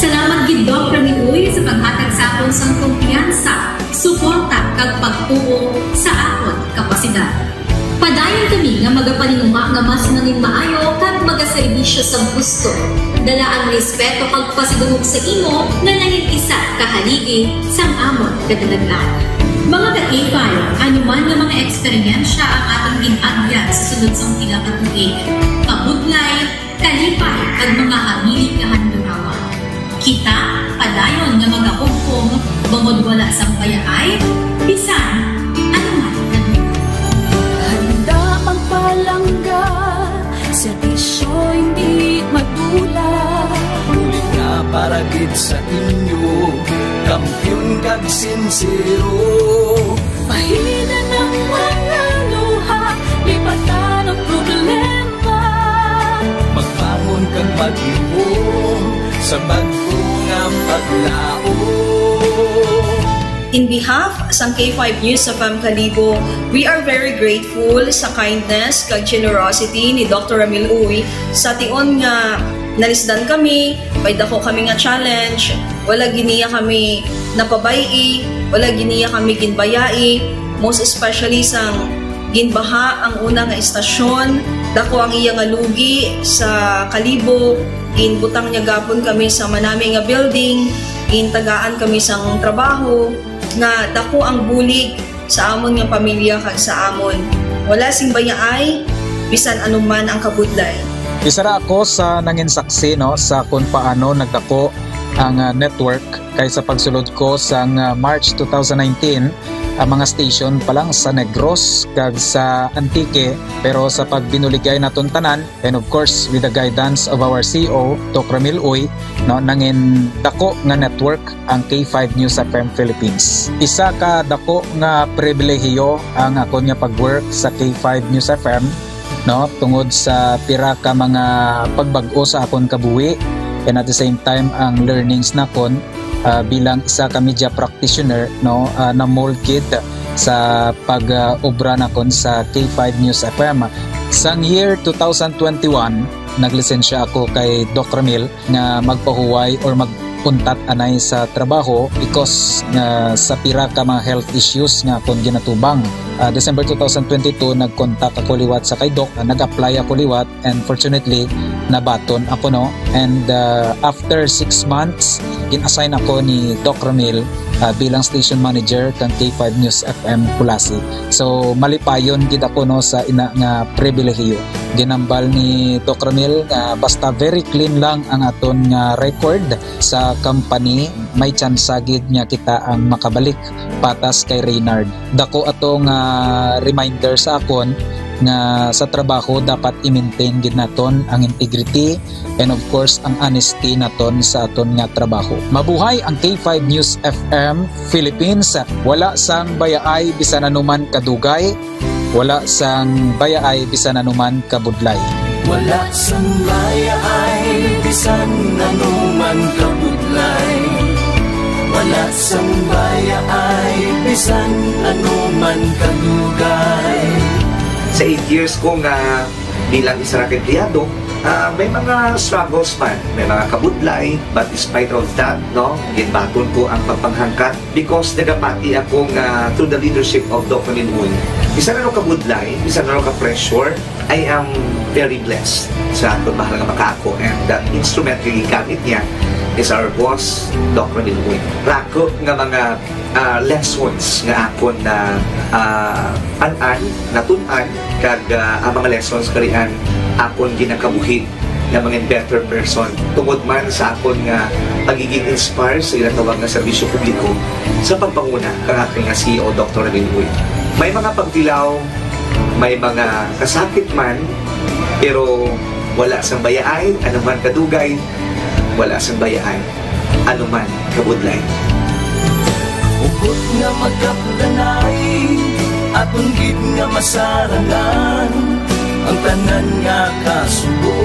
Salamat gid, Doc Ramil Uy, sa paghatag sa akon sang kumpiyansa, suporta, kag pagtuo sa akon kapasidad. Padayon kami nga magapaninguha nga mas nangin maayo kag magaserbisyo sa gusto. Dala ang respeto kag pasidungog sa imo nga nangin isa ka haligi sang amon kadalag-an. Mga ka-K five, ano man nga mga eksperyensya ang aton gin-agyan sa sulod sang pila ka tuig, kabudlay, kalipay, kag mga hamili nga handurawan. Kita padayon nga magahugpong bangod wala sang bayaay bisan ano man. Handa magpalangga, serbisyo hindi madula. Bulig nga para gid sa inyo, kampiyon kag sinsero. Pahina ng mga luha, lipatan ang problema. Magbangon kag magluhom sa bag-o nga paglaom. In behalf sang K five News F M Kalibo, we are very grateful sa kindness kag generosity ni Doctor Ramil Uy. Sa tion nga nalisdan kami, may dako kami nga challenge, wala gid niya kami napabay-i, wala gid niya kami ginbayai, most especially sang ginbaha ang una nga estasyon, dako ang iya nga lugi sa Kalibo, ginbutang niya gapon kami sa manami nga building, gintagaan kami sang trabaho, nga dako ang bulig sa amon nga pamilya kag sa amon. Wala sing bayaay, bisan ano man ang kabudlay. Isa ra ako sa nangin saksi, no, sa kung paano nagdako ang ah, network, kay sa pagsulod ko sang ah, March two thousand nineteen, ang mga station pa lang sa Negros kag sa Antique, pero sa pagbinuligay naton tanan, and of course with the guidance of our C E O, Doc Ramil Uy, no, nangin dako nga network ang K five News F M Philippines. Isa ka dako nga pribilehiyo ang akon nga pag-work sa K five News F M, no, tungod sa pira ka mga pagbag-o sa akon kabuhi, and at the same time ang learnings nakon ah, bilang isa ka media practitioner, no, ah, na-mold gid sa pag-obra nakon sa K five News F M. Sang year two thousand twenty-one, naglisensya ako kay Doc Ramil nga magpahuway or mag-untat anay sa trabaho because nga sa pira ka mga health issues nga akon ginatubang. Ah, December two thousand twenty-two, nag-contact ako liwat sa kay Doc, ah, nag-apply ako liwat, and fortunately, nabaton ako, no. And ah, after six months, gin-assign ako ni Doc Ramil ah, bilang station manager kang K five News F M Culasi. So malipayon gid ako, no, sa ina nga pribilehiyo. Ginambal ni Doc Ramil nga basta very clean lang ang aton nga record sa company, may tsansa gid nga kita ang makabalik patas kay Reynard. Dako ato nga reminder sa akon nga sa trabaho dapat i-maintain gid naton ang integrity and of course ang honesty naton sa aton nga trabaho. Mabuhay ang K five News F M Philippines. Wala sang bayaay bisan anuman kadugay, wala sang bayaay bisan anuman kabudlay. Wala sang bayaay bisan anuman kabudlay. Wala sang bayaay bisan anuman kadugay. Sa eight years ko nga bilang isa ra ka empleyado, ah, may mga struggles man, may mga kabudlay, but despite of that, no, ginbaton ko ang pagpanghangkat because nagapati ako nga through the leadership of Doc Ramil Uy, bisan ano kabudlay, bisan ano ka pressure, I am very blessed sa akon mahal nga makaako, and the instrument nga gigamit niya is our boss, Doc Ramil Uy. Rako nga mga ah, lessons nga akon na ah, an-an, natun-an, kag ah, ang mga lessons kari ang akon ginakabuhi nga mga better person tungod man sa akon nga pagiging inspire sa ginatawag nga serbisyo publiko sa pagpanguna kang akon nga C E O, Doctor Ramil Uy. May mga pagtilaw, may mga kasakit man, pero wala sang bayaay, anuman kadugay, wala sang bayaay, anuman kabudlay. Hugot nga magkapdanay, aton gid nga masarangan ang tanan nga kasubo,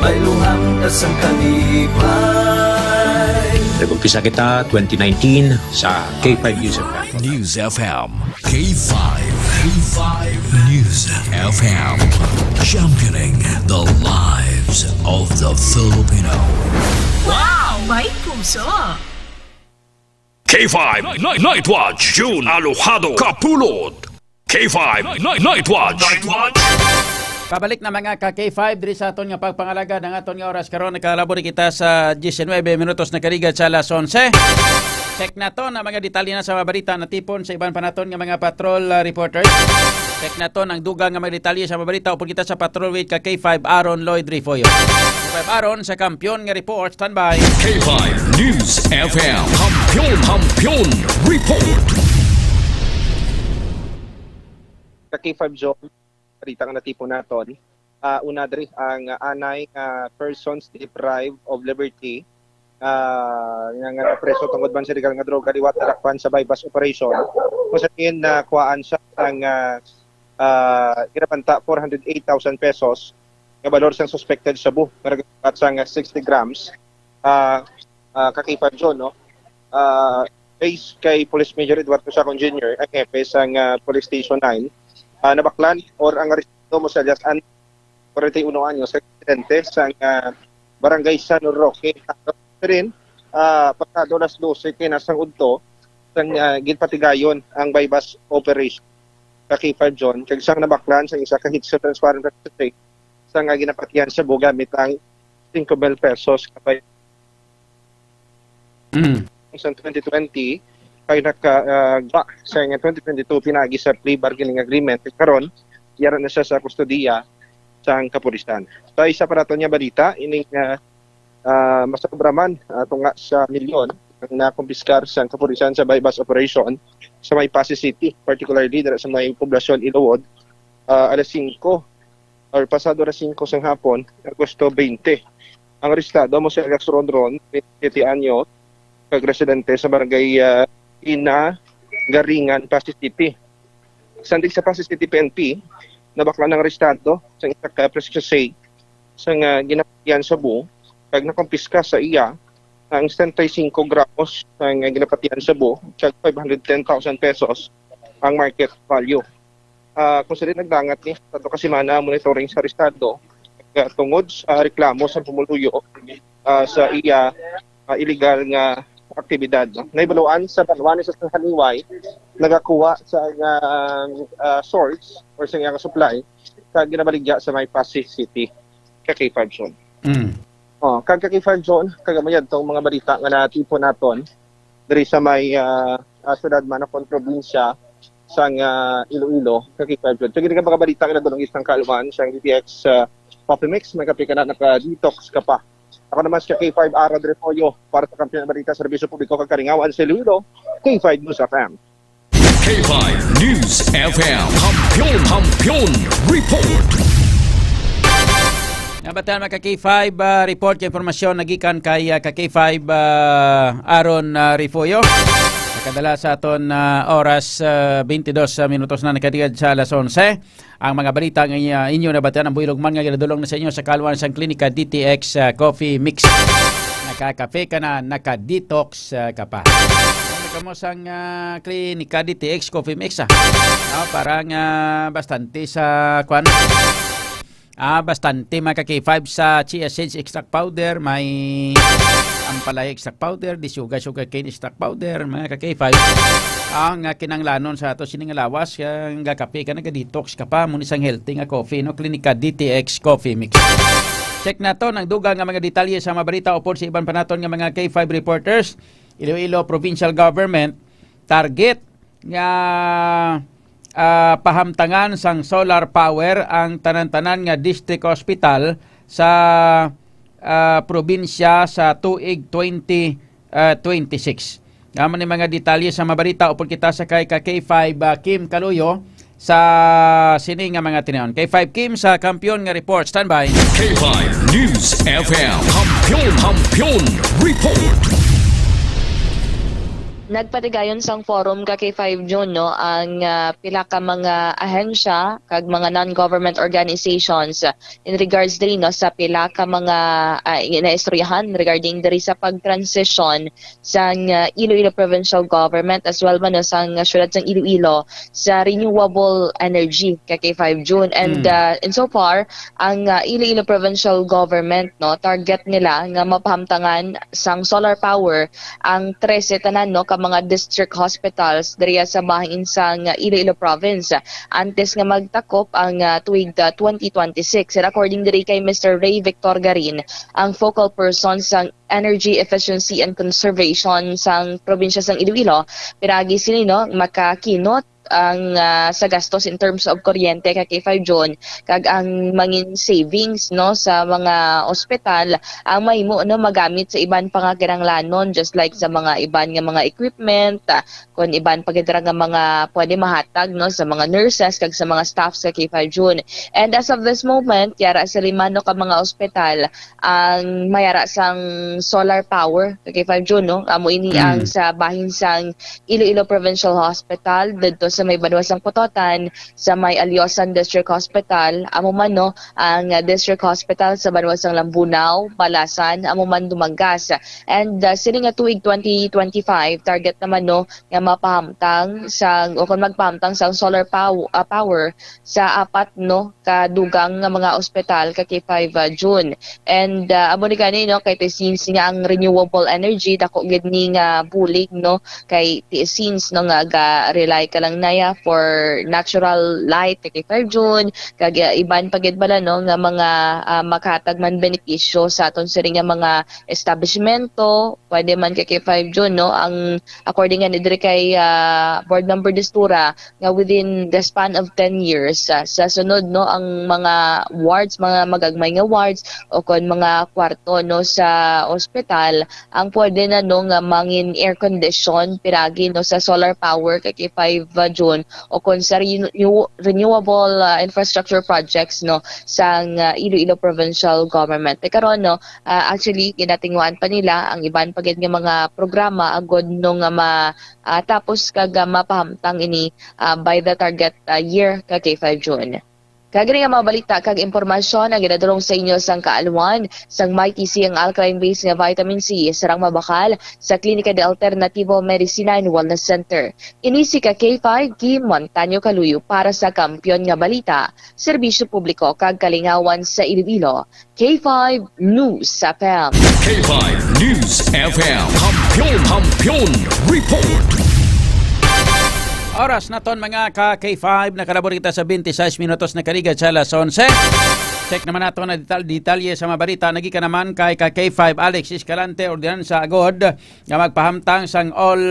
pailuhan ta sang kalipay. Nag-umpisa kita twenty nineteen sa K five News F M. News F M. K five. K five News F M. Championing the lives of the Filipino. Wow! May puso! K five Night, Night Watch, June Alojado Kapulot. K five Night, Night Watch. Night Watch. Pabalik na, mga ka K five, diri sa aton nga pagpangalagad. Ang aton nga oras karon, nakalabo na kita sa diecinuebe minutos na kaligad sa alas onse. Check naton ang mga detalye na sa mga balita natipon sa iban pa naton nga mga patrol, ah, reporters. Check naton ang dugang nga mga detalye sa mga balita upod kita sa Patrol with ka K five Aaron Lloyd Refollo. K five Aaron sa Kampiyon nga Report, standby. K five News F M, Kampiyon, Kampiyon Report. Ka K five John, balita nga natipon naton. Ah, una diri ang, ah, anay nga persons deprived of liberty, ah, nga, nga napreso tungod man sa illegal nga droga liwat nadakpan sa buy-bust operation. Kung sa diin nakuhaan siya ang, ah, ah, ginabanta four hundred eight thousand pesos nga balor sang suspected shabu nga nagabuhat sang sixty grams. Ah, ah, ka K five John, no? Ah, based kay Police Major Eduardo Sacon Junior, ang hepe sang, ah, Police Station nine, ah, nabaklan or ang arestado mo sa Elias An, forty-uno anyos, residente sang, ah, Barangay San Roque. Rin, ah, pasado alas dose kay nasang udto sang, ah, ginpatigayon ang buy-bust operation ka K five John, kag sang nabaklan sang isa ka heat transparent plastic, sang, ah, ginapatihan sa buga gamit ang singko mil pesos kabay Mm. Sa twenty twenty, kay naka, ah, gwa sa twenty twenty-two pinagi sa plea bargaining agreement. Karon, yara na siya sa kustodiya sang kapulisan. Sa isa pa naton nga balita, ining, ah, Ah, masobra man, ah, tunga sa milyon ang nakumpiskar sa kapulisan sa buy-bust operation sa may Passi City, particularly dira sa may poblasyon Ilowod, ah, alas singko or pasado alas singko sang hapon, Agosto twenty. Ang arestado mo si Alex Ronron, twenty-siyete anyo, kag residente sa barangay, ah, Ina Garingan, Passi City. Sandig sa Passi City P N P, nabaklan ang arestado sa isa ka presko safe sang, ah, ginapatian shabu, kag nakumpiska sa iya ang setenta y cinco gramos sang ginapatian shabu, kag five hundred ten thousand pesos ang market value. Ah, kung sila nagdangat ni, sa to ka semana, monitoring sa arestado, kag tungod sa reklamo sa pumuluyo, ah, sa iya, ah, illegal nga aktibidad, no? Nahibaluan sa banwa ni sa Haniway, nagakuha sa, ah, ah, source or sa iyang supply sa ginabaligya sa may Passi City, ka K five Zone. Mm. Oh, kag ka K five Zone, kag amo yadtong mga balita nga natipon naton diri sa may, ah, ah, syudad man o kon probinsya sang, ah, Iloilo, ka K five Zone. So, gini ka mga balita nga nagdulong isang kaalwan sang D T X, ah, Coffee Mix, may kape ka na, naka-detox ka pa. Ako naman si K five Aaron Refollo para sa Kampiyon Balita, Serbisyo Publiko kag Kalingawan sa Iloilo, K five News F M. K five News F M. Kampiyon, Kampiyon Report. Nabatan, mga ka K five, ah, report kay impormasyon nagikan kay, ah, ka K five, ah, Aaron, ah, Refollo. Nakadala sa aton, ah, oras, ah, twenty-dos minutos na nakatigad sa alas onse. Ang mga balita nga, ah, inyo nabatian, ang buhilog man nga ginadulong na sa inyo sa kaalwan sang Klinika D T X, ah, Coffee Mix. Nakakape ka na, naka-detox, ah, ka pa. Ano ka mo sang, ah, Klinika D T X Coffee Mix, ah? Ah, parang, ah, bastante sa kwan. Ah, bastante, mga ka K five, sa chia seeds extract powder, may ampalaya extract powder, di sugar, sugar cane extract powder, mga ka K five. Ang, ah, kinanglanon sa ato sini nga lawas, ang gakape ka, naga-detox ka pa, mo ni sang healthy nga coffee, no? Klinika D T X Coffee Mix. Check naton ang dugang nga mga detalye sa mga balita upod sa iban pa naton nga mga K five reporters. Iloilo Provincial Government target nga, ah, pahamtangan sang solar power ang tanan-tanan nga district hospital sa, ah, probinsya sa tuig twenty, ah, twenty-six. Amo ni mga detalye sa mga balita upod kita sa kay ka K five, ah, Kim Kaluyo sa sini nga mga tinuon. K five Kim sa Kampiyon nga report. Standby. K five News F M. Kampiyon, Kampiyon Report. Nagpatigayon sang forum ka K five June, no, ang, ah, pila ka mga ahensya kag mga non-government organizations, ah, in regards diri, no, sa pila ka mga, ah, naistoryahan regarding diri sa pag-transition sang, ah, Iloilo Provincial Government as well man, no, sang, ah, siyudad sang Iloilo sa renewable energy ka K five June. And, Mm. ah, and so far, ang, ah, Iloilo Provincial Government, no, target nila nga mapahamtangan sang solar power ang trese tanan, no, ka mga district hospitals diriya sa bahin sang Iloilo Province antes nga magtakop ang, ah, tuig, ah, twenty twenty-six. And according diri kay Mister Ray Victor Garin, ang focal person sang Energy Efficiency and Conservation sang probinsya sang Iloilo, pinaagi sini, no, makakinot ang, ah, sa gastos in terms of kuryente ka K five June, kag ang mangin savings, no, sa mga ospital ang mahimo, no, magamit sa iban pa nga kinahanglanon, just like sa mga iban nga mga equipment, ah, kun iban pa gid ra nga mga pwede mahatag, no, sa mga nurses kag sa mga staffs ka K five June. And as of this moment, yara sa lima, no, ka mga ospital ang mayara sang solar power ka K five June, no? Amo ini ang Mm. sa bahin sang Iloilo Provincial Hospital, didto sa may banwa sang Pototan, sa may Aliosan District Hospital, amo man, no, ang, ah, District Hospital sa banwa sang Lambunao, Balasan, amo man Dumangas. And, ah, sini nga tuig twenty twenty-five, target naman, no, nga mapahamtang sang, o kung magpahamtang sang solar pow-, ah, power sa apat, no, ka dugang nga mga ospital ka K five, ah, June. And, ah, amo ni gani, no, kay ti since nga ang renewable energy, dako gid ni nga bulig, no, kay ti since, no, nga ga-rely ka lang Maya for natural light, K five June, kag, ah, iban pa gid bala, no, nga mga, ah, makahatag man benepisyo sa aton siring nga mga establishmento, pwede man kay K five June, no, ang according nga ni diri kay, ah, Board Member Destura, nga within the span of ten years, ah, sa sunod, no, ang mga wards, mga magagmay nga wards o kon mga kwarto, no, sa ospital, ang pwede na, no, nga mangin air condition piragi, no, sa solar power kay K five, ah, June o kon sa renew-, renewable, ah, infrastructure projects, no, sang, ah, Iloilo Provincial Government. Te karon, no, ah, actually, ginatinguan pa nila ang iban pa gid nga mga programa agod, no, nga ma-, ah, tapos kag, ah, mapahamtang ini, ah, by the target, ah, year ka K five June. Kag ini nga mga balita kag impormasyon ang ginadulong sa inyo sang kaalwan sang Mighty C, ang alkaline base nga vitamin C, sarang mabakal sa Klinika de Alternativo Medicina and Wellness Center. Ini si ka K five Kim Montaño Kaluyo para sa Kampiyon nga Balita, Serbisyo Publiko kag Kalingawan sa Iloilo, K five News F M. K five News F M. Kampiyon, Kampiyon Report. Oras naton, mga ka K five, nakalabot kita sa twenty-six minutos na kaligat sa alas onse. Check naman nato na detal-, detalye sa mga balita. Nagika naman kay ka K five Alex Escalante, ordinansa agod nga magpahamtang sang all,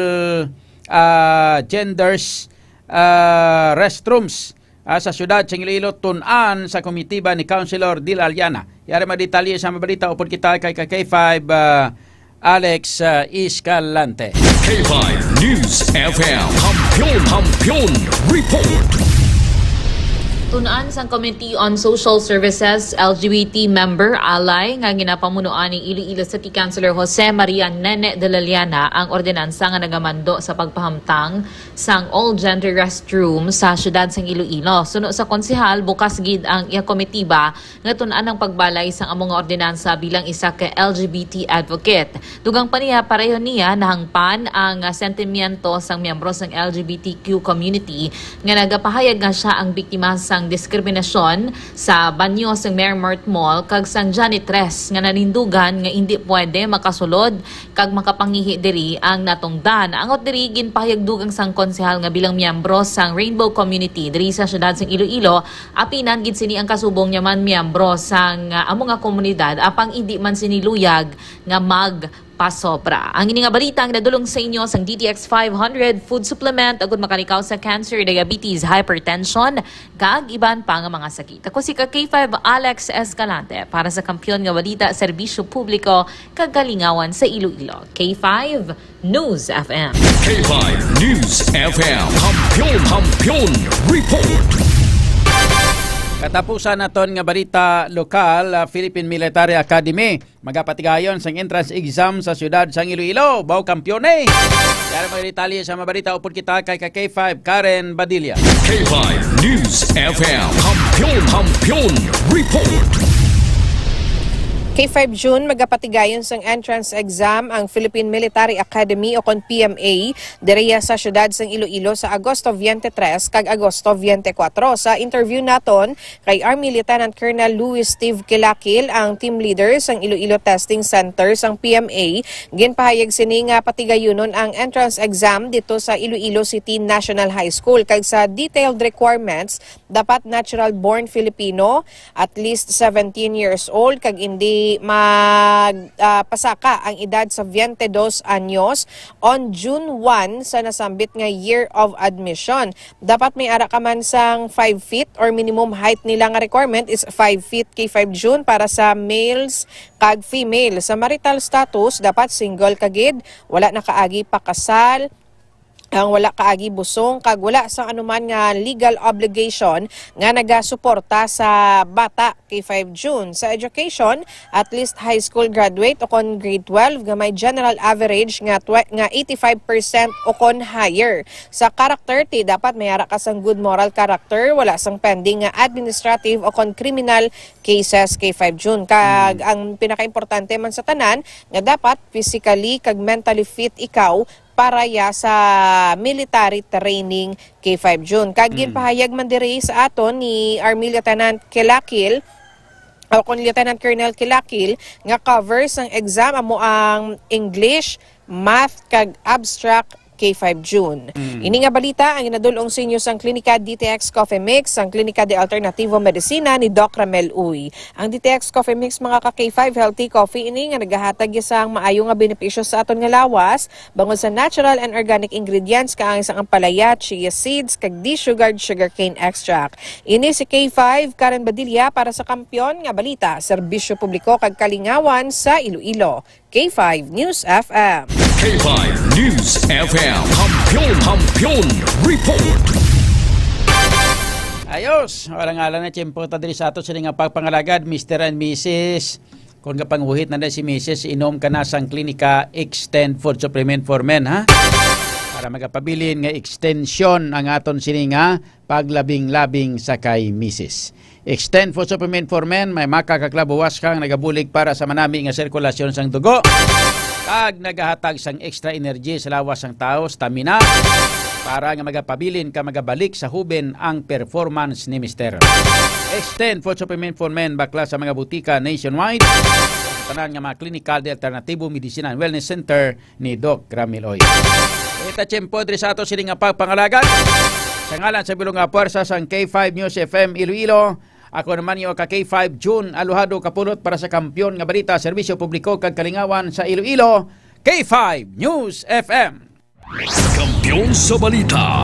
ah, genders, ah, restrooms, ah, sa siyudad sa Iloilo, tun-an sa komitiba ni Councilor Dil Aliana. Yari mga detalye sa mga balita, upod kita kay ka K five, ah, Alex, ah, Escalante. K five News F M. Kampiyon, Kampiyon Report. Tun-an sang Committee on Social Services, L G B T member, ally nga ginapamunuan ni Iloilo City Councilor Jose Maria Nene de la Llana ang ordinansa nga nagamando sa pagpahamtang sang all-gender restroom sa siyudad sang Iloilo. Suno sa konsehal, bukas gid ang iya komitiba nga tun-an ang pagbalay sang amo nga ordinansa bilang isa ka L G B T advocate. Dugang pa niya, pareho niya nahangpan ang, ah, sentimiento sang miyembro sang L G B T Q community nga nagapahayag nga siya ang biktima sang diskriminasyon sa banyo sang Mermart Mall kag sang janitress nga nanindugan nga indi pwede makasulod kag makapangihi diri ang natungdan. Angot diri, ginpahayag dugang sang konsehal nga bilang miyembro sang Rainbow Community diri sa siyudad sang Iloilo, apinan gid sini ang kasubong niya man miyembro sang, ah, amo nga komunidad, apang indi man sini luyag nga magpasobra. Ang ini nga balita ang nadulong sa inyo sang D T X five hundred food supplement agud makalikaw sa cancer, diabetes, hypertension, kag iban pa nga mga sakit. Ako si ka K five Alex Escalante para sa Kampiyon nga Balita, Serbisyo Publiko, kag Kalingawan sa Iloilo, K five News F M. K five News F M. Kampiyon, Kampiyon Report. Katapusan naton nga balita lokal, ah, Philippine Military Academy magapatigayon sang entrance exam sa siyudad sang Iloilo. Baw kampiyon eh! Yari mga detalye sa mga balita, upod kita kay ka K five Karen Badilla. K five News F M. Kampiyon, Kampiyon Report. K five June, magapatigayon sang entrance exam ang Philippine Military Academy o kon P M A diriya sa siyudad sang Iloilo sa Agosto twenty-three kag Agosto twenty-four. Sa interview naton kay Army Lieutenant Colonel Louis Steve Kilakil, ang team leader sang Iloilo Testing Center sang P M A, ginpahayag sini nga patigayunon ang entrance exam dito sa Iloilo City National High School, kag sa detailed requirements, dapat natural born Filipino, at least seventeen years old, kag indi mag, ah, pasaka ang edad sa twenty-dos anyos on June one sa nasambit nga year of admission. Dapat may ara ka man sang five feet, or minimum height nila nga requirement is five feet, K five June, para sa males kag female. Sa marital status, dapat single ka gid, wala na kaagi pakasal, ang wala kaagi busong, kag wala sang anuman nga legal obligation nga nagasuporta sa bata, K five June. Sa education, at least high school graduate o kon grade twelve nga may general average nga twe-, nga eighty-five percent o kon higher. Sa character, ti dapat may ara ka sang good moral character, wala sang pending nga administrative o kon criminal cases, K five June. Kag ang pinakaimportante man sa tanan, nga dapat physically kag mentally fit ikaw para ya sa military training, K five June. Kag ginpahayag man diri sa aton ni Army Lieutenant Kilakil, o kon Lieutenant Colonel Kilakil, nga covers ang exam amo ang English, math, kag abstract K five June. Mm. Ini nga balita ang ginadul-ong sa inyo sang Klinika D T X Coffee Mix, sang Klinika de Alternativo Medicina ni Doc Ramel Uy. Ang D T X Coffee Mix, mga ka K five, healthy coffee ini nga nagahatag sang maayo nga benepisyo sa aton nga lawas, bangod sa natural and organic ingredients, kaangay sang ampalaya, chia seeds, kag desugared sugarcane extract. Ini si K five, Karen Badilla para sa Kampiyon nga Balita, Serbisyo Publiko kag Kalingawan sa Iloilo. K five News F M. K five News F M. Kampiyon, Kampiyon Report. Ayos, wala nga lang na tiyempo ta diri sa ato sini nga pagpangalagad, Mister and Missus Kung gapanguhit na na si Missus, inom ka na sang Klinika Extend Food Supplement for Men, ha? Para magapabilin nga extension ang aton sini nga paglabing-labing sa kay Missus. Extend Food Supplement for Men, may maka ka clavo wash kang nagabulig para sa manami nga sirkulasyon sang dugo, kag nagahatag sang extra energy sa lawas sang tawo, stamina, para nga magapabilin ka magabalik sa huben ang performance ni Mister. Extend Food Supplement for Men, bakla sa mga butika nationwide, sa tanan nga mga klinikal de alternatibo, medicina and wellness center ni Doc Ramiloy. Ita tiyempo diri sa ato sini nga pagpangalagad. Sa ngalan sa bilog nga puwersa sang K five News F M Iloilo, ako naman yung ka K five June Alojado Kapulot para sa Kampiyon nga Balita, Serbisyo Publiko kag Kalingawan sa Iloilo, K five News F M. Kampiyon sa Balita.